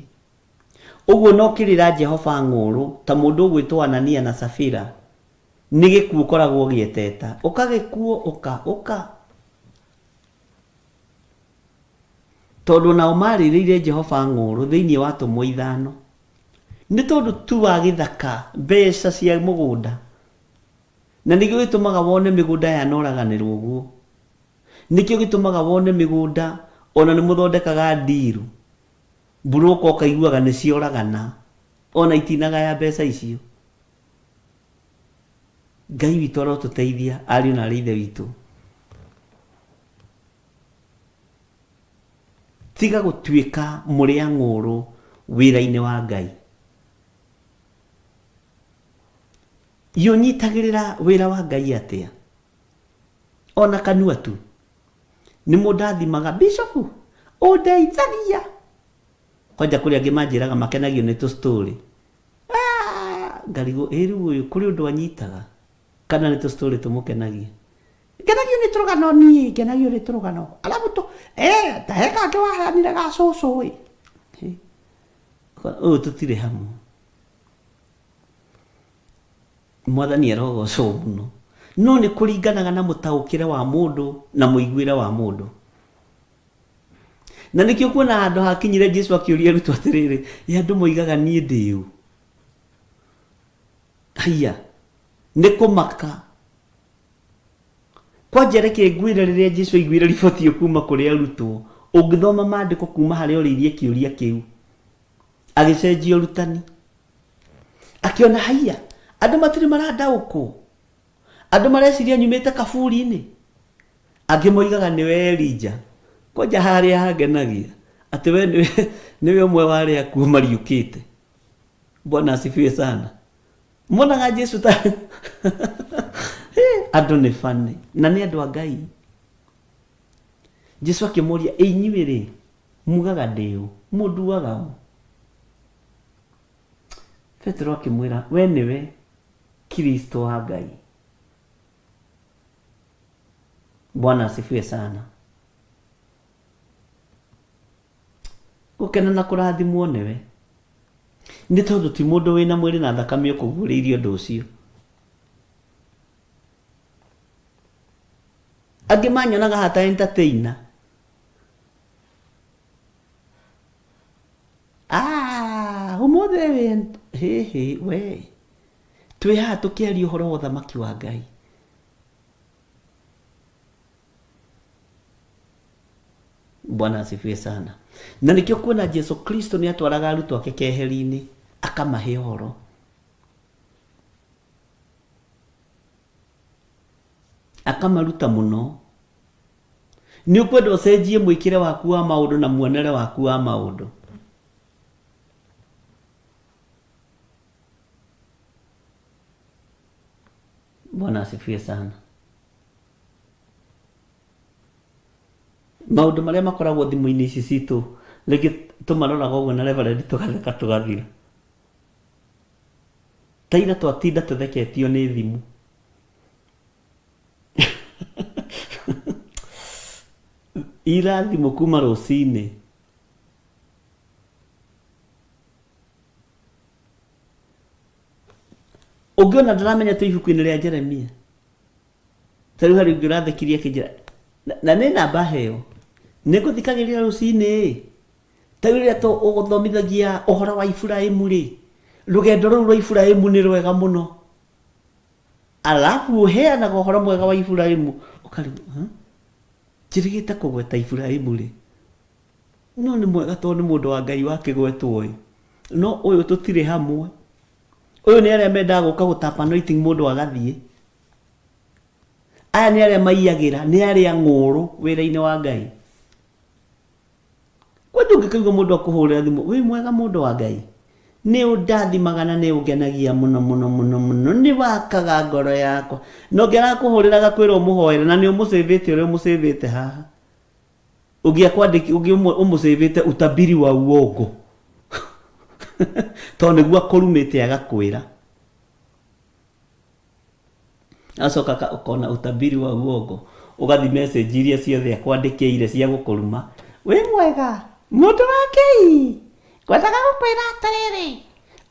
Ũguo no kĩrĩra Jehova ng'ũũrũ ta mũndũ ũgwĩtwo Anania na Safira Nĩ gĩkuũ ũkoragwo ũgĩeteta. Ũka gĩkuũ, ũka, ũka. Tondũ nao maarĩrĩire Jehova ng'ũũrũ thĩinĩ wa atũmwo ithano. Nĩ tondũ tu wa gĩthaka, mbeca cia mũgũnda. Na nĩkĩo gĩtũmaga wone mĩgũnda yanoraganĩrwo ũguo. Nĩkĩo gĩtũmaga wone mĩgũnda ona nĩ mũthondekaga ndiru. Mburũka ũkaiguaga nĩ cioragana. Ona itinagaya mbeca icio. Ngai witũ arotũteithia ariũ na arĩ ithe witũ. Tiga gũtuĩka mũrĩa ng'ũũrũ wĩra-inĩ wa Ngai. Ũnyitagĩrĩra wĩra wa Ngai atĩa? Ona kanua tu. Nĩ mũndathimaga, Bishop, ũndeithagia. Kwanja kũrĩ angĩ manjĩraga makenagio nĩ tũ story. Ah, ngarigwo ĩ rĩu ũyũ kũrĩ ũndũ anyitaga kana nĩ tũ story tũmũkenagia. Ngenagio nĩ tũrũgano niĩ, ngenagio nĩ tũrũgano. Alafu tũ, eh, ta he kangĩ waheanire ga cũcũ ĩ. Ũyũ tũtirĩ hamwe. Mwathani arogocwo mũno. No nĩ kũringanaga na mũtaũkĩre wa mũndũ na mũiguĩre wa mũndũ. Na nĩkĩo kuona handũ hakinyire Jesu akĩũria arutwo atĩrĩrĩ, ĩ andũ moigaga niĩ ndĩ ũ? Haiya, nĩ kũmaka. Kwanja reke ngwĩre rĩrĩa Jesu aiguire riboti ĩyo kuma kũrĩ arutwo, ũngĩthoma maandĩko kuma harĩa orĩirie kĩũria kĩu, agĩcenjia ũrutani. Akĩona haiya, andũ matirĩ marandaũkwo. Andũ mareciria nyumĩte kaburi-inĩ. Angĩ moigaga nĩwe Elija. Kwanja harĩa hangenagia atĩ we nĩwe, nĩwe ũmwe wa arĩa akuũ mariũkĩte. Bwana asifiwe sana. Monaga Jesu ta andũ nĩ funny na nĩ andũ a Ngai. Jesu akĩmoria, ĩ inyuĩ rĩ, mugaga ndĩ ũ? Mũnduaga ũ? Petero akĩmwĩra, we nĩwe Kristo wa Ngai. Bwana asifiwe sana. Gũkena na kũrathimwo nĩwe. Nĩ tondũ ti mũndũ wĩna mwĩrĩ na thakame ũkũguũrĩirie ũndũ ũcio. Angĩ manyonaga hata entertainer. Ah, ũmũthĩ wĩ hĩhĩ we. Twĩ haha tũkĩaria ũhoro wa ũthamaki wa Ngai. Bwana asifiwe sana. Na nĩkĩo kuona Jesu Kristo nĩ atwaraga arutwo ake keheri-inĩ akamahe ũhoro. Akamaruta mũno. Nĩ ũkwenda ũcenjie mwĩkĩre waku wa maũndũ na muonere waku wa maũndũ. Bwana asifiwe sana. Maũndũ marĩa makoragwo thimũ-inĩ ici citũ rĩngĩ tũmaroraga ũguo na Reverend tũgatheka tũgathira. Ta ira twatinda tũtheketio nĩ thimũ. Ira thimũ kuma rũcinĩ. Ũngĩona ndaramenya twĩ ibuku-inĩ rĩa Jeremia. Ta rĩu harĩ ũngĩ ũrathekirie akĩnjĩra na nĩ namba heo. Nĩ ngũthikagĩrĩria rũcinĩ ĩ. Ta rĩu rĩrĩa ũgũthomithagia ũhoro wa Iburahimu rĩ, rũgendo rũu rwa Iburahimu nĩ rwega mũno. Alafu ũheanaga ũhoro mwega wa Iburahimu ũkarigwo, huh? Njĩrĩgĩte kũgweta Iburahimu rĩ? No nĩ mwega tondũ nĩ mũndũ wa Ngai wakĩgwetwo ĩ. No ũyũ tũtirĩ hamwe. Ũyũ nĩ arĩa mendaga gũka gũtap anointing mũndũ agathiĩ. Aya nĩ arĩa maiyagĩra, nĩ arĩa ng'ũũrũ wĩra-inĩ wa Ngai. Kwani ũngĩkaigua mũndũ akũhũrĩra thimũ, wĩ mwega mũndũ wa Ngai? Nĩ ũndathimaga na nĩ ũngenagia mũno mũno mũno mũno, nĩ wakaga ngoro yakwa. Na ũngĩ arakũhũrĩra agakwĩra ũmũhoere na nĩ ũmũcĩvĩte ũrĩa ũmũcĩvĩte haha. Ũngĩ akwandĩki, ũngĩ ũmũcĩvĩte utabiri wa uongo. Tondũ nĩguo akũrumĩte agakwĩra. Agacoka ũkona utabiri wa uongo, ũgathi message iria ciothe akwandĩkĩire cia gũkũruma, wĩ mwega mũndũ wa Ngai, ngwendaga gũkwĩra atĩrĩrĩ,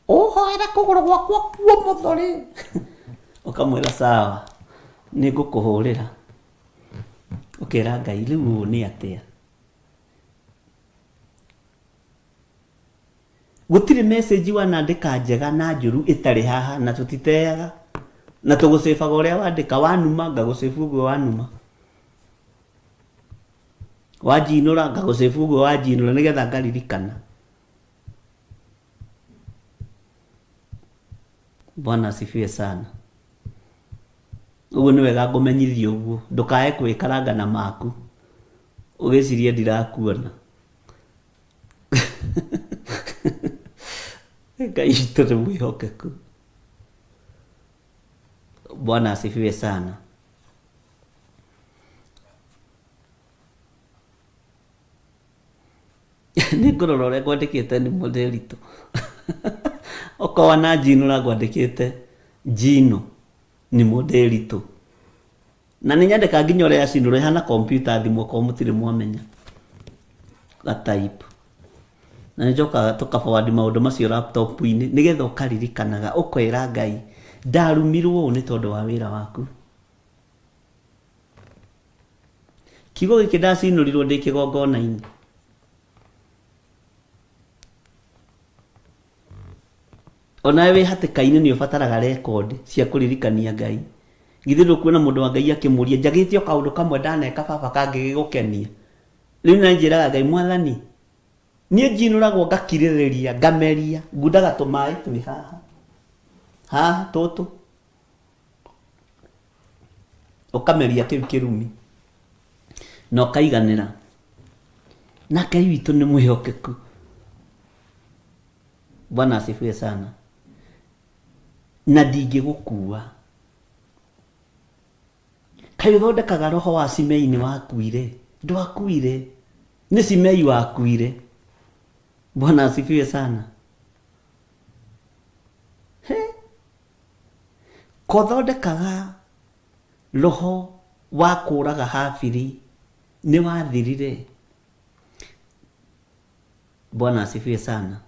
ũhoere kũgũrũ gwakwa kuomotho rĩ, ũkamwĩra sawa, nĩ ngũkũhũrĩra, ũkera Ngai rĩu ũũ nĩ atĩa? Gũtirĩ message wanandĩka njega na njũru ĩtarĩ haha na tũtiteaga. Na tũgũcĩbaga ũrĩa wandĩka, wanuma ngagũcĩbu ũguo wanuma. Wanjinũra ngagũcĩbu ũguo wanjinũra nĩgetha ngaririkana. Bwana asifiwe sana. Ũguo nĩ wega ngũmenyithie ũguo, ndũkae kwĩkaranga na maku ũgĩcirie ndirakuona. Ngai witũ nĩ mwĩhokeku. Bwana asifiwe sana. Nĩ ngũrora ũrĩa ngwandĩkĩte nĩ mũndĩritũ. Okorwo na njinũra ngwandĩkĩte njino nĩ mũndĩritũ. Na nĩ nyandĩkaga nginya ũrĩa yacinũrwo ĩhana kompiuta thimũ okorwo mũtirĩ mwamenya. Ga type. Na nĩ njokaga tũka forward maũndũ macio laptop -inĩ nĩgetha ũkaririkanaga ũkera Ngai ndarumirwo ũũ nĩ tondũ wa wĩra waku. Kiugo gĩkĩ ndacinũrirwo ndĩ kĩgongona-inĩ. Onawe wĩ hatĩka-inĩ nĩ ũbataraga rekondi cia kũririkania Ngai. Githĩ ndũkuona mũndũ wa Ngai akĩmũria, njagĩte o kaũndũ kamwe ndaneka baba kangĩgĩgũkenia. Rĩu na njĩraga Ngai, Mwathani, niĩ njinũragwo ngakirĩrĩria, ngameria, ngundaga tũmaĩ twĩ haha. Haha, tũtũ. Ũkameria kĩu kĩrumi. Na ũkaiganĩra. Na Ngai witũ nĩ mwĩhokeku. Bwana asifiwe sana. Na ndingĩgũkua. Kaĩ ũthondekaga roho wa Simei nĩ wakuire? Ndwakuire. Nĩ Simei wakuire. Bwana asifiwe sana. He? Kothondekaga roho wa kũraga Habili nĩ wathirire? Bwana asifiwe sana.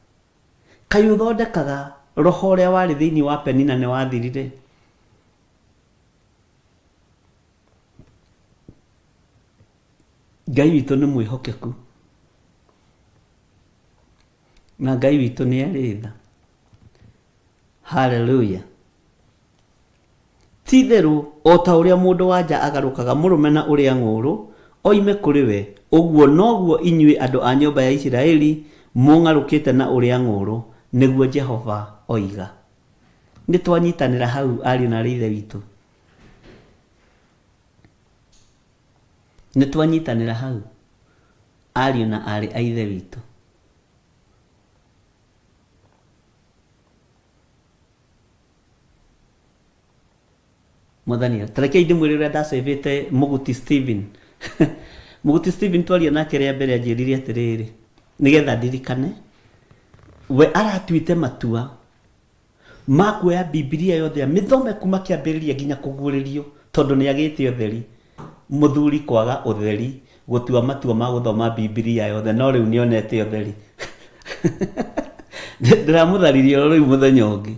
Kaĩ ũthondekaga roho ũrĩa warĩ thĩinĩ wa Penina nĩ wathirire? Ngai witũ nĩ mwĩhokeku na Ngai witũ nĩ arĩ tha. Hallelujah. Ti-itherũ o ta ũrĩa mũndũ-wa-nja agarũkaga mũrũme na ũrĩa ng'ũũrũ oime kũrĩ we, ũguo noguo inyuĩ andũ a nyũmba ya Isiraeli mũng'arũkĩte na ũrĩa ng'ũũrũ, nĩguo Jehova oiga. Nĩ twanyitanĩra hau ariũ na aarĩ a Ithe witũ? Nĩ twanyitanĩra hau ariũ na aarĩ a Ithe witũ? Mwathani, tarekei ndĩmwĩre ũrĩa ndacĩvĩte Mũguti Stephen. Mũguti Stephen twaria nake rĩa mbere anjĩrire atĩrĩrĩ, nĩgetha ndirikane, we aratuĩte matua ma kuoya Bibilia yothe amĩthome kuma kĩambĩrĩria nginya kũguũrĩrio tondũ nĩ agĩte ũtheri. Mũthuri kwaga ũtheri gũtua matua ma gũthoma Bibilia yothe no rĩu nĩonete ũtheri. Ndĩramũtharirie oro rĩu mũthenya ũngĩ.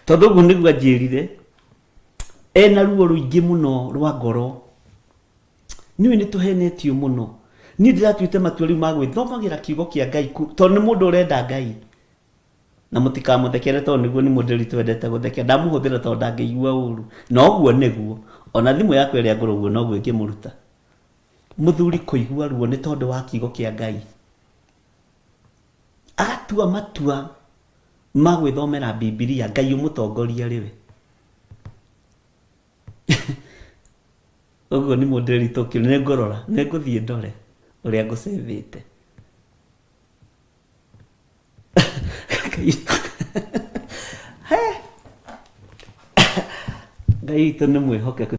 Tondũ ũguo nĩguo anjĩrire, ena ruo rũingĩ mũno rwa ngoro. Nĩũĩ nĩtũhenetio mũno. Niĩ ndĩratuĩte matua rĩu ma gwĩthomagĩra kiugo kĩa Ngai tondũ nĩ mũndũ ũrenda Ngai. Na mũtikamũthekere tondũ nĩguo nĩ mũndĩri twendete gũthekia. Ndamũhũthĩra tondũ ndangĩigua ũru. Na ũguo nĩguo. Ona thimũ yakwa ĩrĩa ngũrũ ũguo noguo ĩngĩmũruta. Mũthuri kũigua ruo nĩ tondũ wa kiugo kĩa Ngai. Agatua matua ma gwĩthomera Bibilia, Ngai ũmũtongoria arĩ we. Ũguo nĩ mũndĩri tũkĩ, nĩ ngũrora, nĩ ngũthiĩ ndore ũrĩa ngũcĩvĩte. Ngai witũ nĩ mwĩhokeku.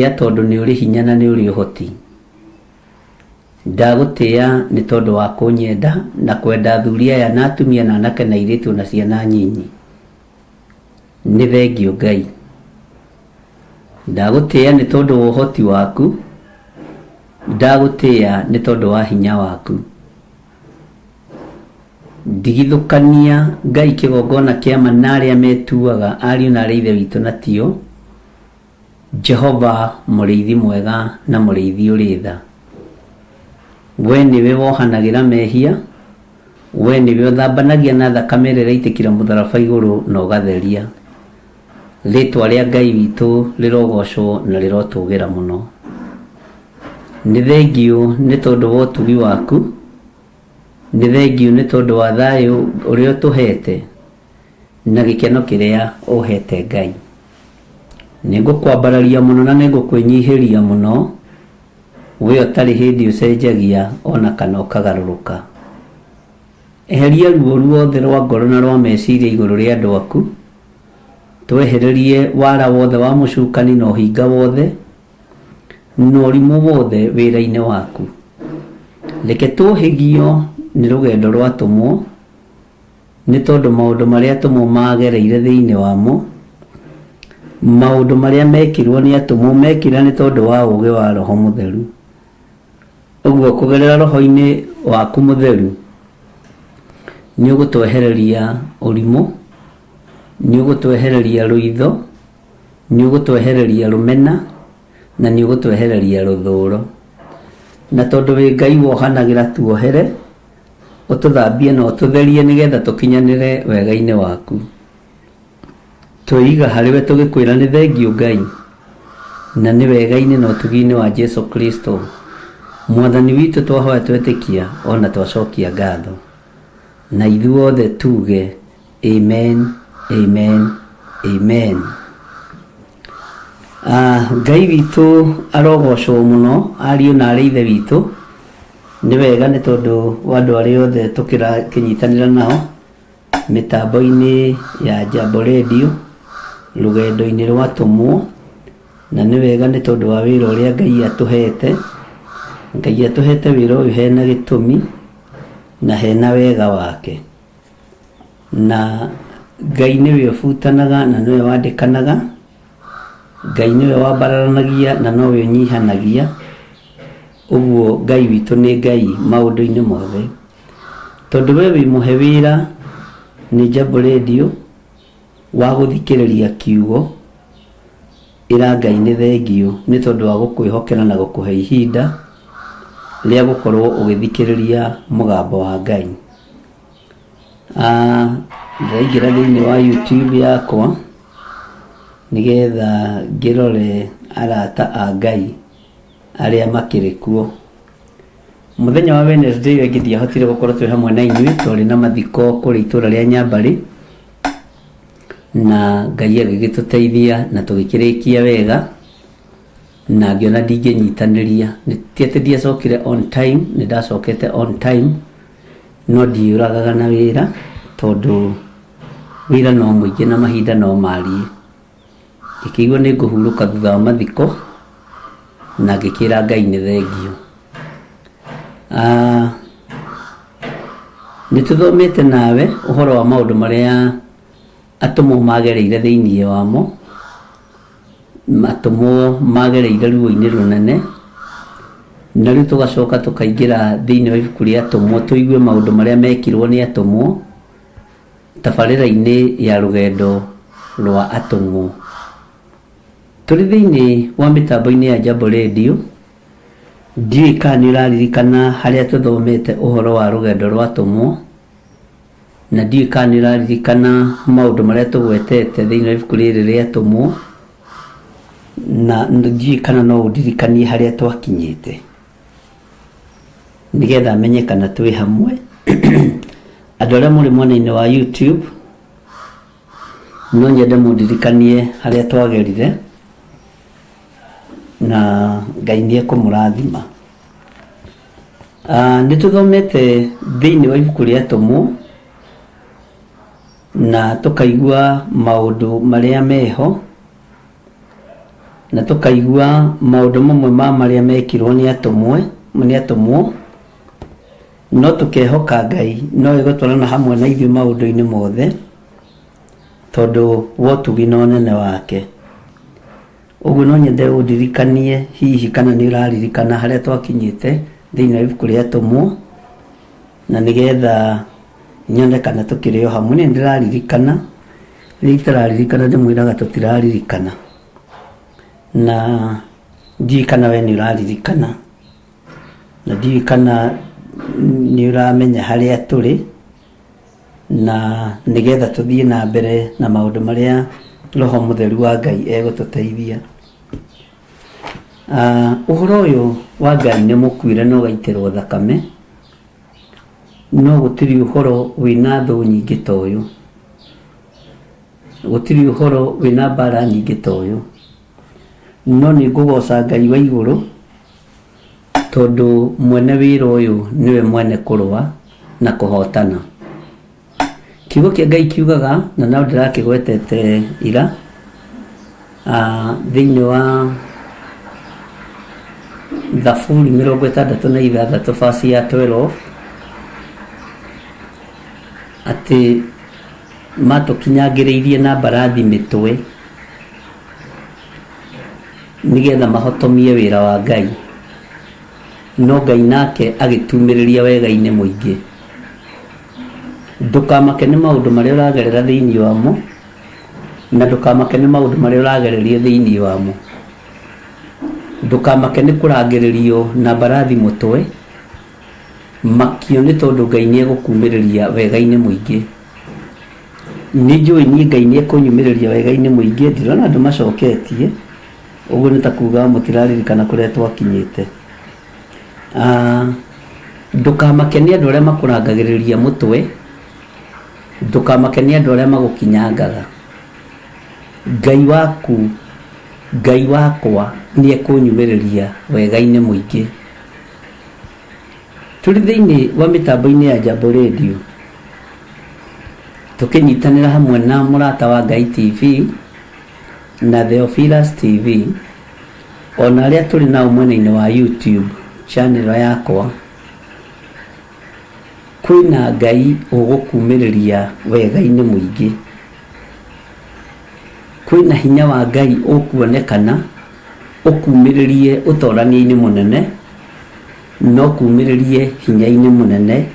Tondũ nĩ ũrĩ hinya na nĩ ũrĩ ũhoti. Ndagũtĩĩa nĩ tondũ wa kũnyenda na kwenda athuri aya na atumia na anake na airĩtu na ciana nyinyi. Nĩ thengiũ Ngai. Ndagũtĩĩa nĩ tondũ wa ũhoti waku. Ndagũtĩĩa nĩ tondũ wa hinya waku. Ndigithũkania Ngai kĩgongona kĩa ma na arĩa metuaga ariũ na aarĩ a Ithe witũ na tio. Jehova mũrĩithi mwega na mũrĩithi ũrĩ tha. We nĩwe wohanagĩra mehia, we nĩwe ũthambanagia na thakame ĩrĩa ĩraitĩkire mũtharaba igũrũ na ũgatheria. Rĩtwa rĩa Ngai witũ rĩrogocwo na rĩrotũgĩra mũno. Nĩ thengiũ nĩ tondũ wa ũtugi waku, nĩ thengiũ nĩ tondũ wa thayũ ũrĩa ũtũhete, na gĩkeno kĩrĩa ũhete Ngai. Nĩngũkwambararia mũno na nĩngũkwĩnyihĩria mũno, we ũtarĩ hĩndĩ ũcenjagia o na kana ũkagarũrũka. Eheria ruo ruothe rwa ngoro na rwa meciria igũrũ rĩa andũ aku, twehererie wara wothe wa mũcukani na ũhinga wothe, na ũrimũ wothe wĩra-inĩ waku. Reke tũhĩgio nĩ rũgendo rwa atũmwo, Nĩ tondũ maũndũ marĩa atũmwo maagereire thĩinĩ wamo, maũndũ marĩa meekirũo nĩ atũmwo, meekire nĩ tondũ wa ũũgĩ wa roho mũtheru. Ũguo kũgerera roho-inĩ waku mũtheru, nĩ ũgũtwehereria ũrimũ, nĩ ũgũtwehereria rũitho, nĩ ũgũtwehereria rũmena, na nĩ ũgũtwehereria rũthũũro. Na tondũ wĩ Ngai wohanagĩra tuohere, Ũtũthambie na ũtũtherie nĩgetha tũkinyanĩre wega-inĩ waku. Tweiga harĩ we tũgĩkwĩra nĩ thengiũ Ngai, na nĩ wega-inĩ na ũtugi-inĩ wa Jesu Kristo, Mwathani witũ twahoya twetĩkia o na twacokia ngatho. Na ithuothe tuge Amen, amen, amen. Ah, Ngai witũ arogocwo mũno ariũ na arĩ ithe witũ. Nĩ wega nĩ tondũ wa andũ arĩa othe tũkĩnyitanĩra nao mĩtambo-inĩ ya Jambo Radio, rũgendo-inĩ rwa atũmwo, na nĩ wega nĩ tondũ wa wĩra ũrĩa Ngai atũhete. Ngai atũhete wĩra ũyũ hena gĩtũmi na hena wega wake. Na Ngai nĩwe ũbutanaga na nĩwe wandĩkanaga, Ngai nĩwe wambararanagia na nowe ũnyihanagia. Ũguo Ngai witũ nĩ Ngai maũndũ-inĩ mothe. Tondũ we wĩ mũhe wĩra nĩ Jambo Radio wa gũthikĩrĩria kiugo, ĩra Ngai nĩ thengiũ nĩ tondũ wa gũkwĩhokera na gũkũhe ihinda rĩa gũkorwo ũgĩthikĩrĩria mũgambo wa Ngai. Ah, ndĩraingĩra thĩinĩ wa YouTube yakwa nĩgetha ngĩrore arata a Ngai arĩa makĩrĩ kuo. Mũthenya wa Wednesday ĩyo ĩngĩ ndiahotire gũkorwo twĩ hamwe na inyuĩ twarĩ na mathiko kũrĩ itũra rĩa Nyambarĩ na Ngai agĩgĩtũteithia na tũgĩkĩrĩkia wega na ngĩona ndingĩnyitanĩria. Ti atĩ ndiacokire on time, nĩ ndacokete on time no ndiĩyũragaga na wĩra tondũ wĩra no mũingĩ na mahinda no mariĩ. Ngĩkĩigua nĩ ngũhurũka thutha wa mathiko na ngĩkĩra Ngai nĩ thengiũ. Ah, nĩ tũthomete nawe ũhoro wa maũndũ marĩa atũmwo magereire thĩinĩ wamo, atũmwo magereire ruo-inĩ rũnene, na rĩu tũgacoka tũkaingĩra thĩinĩ wa ibuku rĩa atũmwo tũigue maũndũ marĩa mekirwo nĩ atũmwo. Tabarĩra-inĩ ya rũgendo rwa atũmwo. Tũrĩ thĩinĩ wa mĩtambo-inĩ ya Jambo Radio, ndiũĩ kana nĩ ũraririkana harĩa tũthomete ũhoro wa rũgendo rwa atũmwo, na ndiũĩ kana nĩ ũraririkana maũndũ marĩa tũgwetete thĩinĩ wa ibuku rĩrĩ rĩa atũmwo, na ndiũĩ kana no ũndirikanie harĩa twakinyĩte. Nĩgetha menye kana twĩ hamwe. Andũ arĩa mũrĩ mwena-inĩ wa YouTube, no nyende mũndirikanie harĩa twagerire, na Ngai nĩ ekũmũrathima. Ah, nĩ tũthomete thĩinĩ wa ibuku rĩa Atũmwo, na tũkaigua maũndũ marĩa meho. Na tũkaigua maũndũ mamwe ma marĩa mekirwo nĩ atũmwe nĩ atũmwo, no tũkehoka Ngai no egũtwarana hamwe na ithuĩ maũndũ-inĩ mothe, tondũ wa ũtugi na ũnene wake. Ũguo no nyende ũndirikanie hihi kana nĩ ũraririkana harĩa twakinyĩte thĩinĩ wa ibuku rĩa atũmwo, na nĩgetha nyone kana tũkĩrĩ o hamwe. Niĩ nĩndĩraririkana, rĩrĩa itararirikana ndĩmwĩraga tũtiraririkana. Na ndiũĩ kana we nĩ ũraririkana, na ndiũĩ kana nĩ ũramenya harĩa tũrĩ, na nĩgetha tũthiĩ na mbere na maũndũ marĩa Roho Mũtheru wa Ngai egũtũteithia. Ũhoro ũyũ wa Ngai nĩ mũkuĩre na ũgaitĩrwo thakame, no gũtirĩ ũhoro wĩna thũ nyingĩ ta ũyũ. Gũtirĩ ũhoro wĩna mbara nyingĩ ta ũyũ. No nĩ ngũgoca Ngai wa igũrũ, tondũ mwene wĩra ũyũ nĩwe mwene kũrũa na kũhotana. Kiugo kĩa Ngai kiugaga, na no ndĩrakĩgwetete ira, thĩinĩ wa Thaburi 66 verse ya 12, atĩ matũkinyangĩrĩirie na mbarathi mĩtwe nĩgetha mahotomie wĩra wa Ngai, no Ngai nake agĩtumĩrĩria wega-inĩ mũingĩ. Ndũkamake nĩ maũndũ marĩa ũragerera thĩinĩ wamo, na ndũkamake nĩ maũndũ marĩa ũragererio thĩinĩ wamo. Ndũkamake nĩ kũrangĩrĩrio na mbarathi mũtwe, makio nĩ tondũ Ngai nĩ egũkumĩrĩria wega-inĩ mũingĩ. Nĩ njũĩ niĩ Ngai nĩ ekũnyumĩrĩria wega-inĩ mũingĩ, ndirona andũ macoketie, ũguo nĩ ta kuga mũtiraririkana kũrĩa twakinyĩte. Ndũkamake nĩ andũ arĩa makũrangagĩrĩria mũtwe, ndũkamake nĩ andũ arĩa magũkinyangaga. Ngai waku, Ngai wakwa nĩ ekũnyumĩrĩria wega-inĩ mũingĩ. Tũrĩ thĩinĩ wa mĩtambo-inĩ ya Jambo Radio, tũkĩnyitanĩra hamwe na Mũrata wa Ngai TV na Theophilus TV, ona arĩa tũrĩ nao mwena-inĩ wa YouTube channel yakwa, kwĩna Ngai ũgũkumĩrĩria wega-inĩ mũingĩ. Kwĩna hinya wa Ngai ũkuonekana ũkumĩrĩrie ũtorania-inĩ mũnene, na ũkumĩrĩrie hinya-inĩ mũnene,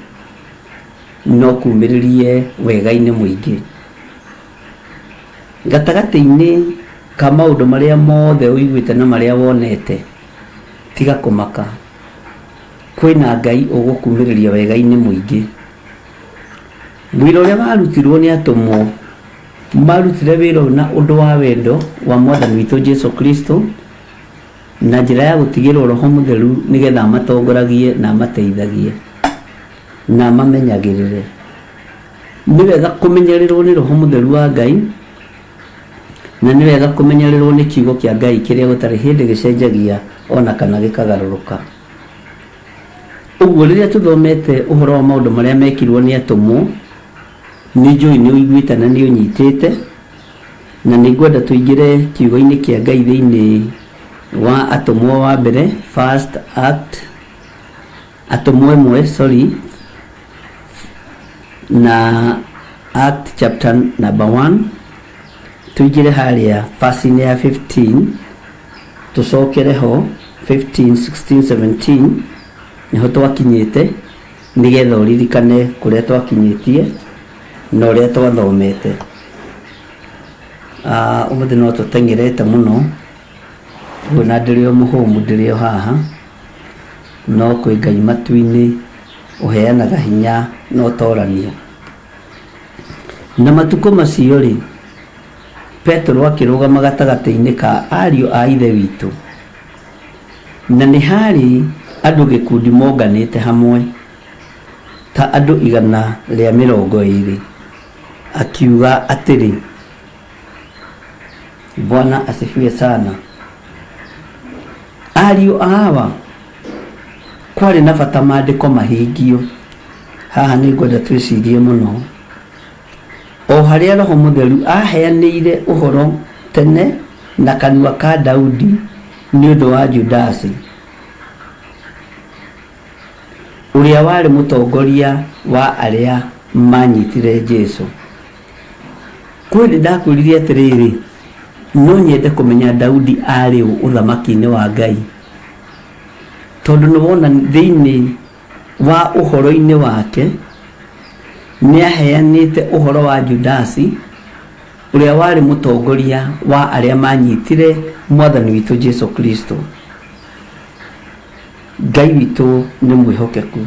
na ũkumĩrĩrie wega-inĩ mũingĩ. Gatagatĩ-inĩ ka maũndũ marĩa mothe ũiguĩte na marĩa wonete, tiga kũmaka, kwĩna Ngai ũgũkumĩrĩria wega-inĩ mũingĩ. Wĩra ũrĩa warutirwo nĩ atũmwo, marutire wĩra ũyũ na ũndũ wa wendo wa Mwathani witũ Jesu Kristo, na njĩra ya gũtigĩrwo Roho Mũtheru nĩgetha amatongoragie na amateithagie na amamenyagĩrĩre. Nĩ wega kũmenyererwo nĩ Roho Mũtheru wa Ngai, na nĩ wega kũmenyererwo nĩ kiugo kĩa Ngai kĩrĩa gũtarĩ hĩndĩ gĩcenjagia ona kana gĩkagarũrũka. Ũguo rĩrĩa tũthomete ũhoro wa maũndũ marĩa mekirwo nĩ atũmwo, nĩ njũĩ nĩ ũiguĩte na nĩ ũnyitĩte, na nĩ ngwenda tũingĩre kiugo-inĩ kĩa Ngai thĩinĩ wa atũmwo wa mbere, first act, atũmwo ĩmwe, sorry, na act chapter number 1, tũingĩre harĩa verse-inĩ ya 15, tũcokere ho 15, 16, 17, nĩho twakinyĩte, nĩgetha ũririkane kũrĩa twakinyĩtie na ũrĩa twathomete. Ah, ũmũthĩ no tũteng'erete mũno, ũguo na ndĩrĩ o mũhũmũ ndĩrĩ o haha, no kwĩ Ngai matu-inĩ ũheanaga hinya na ũtorania. Na matukũ macio-rĩ, Petero akĩrũgama gatagatĩ-inĩ ka ariũ a Ithe witũ, na nĩ haarĩ andũ gĩkundi monganĩte hamwe, ta andũ 120, akiuga atĩrĩ, Bwana asifiwe sana. Ariũ a Awa, kwarĩ na bata maandĩko mahingio. Haha nĩ ngwenda twĩcirie mũno. O harĩa Roho Mũtheru aaheanĩire ũhoro tene na kanua ka Daudi nĩ ũndũ wa Judasi, ũrĩa warĩ mũtongoria wa arĩa maanyitire Jesu. Kwĩ hĩndĩ ndakwĩrire atĩrĩrĩ, no nyende kũmenya Daudi arĩ ũ ũthamaki-inĩ wa Ngai, tondũ nĩ wona thĩinĩ wa ũhoro-inĩ wake nĩ aheanĩte ũhoro wa Judasi ũrĩa warĩ mũtongoria wa arĩa manyitire mwathani witũ Jesu Kristo. Ngai witũ nĩ mwĩhokeku.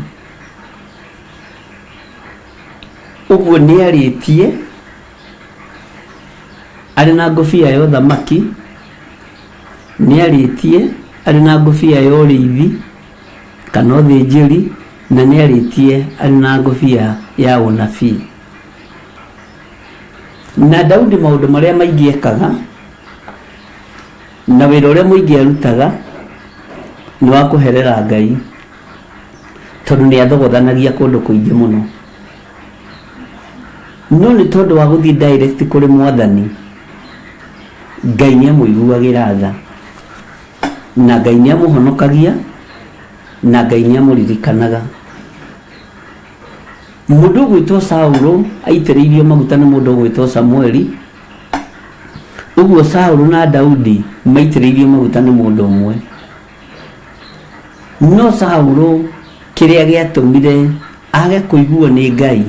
Ũguo nĩarĩtie arĩ na ngũbia ya ũthamaki, nĩarĩtie arĩ na ngũbia ya ũrĩithi kana ũthĩnjĩri, na nĩarĩtie arĩ na ngũbia ya ũnabii. Na Daudi maũndũ marĩa maingĩ ekaga na wĩra ũrĩa mũingĩ arutaga nĩ wa kũherera Ngai. Tondũ nĩ athogothanagia kũndũ kũingĩ mũno. No nĩ tondũ wa gũthiĩ direct kũrĩ mwathani, Ngai nĩ amũiguagĩra tha, na Ngai nĩ amũhonokagia, na Ngai nĩ amũririkanaga. Mũndũ ũgwĩtwo Saũlũ aitĩrĩirio maguta nĩ mũndũ ũgwĩtwo Samueli, ũguo Saũlũ na Daudi maitĩrĩirio maguta nĩ mũndũ ũmwe. No Saũlũ kĩrĩa gĩatũmire age kũiguo nĩ Ngai,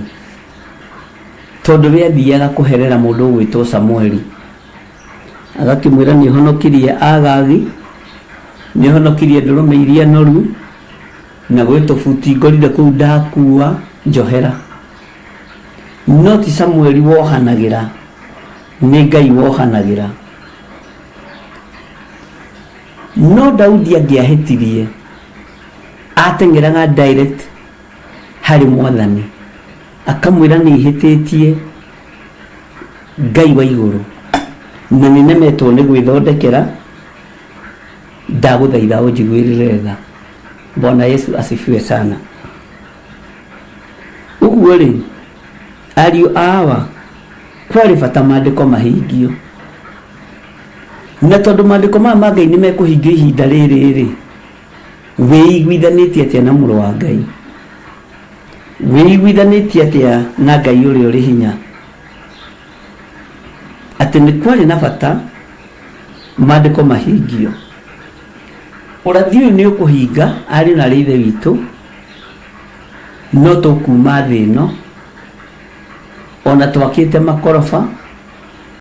tondũ we athiaga kũherera mũndũ ũgwĩtwo Samueli, agakĩmwĩra nĩ ũhonokirie Agagi, nĩ ũhonokirie ndũrũme iria noru, na gwĩ tũbuti ngorire kũu ndakua, njohera. No ti Samueli wohanagĩra, nĩ Ngai wohanagĩra. No Daudi angĩahĩtirie, ateng'eraga direct harĩ mwathani, akamwĩra nĩ hĩtĩtie Ngai wa igũrũ, na nĩ nemetwo nĩ gwĩthondekera, ndagũthaitha ũnjiguĩrĩre tha. Bwana Yesu asifiwe sana. Ũguo rĩ, ariũ a Awa, kwarĩ bata maandĩko mahingio. Na tondũ maandĩko maya ma Ngai nĩ mekũhingio ihinda rĩrĩ-rĩ, wĩiguithanĩtie atĩa na mũrũ wa Ngai? Wĩiguithanĩtie atĩa na Ngai ũrĩa ũrĩ hinya? Atĩ nĩ kwarĩ na bata maandĩko mahingio. Ũrathi ũyũ nĩ ũkũhinga ariũ na aarĩ a Ithe witũ, no tũkuma thĩ ĩno, ona twakĩte makoroba.